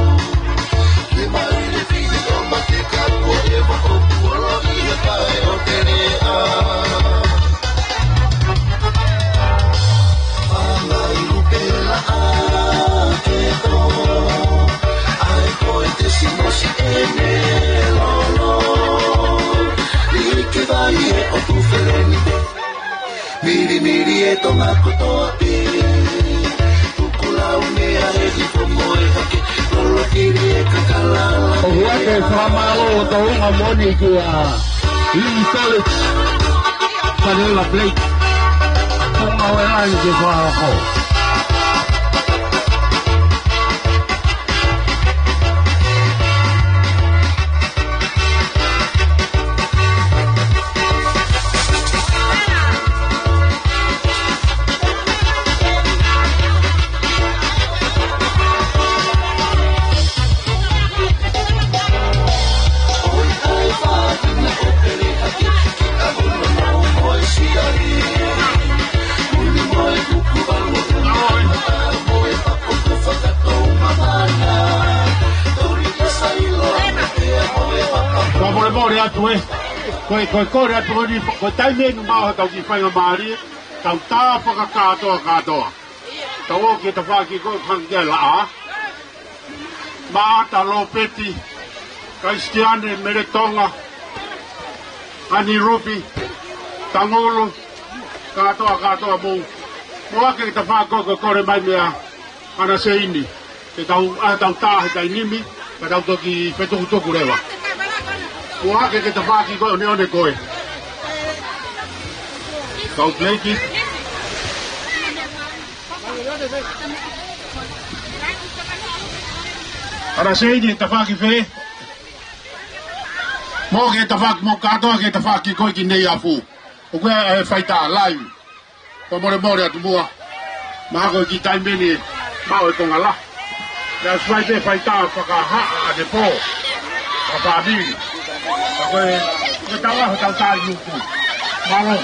Ke mai le fihi ʻo mate ka kuo e vaʻo kuo lo ʻi he pae ʻo te lea. Fanga i lupe la a ke to. Ai ko e te si mo si e me lolo. Li ke vai e ʻo tu feleni. Milimili e Tonga kotoa pē. Tuku lau mea e hifo mo e hake. Lolo kiri e kakala. ʻOku ʻoatu e fakamālō ʻo tau unga moni ki a Lee College. Faleola Blake. Tonga o e lani ke fakahoko. Fakamolemole atu ē. Ko e, ko e kole atu eni, ko e taimi eni ʻoku maʻu haʻatau kiʻi faingamālie, tau tā fakakātoa kātoa. Tau ō ki he tafaʻaki ko ē hangē ko e laʻā. Maʻata, Lopeti, Kaisitiane, Mele Tonga, Ani Rupi, Tangulu, kātoa, kātoa mou. Mou ō ki he tafaʻaki ko ē kole mai meia Ana Seini. Ke tau, ʻa tau tā he taimi ni, ka tau toki fetukutuku leva. Mou ō ki he tafaʻaki ko ē ʻoneʻone ko ē. Kau Blake. Ana Seini, tafaʻaki fē? Mou ō ki he tafaʻaki, mou kātoa ki he tafaʻaki ko ē ki Neiafu. ʻOku ʻi ai e faitā live. Fakamolemole atu muʻa. Mahalo ko e kiʻi taimi eni, maʻu e konga lahi. Naʻe ʻosi fai pē faitā fakahaʻa ʻanepō. Fakafāmili. Ka ko e, ko e tau ʻaho tau tā ʻi Nuku. Mālō.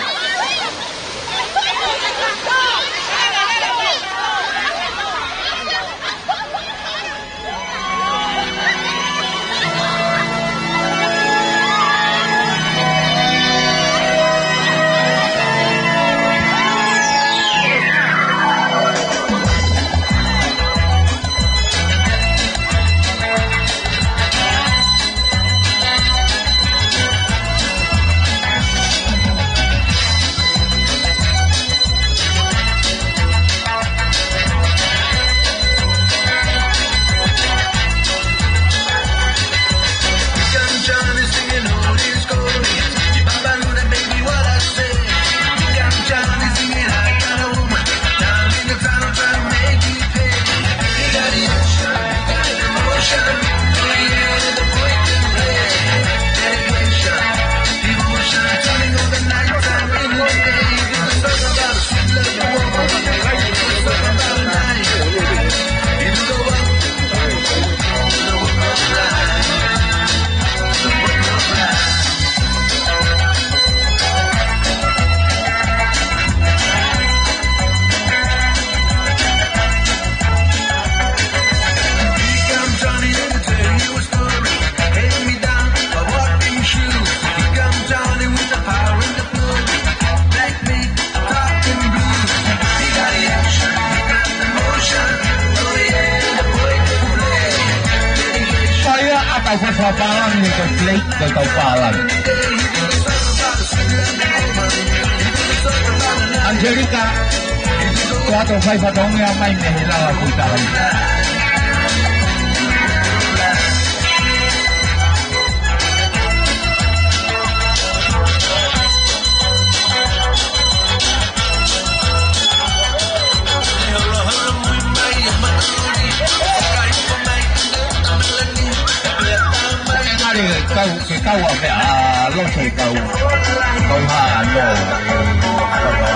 Tau fai fakapālangi, ko e plate, ko e tau pālangi. Angelika, ko e ʻato fai fatongia mai mei he lala kui taha. Kau, ke kau a fea, a, lo se kau, kau ha, no, kau ha.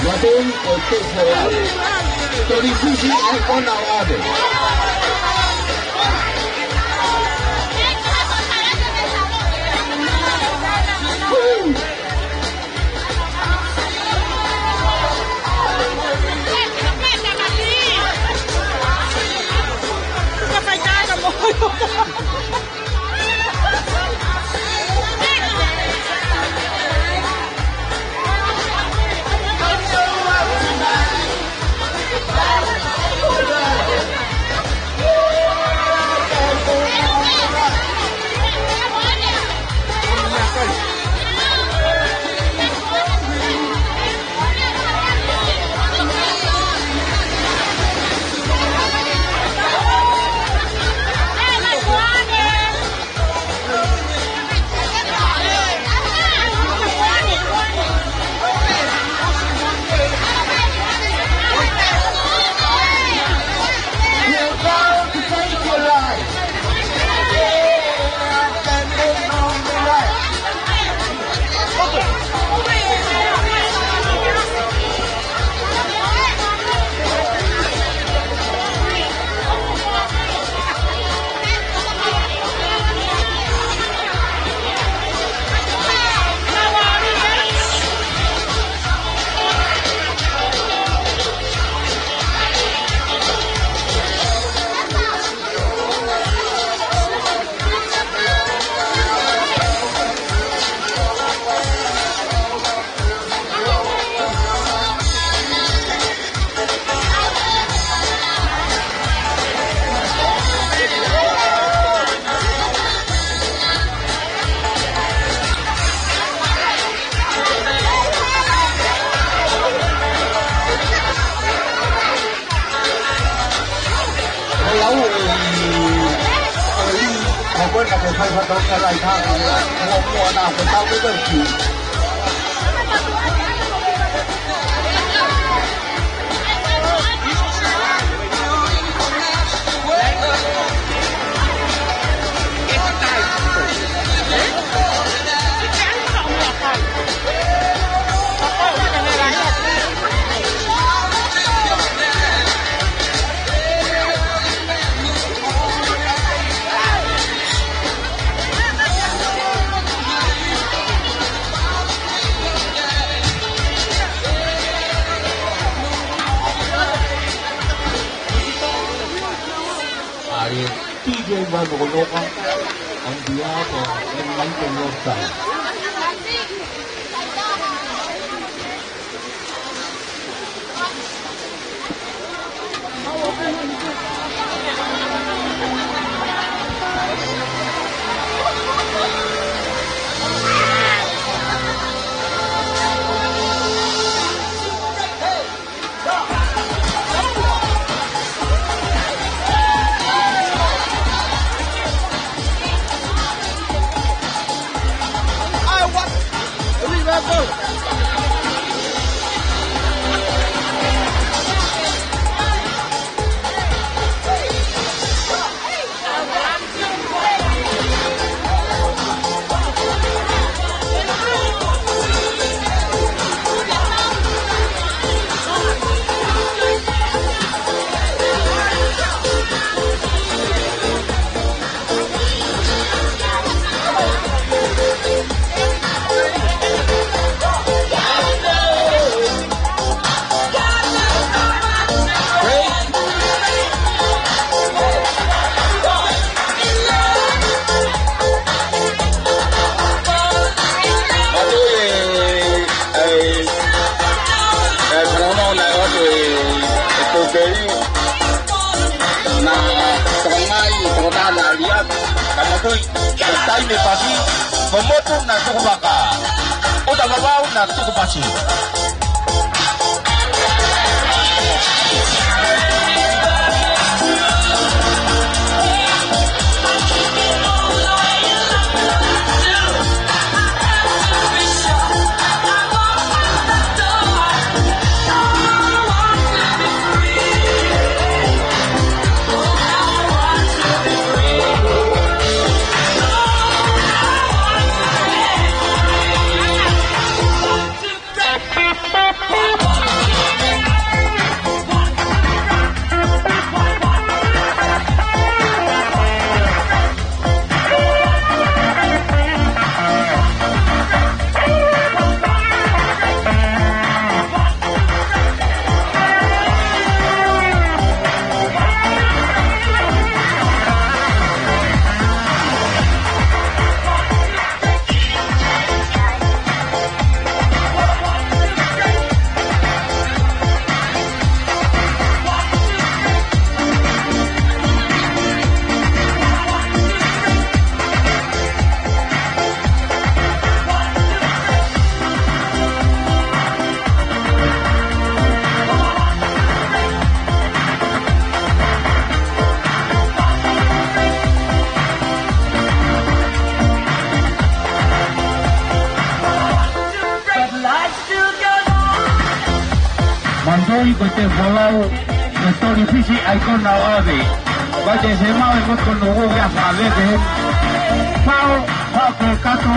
Martin, ʻo te fō ave. Tony Fuji, ʻai ʻona ave. Ko e ka te fai fakaʻuta lai ka, ko, ko ana, ko tau ko ki. ʻA e D J Vano Koloka, on behalf of the Mighty North Star. Naʻa tau ngaahi, tau tana liat, ka matui, ka taimi pasi, ko motu naʻa tuku vaka. ʻUta vavau naʻa tuku pasi. Mātuʻa ko te folau, ko Tony Fisi ʻa e kona ʻo ʻave. Ko te se mau e motu ko no ʻo ia fave te he. Pao, pao ke kato,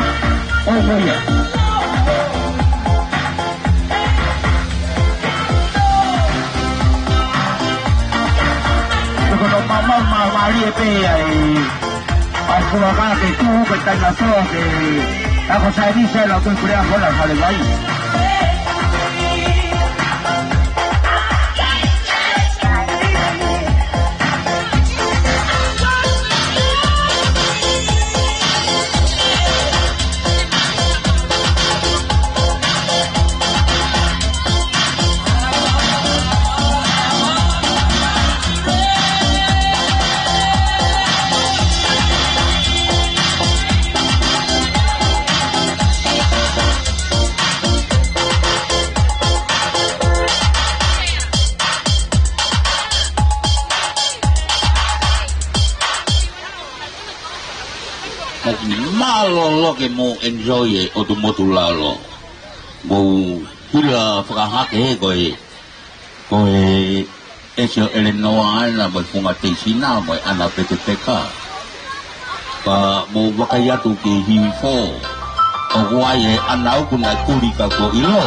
ʻo mo ia. Ko no mama, mama, lie pe ai. ʻA e kula ka ke tuhu ke taina toa ke ako sainisi ʻa e lau ko e kule a hola fale vai. Ke mou enjoy e ʻotu motu lalo. Mou hila fakahake he ko e, ko e ʻEsi ʻo ʻElenoa ʻana mo e Funga Teisina mo e ʻAna Petepeka. Pea mou vakai atu ki Hihifo. ʻOku ʻi ai e ʻana uku naʻe kuli ka ko ʻilo.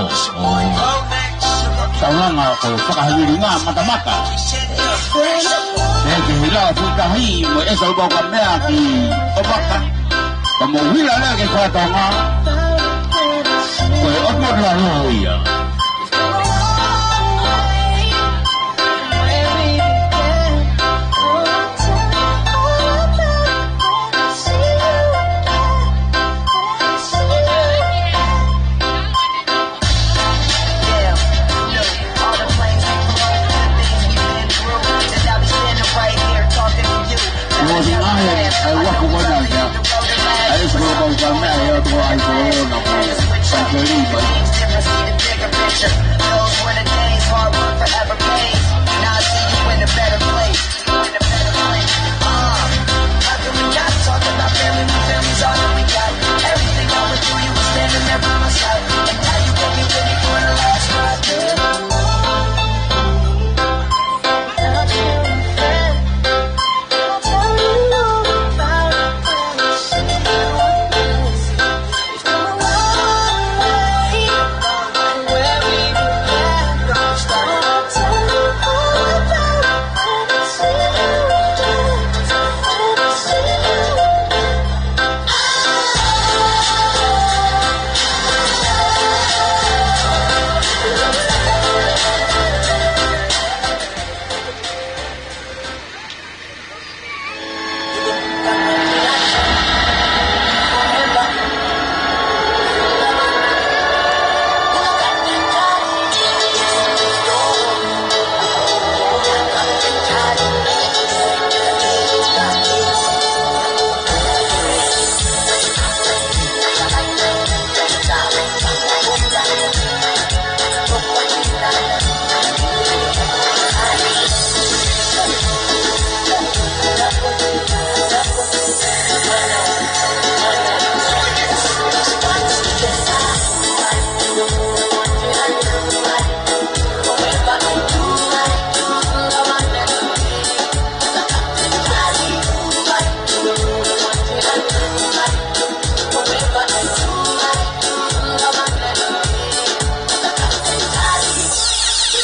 Taulanga ko Fakahivilinga Matamaka. Pea ke hila fukahi mo e ʻEsi ʻo Pau Kamea ki ʻOpaka. Ka mou hila lea ki Fatonga. Ko e ʻotu motu lalo ia. Lord, I am, I walk over now, yeah. I just go about my man, I go, I go, I go, I go, I go, I go.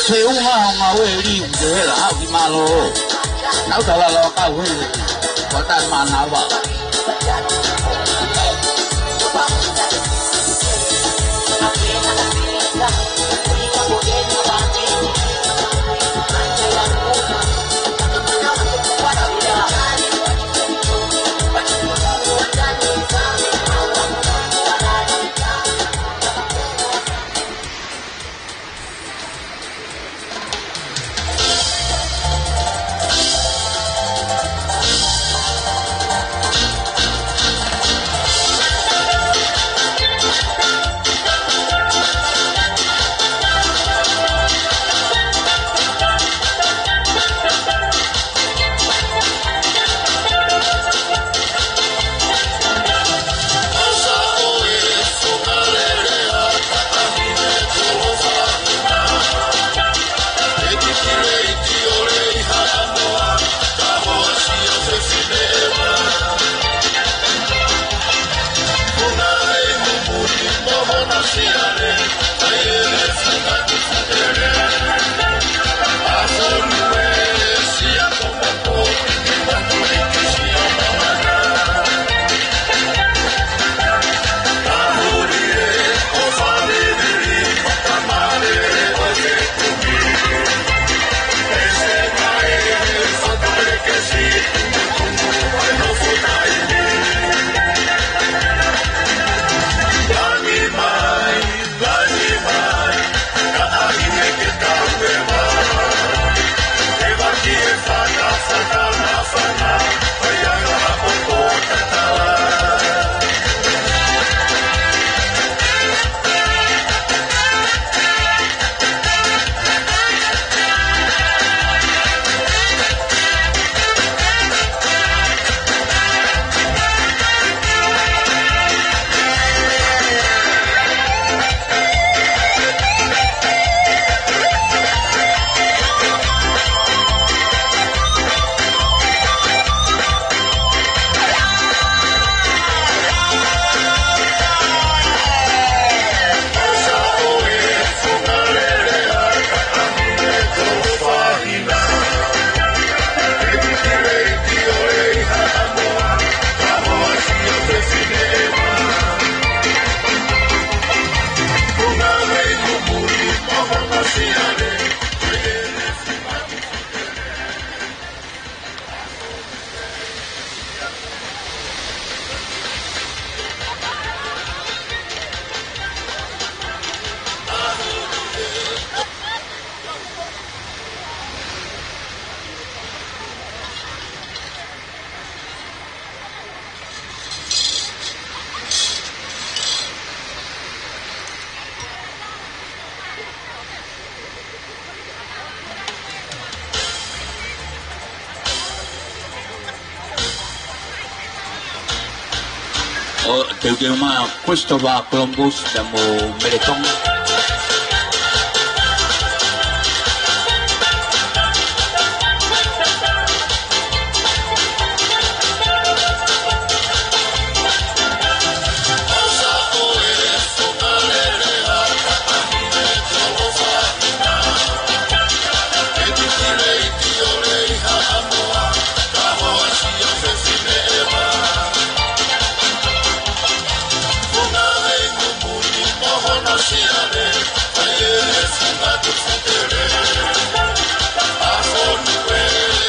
He ʻuhinga ʻo e ngāue ʻe liu ke hela au ki mālō. Nau tala lau kau he. Kua tā mānava. ʻO teuteu mai ʻa Christopher Columbus pea mo Mele Tonga.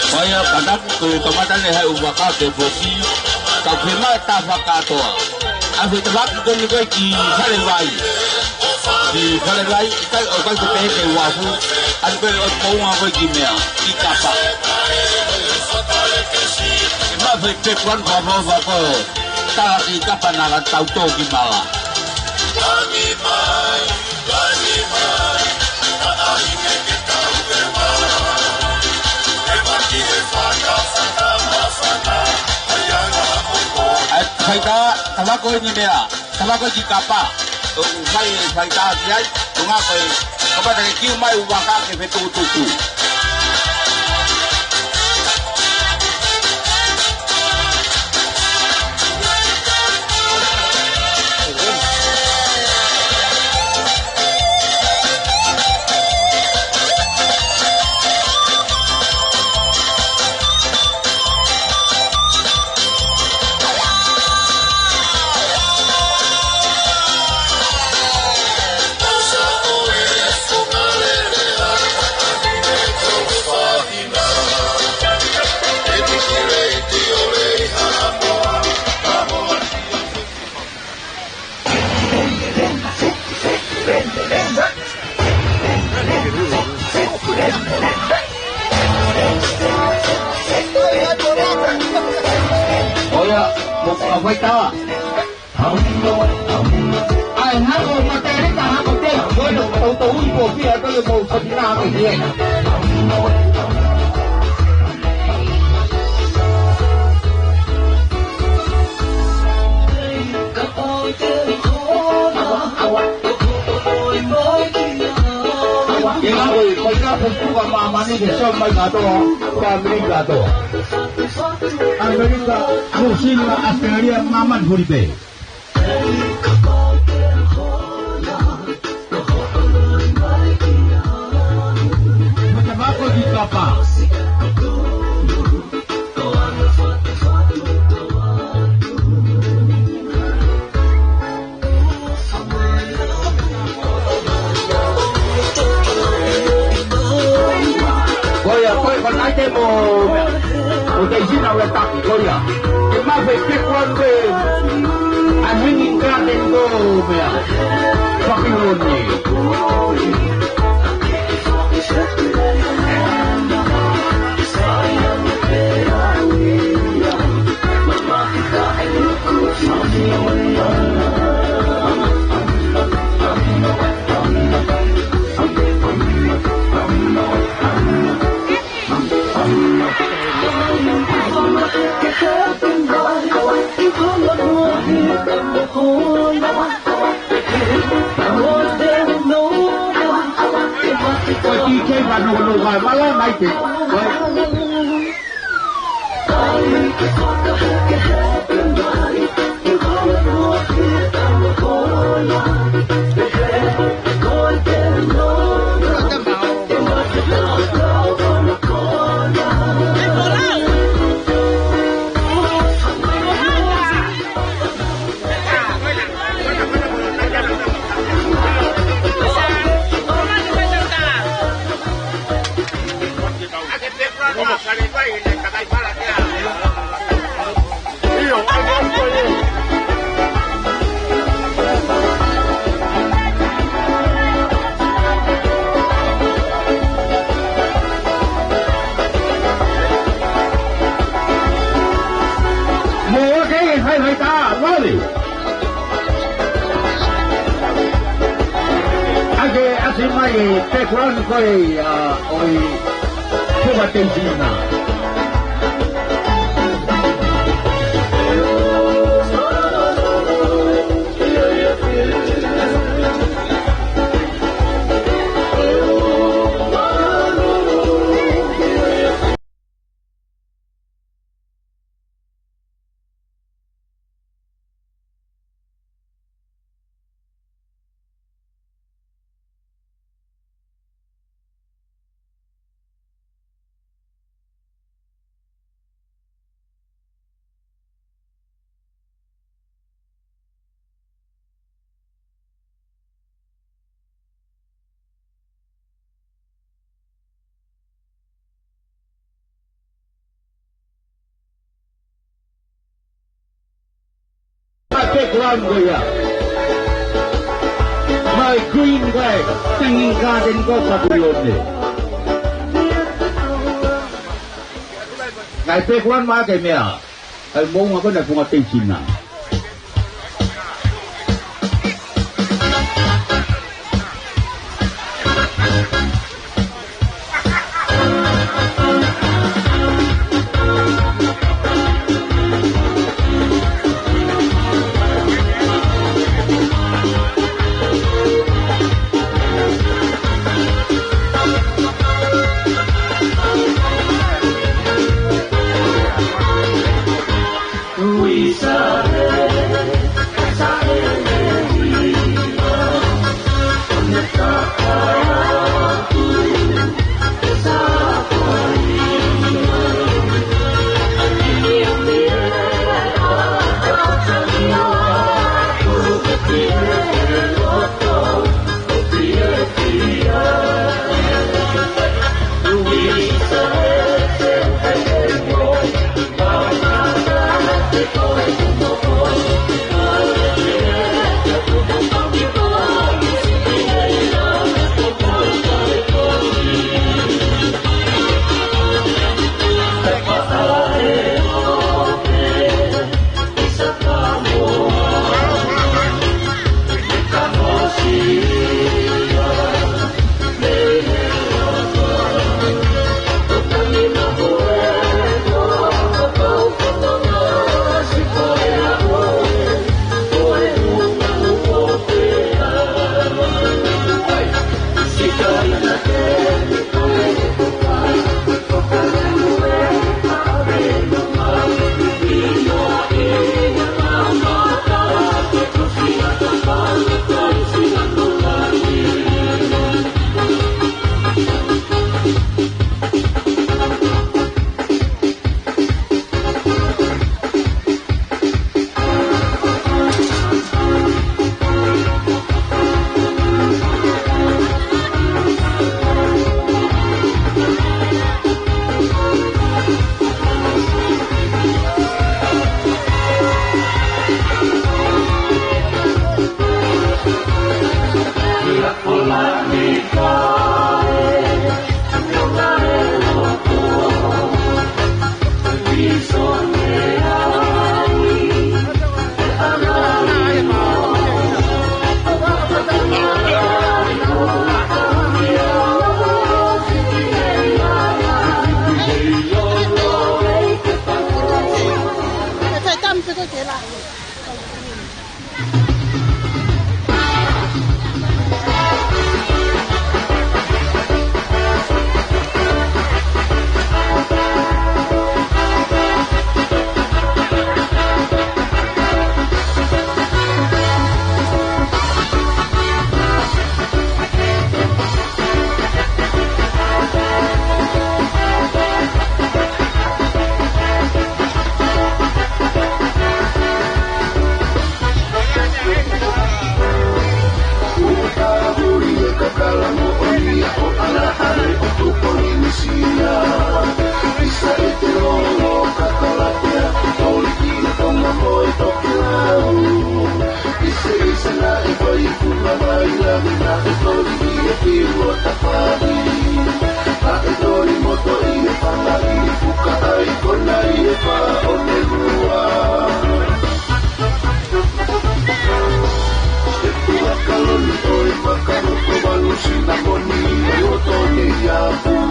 Ko ia, ka naʻa ku kamata ʻeni he ʻū vaka ke foki, ka ke mai ta fakatoa. ʻA e fetavaki ko eni ko e ki Falevai. Ki Falevai, ʻikai, ʻoku ʻikai ke pehē ke uafu, ʻa eni ko e ʻoku moʻunga ko e ki meʻa, ki Kapa. Ke ma fai te kuan fa fa fa ko, tala ki Kapa naʻa ka tau tō ki mala. ʻAi, faitā, tala ko eni meʻa, tala ko e ki Kapa. ʻOku fai, faitā ki ai, ʻo ngā ko e, kapata ke kiu mai ʻū vaka ke fetukutuku. ʻOia, mo ka faitā. ʻAi, hako, mate rita, hako te, ko e tau tau i ko fia, ko e mo fatina, hako te. Ke ngā koe, ko e ka pupuka māmani ke sio mai kātoa, pāmili kātoa. ʻAmelika, Nuʻusila, ʻAositelēlia, māmani huli pē. Mata mako ki Kapa. Ko ia, ko e, ko e naite mo, mo te sina ue taki, ko ia. Ke ma fai peku atu e, a hanging garden ko meʻa. Papiloni. Ko e D J ma no no wa, wa la mai te. Mo ke hai hai ta, lole. ʻAke ʻasi mai e background ko e, ʻa, ʻo e Tuka Teisina. Background ko ia. Mai Green Bay, Hanging Garden ko Papilione. Ngaahi background mai ke meʻa. ʻAi moʻunga ko ena Funga Teisina.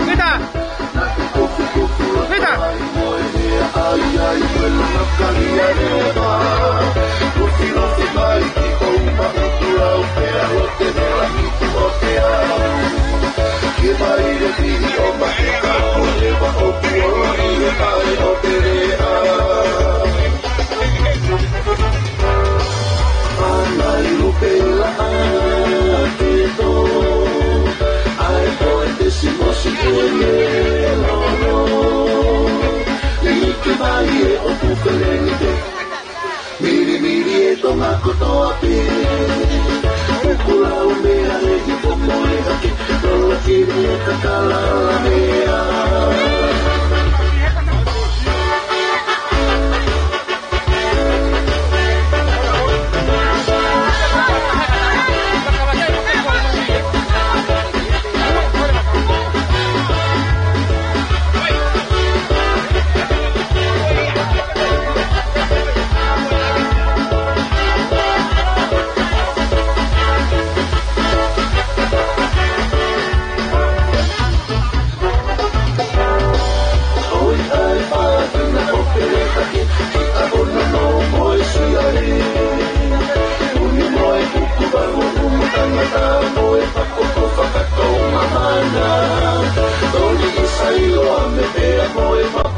Pita! Pita! Milimili e Tonga kotoa pē. Kuku lau meʻa leʻi pokoe ake, lola kiri e kakala la meʻa.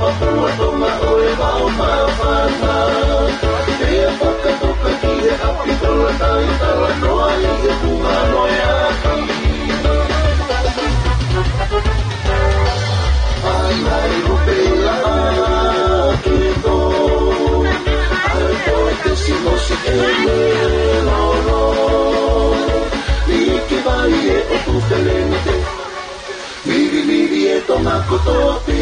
Ua Tonga ʻo e vao māfana. Pea fakatoka ki he ʻapi kola tai talanoa ʻi he punga mo e ʻapi. Ai, ai, lupe la a ke tō. Ai, ko e tesi mosi e lelolo. Ike vai e ʻoku teleni te. Vivili e Tonga kotoa pē.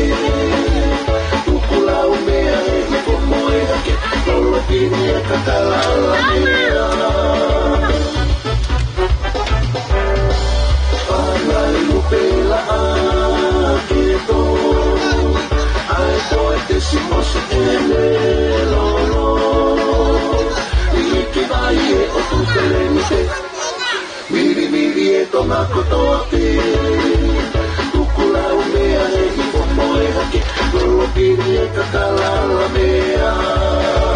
Tuku lau meʻa e hifo mo e hake. Lolo pini e kakala la meʻa. Fangai lupe la a ke tō. Ai, ko e tesi mosi e lelolo. Ike vai e ʻoku teleni te. Vivili e Tonga kotoa pē. Tuku lau meʻa e hifo mo e hake. Lolo pini e kakala la meʻa.